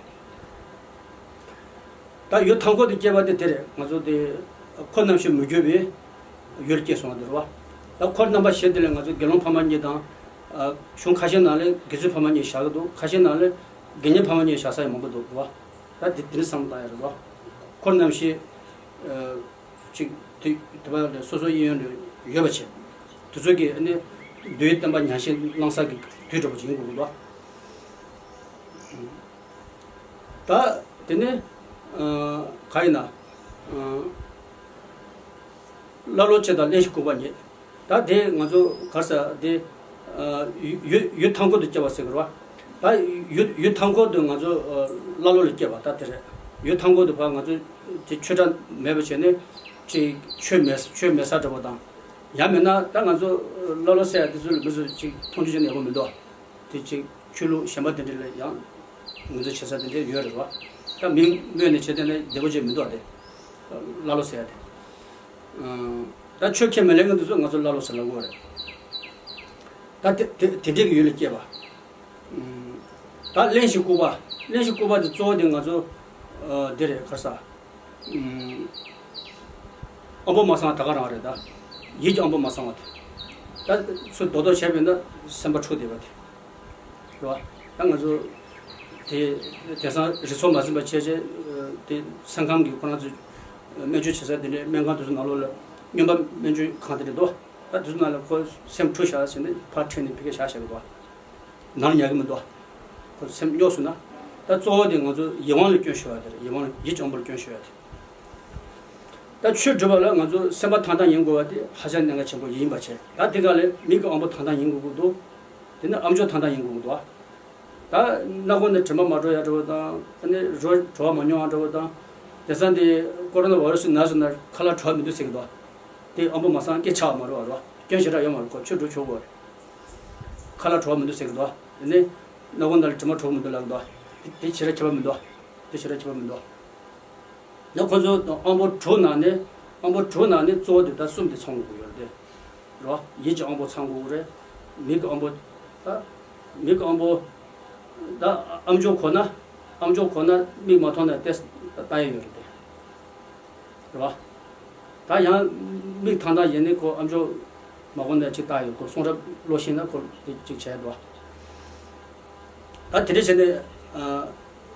ད་ཡུལ་ཐང་ཀོ་དུ་སྐྱེས་པ་དེ་དེ་རེད། ང་ཚོ་དེ་འཁོར་རྣམ་བཞི་མི་བསྐྱོད་པའི་ཡུལ་སྐྱེས་སོང་བ་དེ་རེད་བ། ད་འཁོར་རྣམ་པ་བཞི་དེ་ལ་ང་ཚོ་དགེ་སློང་ཕ་མ་གཉིས་དང་། གཞུང་ཁ་ཤས་ནང་ལ་དགེ་ཚུལ་ཕ་མ་གཉིས་བཞག་གི་འདུག་ཁ་ཤས་ནང་ལ་དགེ་བསྙེན་ཕ་མ་གཉིས་བཞག་ས་ཡང་མང་པོ་འདུག་རེད་བ། ད་དེ་དེ་འདྲ་བསམ་བློ་བཏང་ཡ་རེད་བ། འཁོར་རྣམ་བཞི། ཨ། གཅིག་དེ་དེ་བ་ལ་སོ་སོ་གཡས་གཡོན་ལ་ཡོད་པ་བྱས། དེ་ཚོ་གི་ཨ་ནི་མདོའི་བསྟན་པ་ཉམས་བཞེས་གནང་ས་གི་དུས་འདྲ་པོ་ཅིག་ཡིན་དགོས་ཀྱི་འདུག་ད་དེ་ནས་ཨ་ག་ཡིན་ན་ཨ་ཀླ་ཀློ་ཅན་དང་ཀླད་ཤིང་ལྐུགས་པ་གཉིས། ད་དེ་ང་ཚོ་ག་རེ་ཟེར་དེ། ཨ་ཡུལ་ཡུལ་ཐང་ཀོ་དུ་སྐྱེ་བ་ཟེར་གི་རེད་བ། ད་ཡུལ་ཡུལ་ཐང་ཀོ་དུ་ང་ཚོ་ཨ་ཀླ་ཀློ་ལ་སྐྱེ་བ་ད་དེ་རེད། ཡུལ་ཐང་ཀོ་དུ་ཕར་ང་ཚོ་དེ་ཆོས་སྒྲ་མེད་པ་བྱས་ནས་ཅིག་ཆོས་མེད་ཆོས་མེད་ས་འདྲ་པོ་དང་། ཡང་མིན་ན་ད་ང་ཚོ་ཀླ་ཀློ་ཟེར་ཡ་དེ་ཚོ་ལ་མི་ཚོ་ཅིག་མཐོང་ཆུང་བྱས་ན་ཡག་པོ་མི་འདུག་དེ་ཅིག་ཆོས་ལུགས་གཞན་པ་དེ་འདྲ་ལ་ཡང་ངོས་འཛིན་བྱེད་ས་དེ་འདྲ་ཡོད་རེད་བ། ད་མིང་སྨོས་ནས་བྱེད་དེ་ནས་བདེ་པོ་བྱས་མི་འདུག་དེ། ཀླ་ཀློ་ཟེར་ཡ་དེ། ད་ཆོས་ཁས་མི་ལེན་མཁན་དེ་ཚོ་ང་ཚོ་ཀླ་ཀློ་ཟེར་ལབ་དགོས་རེད། ད་དེ་དེ་དེ་འདྲའི་གི་ཡུལ་ལ་སྐྱེས་པ། ད་ཀླད་ཤིང་ལྐུགས་པ། ཀླད་ཤིང་ལྐུགས་པ་དེ་གཙོ་བོ་དེ་ང་ཚོ་ཨ་འདི་རེད་ག་རེ་ཟེར། ཨམ་པོ་མ་སངས་ད་ག་རང་རེད་ད། ཡིད་ཀྱི་ཨམ་པོ་མ་སངས་པ་དེ། ད་ཚུར་རྡོག་རྡོག་བྱས་པས་ན་སེམས་པ་འཁྲུགས་བསྡད་པ་དེ། རེད་བ། ད་ང་ཚོ་དེ་དེང་སང་རིག་ཚོགས་མ་ཟིན་པ་བྱས་བྱས་དེ་སེམས་ཁམས་ཀྱི་ཁོ་རང་ཚོ་སྨན་བཅོས་བྱེད་ས་དེ་འདྲའི་སྨན་ཁང་དེ་ཚོ་ནང་ལོགས་ལ་སྨྱོན་པ་སྨན་བཅོས་ཁང་དེ་འདྲ་འདུག་ད་དེ་ཚོ་ནང་ལ་ཁོ་སེམས་འཁྲུག་བཞག་ཟེར་ནས་ཕར་ཁྲིད་ནས་ཕ་གིར་བཞག་བཞག་གི་འདུག་ནང་ལ་ཉར་གི་མི་འདུག་ཁོ་སེམས་རྙོག་སོང་ན། ད་གཙོ་བོ་དེ་ང་ཚོ་ཡིད་དབང་ལ་སྐྱོན་ཤོར་བ་དེ་རེད། ཡིད་དབང་ལ་ཡིད་ཀྱི་དབང་པོར་སྐྱོན་ཤོར་བ་དེ། ད་ཆོས་སྒྲུབ་པ་ལ་ང་ཚོ་སེམས་པ་ཐང་ཐང་ཡིན་དགོས་པ་དེ་ཧ་ཅང་གནད་འགག་ཆེན་པོ་ཡིན་པ་བྱས། ད་དེ་ག་ལས་མིག་གི་དབང་པོ་ཐང་ཐང་ཡིན་དགོས་ཀྱི་འདུག་དེ་ནས་ཨམ་ཅོག་ཐང་ཐང་ཡིན་དགོས་ཀྱི་འདུག་ད་སྣ་ཁུང་ནས་དྲི་མ་མ་བྲོ་ཡ་འདྲ་བོ་དང་། ཨ་ནི་རོ་བྲོ་བ་མ་མྱོང་བ་འདྲ་བོ་དང་། དེང་སང་དེ་ཀོ་རོ་ན་བྷ་ར་སི་ན་ཟེར་ན་ཁ་ལག་བྲོ་བ་མི་འདུག་ཟེར་གྱི་འདུག་དེ་ཨམ་པོ་མ་སངས་སྐད་ཆགས་མ་རེད་བ། རེད་བ། སྐྱོན་ཞེ་དྲག་ཡོད་མ་རེད། ཁོ་ཆོས་སྒྲུབ་ཆོག་གོ་རེད། ཁ་ལག་བྲོ་བ་མི་འདུག་ཟེར་གྱི་འདུག་དེ་ནས་སྣ་ཁུང་ནང་ལ་དྲི་མ་བྲོ་བ་མི་འདུག་ལབ་གི་འདུག་དེ་དེ་ཞེ་དྲག་ཁྱད་པར་མི་འདུག་དེ་ཞེ་དྲག་ཁྱད་པར་མི་འདུག་ཡང་ཁོ་ཚོ་ཨམ་པོ་དྲུག་ནང་ནས་ཨམ་པོ་དྲུག་ནང་ནས་གཙོ་བོ་དེ་ད་གསུམ་དེ་ཚང་དགོས་ཀྱི་ཡོད་རེད་དེ། རེད་བ། ཡིད་ཀྱི་དབང་པོ་ཚང་དགོས་ཀྱི་རེད། མིག་གི་དབང་པོ། ད་མིག་གི་དབང་པོ། ད་ཨམ་ཅོག་གོ་ན། ཨམ་ཅོག་གོ་ན་མིག་མ་མཐོང་ན་ལྟ་ལྟ་ཡ་ཡོད་རེད་དེ། རེད་བ། ད་ཡང་མིག་ཐང་ཐང་ཡིན་ནི་ཁོ་ཨམ་ཅོག་མ་གོ་ན་ཅིག་ལྟ་ཡོད། ཁོ་གསུང་རབ་ཀློག་ཤེས་ན་ཁོ་དེ་ཅིག་བྱས་འདུག་ད་དེ་འདྲ་བྱས་ནས་ཨ་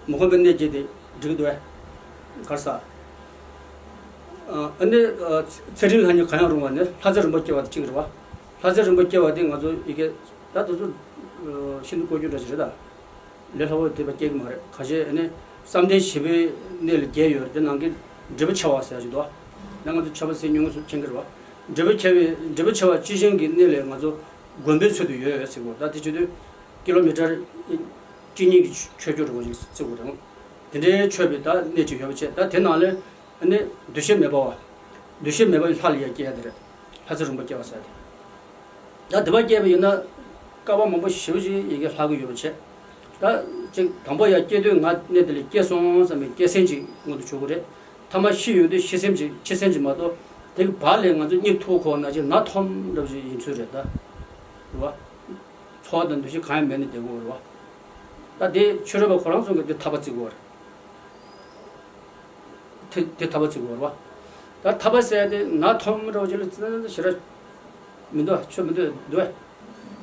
མི་ཁོམ་པའི་གནས་བརྒྱད་དེ་འགྲིག་འདུག་གས། ག་རེ་ཟ། ཨ་ནི་ཨ་ཚེ་རིང་ལྷ་མོ་གང་ཡང་རུང་བ་ནི་ལྷ་རྫས་རིན་པོ་སྐྱེ་བ་དེ་གཅིག་རེད་བ། ལྷ་རྫས་རིན་པོ་སྐྱེ་བ་དེ་ང་ཚོ་ཡི་གེ་ད་དེ་ཚོ་ཤིན་ཏུ་བཀོལ་རྒྱུ་འདྲ་ཞིག་རེད་ད། ལས་སླ་བོ་དེ་བ་སྐྱེ་གི་མ་རེད། ཁ་ཤས་ཨ་ནི་བསམ་གཏན་བཞི་པའི་གནས་ལ་བརྒྱད་ཡོད་རེད། དེ་ནང་གི་འབྲས་བུ་ཆེ་བ་ཟེར་ཡ་ཞིག་འདུག་ན་ང་ཚོ་ཆབ་སྲིད་ཉུང་ངུ་སུ་མཁྱེན་གི་རེད་བ། འབྲས་བུ་ཆེ་བའི་འབྲས་བུ་ཆེ་བ་སྤྱི་བཞིན་གྱི་གནས་ལས་ང་ཚོ་དགོན་པའི་ཚུལ་དུ་ཡོད་ཡོད་ཟེར་གོ། ད་དེ་བྱེད་དུས་ཀི་ལོ་མི་ཊར་གཅིག་གཉིས་ཀྱི་ཆོད་རྒྱུ་རེད་བ་ཞིག་བརྩི་དགོས་རེད། དེ་འདྲའི་ཆོད་པའི་ད་གནས་ཅིག་ཡོད་པ་བྱས། ད་དེ་ནང་ལས་ཨ་ནི་འདུ་ཤེས་མེད་པ་བ། འདུ་ཤེས་མེད་པ་ལྷ་ལ་ཡ་སྐྱེ་ཡ་དེ་རེད། ལྷ་རྫས་རིན་པོ་སྐྱེ་བ་ཟེར་ཡ་དེ། ད་དེ་བ་སྐྱེས་པ་ཡིན་ན་བསྐལ་པ་མང་པོ་ཞེ་པོ་ཅིག་ཡི་གེ་ལྷག་གི་ཡོད་པ་བྱས། ད་ཅིག་དང་པོ་ཡ་སྐྱེ་དུས་ང་གནས་དེ་ལ་སྐྱེས་སོང་བསམ་པའི་སྐྱེ་སེམས་ཅིག་མངོན་དུ་གྱུར་གི་རེད། ཐ་མ་ཤི་ཡོང་དུས་ཤི་སེམས་ཅིག་འཆི་སེམས་ཅིག་མ་གཏོགས་དེ་གི་བར་ལས་ང་ཚོ་གཉིད་ཐུག་གོ་ན་ཅིག་ན་ཐོམ་འདྲ་བ་ཅིག་ཡིན་ཚུལ་རེད་ད། རེད་བ། ཚོར་བ་དང་འདུ་ཤེས་གང་ཡང་མེད་ནས་བསྡད་དགོས་རེད་བ། ད་དེ་ཕྱི་རོལ་པ་ཁོ་རང་ཚོ་གིས་དེ་ཐར་པ་བརྩི་དགོས་རེད། དེ་དེ་ཐར་པ་བརྩི་དགོས་རེད་བ། ད་ཐར་པ་ཟེར་ཡ་དེ་ནག་འཐོམ་འདྲ་བོ་ཅིག་ལ་བརྩི་ན་ཞེ་དྲག་མི་འདུག་ཆོ་མི་འདུག་འདུག་བས།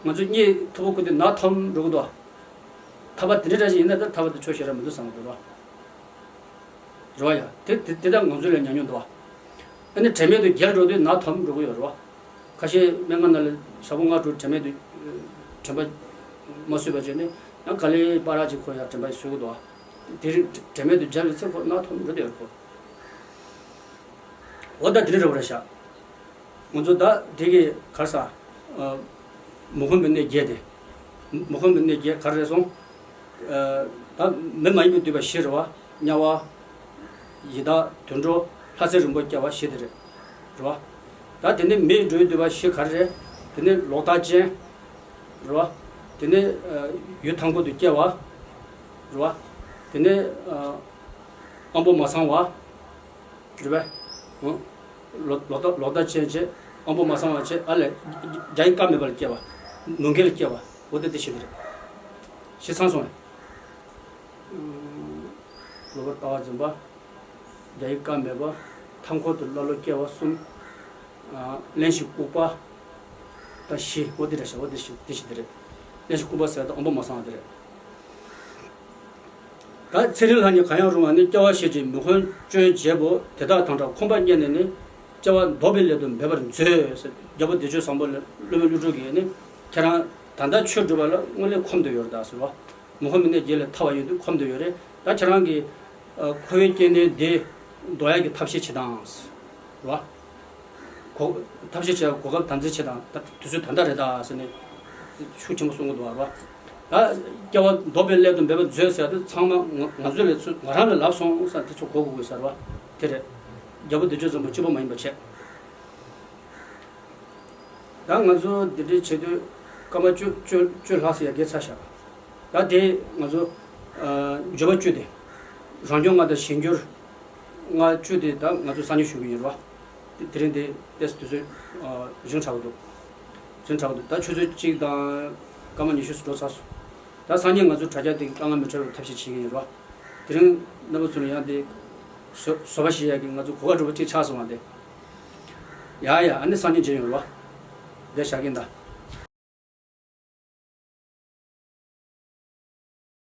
ང་ཚོ་གཉིད་མཐུག་པོ་ཁུག་དུས་ནག་འཐོམ་འགྲོ་གི་འདུག་ཐར་པ་དེ་འདྲ་འདྲ་ཞིག་ཡིན་ན་ད་ཐར་པ་དེ་ཆོ་ཞེ་དྲག་མི་འདུག་བསམ་གི་འདུག་ར། རེད་བ་ཡ། དེ་དེ་དེ་ད་ང་ཚོ་ལ་ཉམས་མྱོང་འདུག་བ། ཨ་ནི་དྲན་མེད་དུ་རྒྱལ་འགྲོ་དུས་ནག་འཐོམ་འགྲོ་གི་ཡོད་རེད་བ། ཁ་ཤས་སྨན་ཁང་ནང་ལ་ཞག་པོ་ལྔ་དྲུག་དྲན་མེད་དུ་དྲན་པ་མ་གསོས་པ་བྱས་ནས་ཡང་ག་ལེ་པ་ར་ཅིག་ཁོ་ཡང་དྲན་པ་གསོས་གི་འདུག་བ། དེ་རིང་དྲན་མེད་དུ་རྒྱལ་བའི་ཚེ་ཁོ་ནག་འཐོམ་འགྲོ་དུ་ཡོད་ཁོ། འོ་ད་དེ་རིང་རེད་བ་རེད་ཤག་ང་ཚོ་ད་དེ་གི་གར་ས། མུ་ཁམས་པའི་གནས་བརྒྱད་དེ། མུ་ཁམས་པའི་གནས་བརྒྱད་ག་རེ་རེད་སོང་། ད་མི་མ་ཡིན་པའི་འདུས་པ་བཞི་རེད་བ། དམྱལ་བ། ཡི་དྭགས་དུད་འགྲོ་ལྷ་ཚེ་རིང་པོ་སྐྱེ་བ་བཞི་དེ་རེད། རེད་བ། ད་དེ་ནས་མིའི་འགྲོ་བའི་འདུས་པ་བཞི་ག་རེ་རེད། དེ་ནས་ལོག་ལྟ་ཅན། རེད་བ། དེ་ནས་ཡུལ་མཐའ་འཁོར་དུ་སྐྱེ་བ། རེད་བ། དེ་ནས་ཨ་འོང་པོ་མ་ཚང་བ། རེད་པས། ཨང་། ལོག་ལོག་ལྟ་ལོག་ལྟ་ཅན་བྱས། དབང་པོ་མ་ཚང་བ་བྱས། ཨ་ལས། རྒྱ་ཡི་ཀ་མེད་པ་ལ་སྐྱེ་བ། ནམ་མཁའ་ལ་སྐྱེ་བ། འོ་དེ་དེ་བཞི་དེ་རེད། བཞི་ཚང་སོང་བས། གློ་བུར་ལྟ་བ་འཛིན་པ། རྒྱ་ཡི་ཀ་མེད་པ། མཐའ་འཁོར་དུ་ཀླ་ཀློ་སྐྱེ་བ་གསུམ། ཨ། གླེན་ཞིང་ལྐུགས་པ། ད་བཞི། འོ་དེ་འདྲ་བྱས། འོ་དེ་བཞི་དེ་བཞི་དེ་རེད། གླེན་ཞིང་ལྐུགས་པ་ཟེར་ད་དབང་པོ་མ་ཚང་བ་དེ་རེད། ད་ཚེ་རིང་ལྷ་ཉིད་གང་ཡང་རུང་བ་ནི། སྐྱེ་བ་ཤེས་ཀྱི་མི་ཁོམ་སྐྱོན་བརྗེད་པོ། དེ་དག་དང་འདྲ་ཁོམ་པ་རྙེད་ནས་ནི། སྐྱེ་བ་ལྡོག་པའི་སླད་དུ་འབད་པར་མཛོད་ཟེར། རྒྱལ་པོ་བདེ་སྤྱོད་བཟང་པོ་ལ་སློབ་དཔོན་ཀླུ་སྒྲུབ་ཀྱིས་ནི། ཁྱེད་རང་ད་ལྟ་ཆོས་སྒྲུབ་པ་ལ་དངོས་གནས་ཁོམ་དུ་ཡོད་རེད་ད་ཟེར་བ། མི་ཁོམ་པའི་གནས་བརྒྱད་ལས་ཐར་བ་ཡོད་དུས་ཁོམ་དུ་ཡོད་རེད། ད་ཁྱེད་རང་གིས་ཨ་འཁོར་བའི་རྐྱེན་ངན་འདི་ཟློག་ཡག་གི་ཐབས་ཤེས་བྱེད་དང་ཟེར་བ། གོ། ཐབས་ཤེས་བྱེད་གོ་སྐབས་དམ་འཛིན་བྱེད་དང་། ད་དུས་ཚོད་ད་ལྟ་རེད་ད་ཟེར་ནས་ཤུགས་ཆེན་པོ་གསུང་གི་འདུག་བ། ད་སྐྱེ་བ་ལྡོག་པའི་སླད་དུ་འབད་པར་མཛོད་ཟེར་དུས་ཚང་མ་ང་ང་ཚོ་ལས་ཚུར་ང་རང་ལས་ལབ་སོང་ཟེར་དེ་ཚོ་གོ་དགོས་དགོས་ཟེར་བ་དེ་རེད། རྒྱལ་པོ་བདེ་སྤྱོད་བཟང་པོ་གཅིག་པོ་མ་ཡིན་པ་བྱས། ད་ང་ཚོ་འདི་འདྲའི་བྱེད་དུས་སྐར་མ་བཅུ་བཅུ་བཅུ་ལྷག་ཙམ་ཡར་རྒྱས་ཚར་ཤག་ད་དེ་ང་ཚོ་ཨ་འབྱོར་པ་བཅུ་དེ། རང་འབྱོར་ལྔ་དང་གཞན་འབྱོར་ལྔ་བཅུ་དེ་ད་ང་ཚོ་སང་ཉིན་ཞུ་གི་ཡིན་རེད་བ། དེ་དེ་རིང་དེ་ཏོག་ཙམ་དུས་ཚོད་ཨ་རིང་དྲགས་འདུག་རིང་དྲགས་འདུག་ད་ཆུ་ཚོད་གཅིག་དང་སྐར་མ་ཉི་ཤུ་ཙམ་འགྲོ་ཚར་སོང་། ད་སང་ཉིན་ང་ཚོ་དྲ་རྒྱ་དེ་དཀའ་ངལ་མི་འཕྲད་པའི་ཐབས་ཤེས་བྱེད་ཀྱི་ཡིན་རེད་བ། དེ་རིང་རྣམ་པ་ཚོ་ལ་ཡང་དེ་བཟོ་བཟོ་པ་ཞིག་ཡག་གི་ང་ཚོ་གོ་སྐབས་འགྲོ་བ་གཅིག་ཆགས་སོང་བ་དེ། ཡ་ཡ། ཨ་ནི་སང་ཉིན་མཇལ་ཡོང་རེད་བ། བསྡད་བཞག་གིན་ད།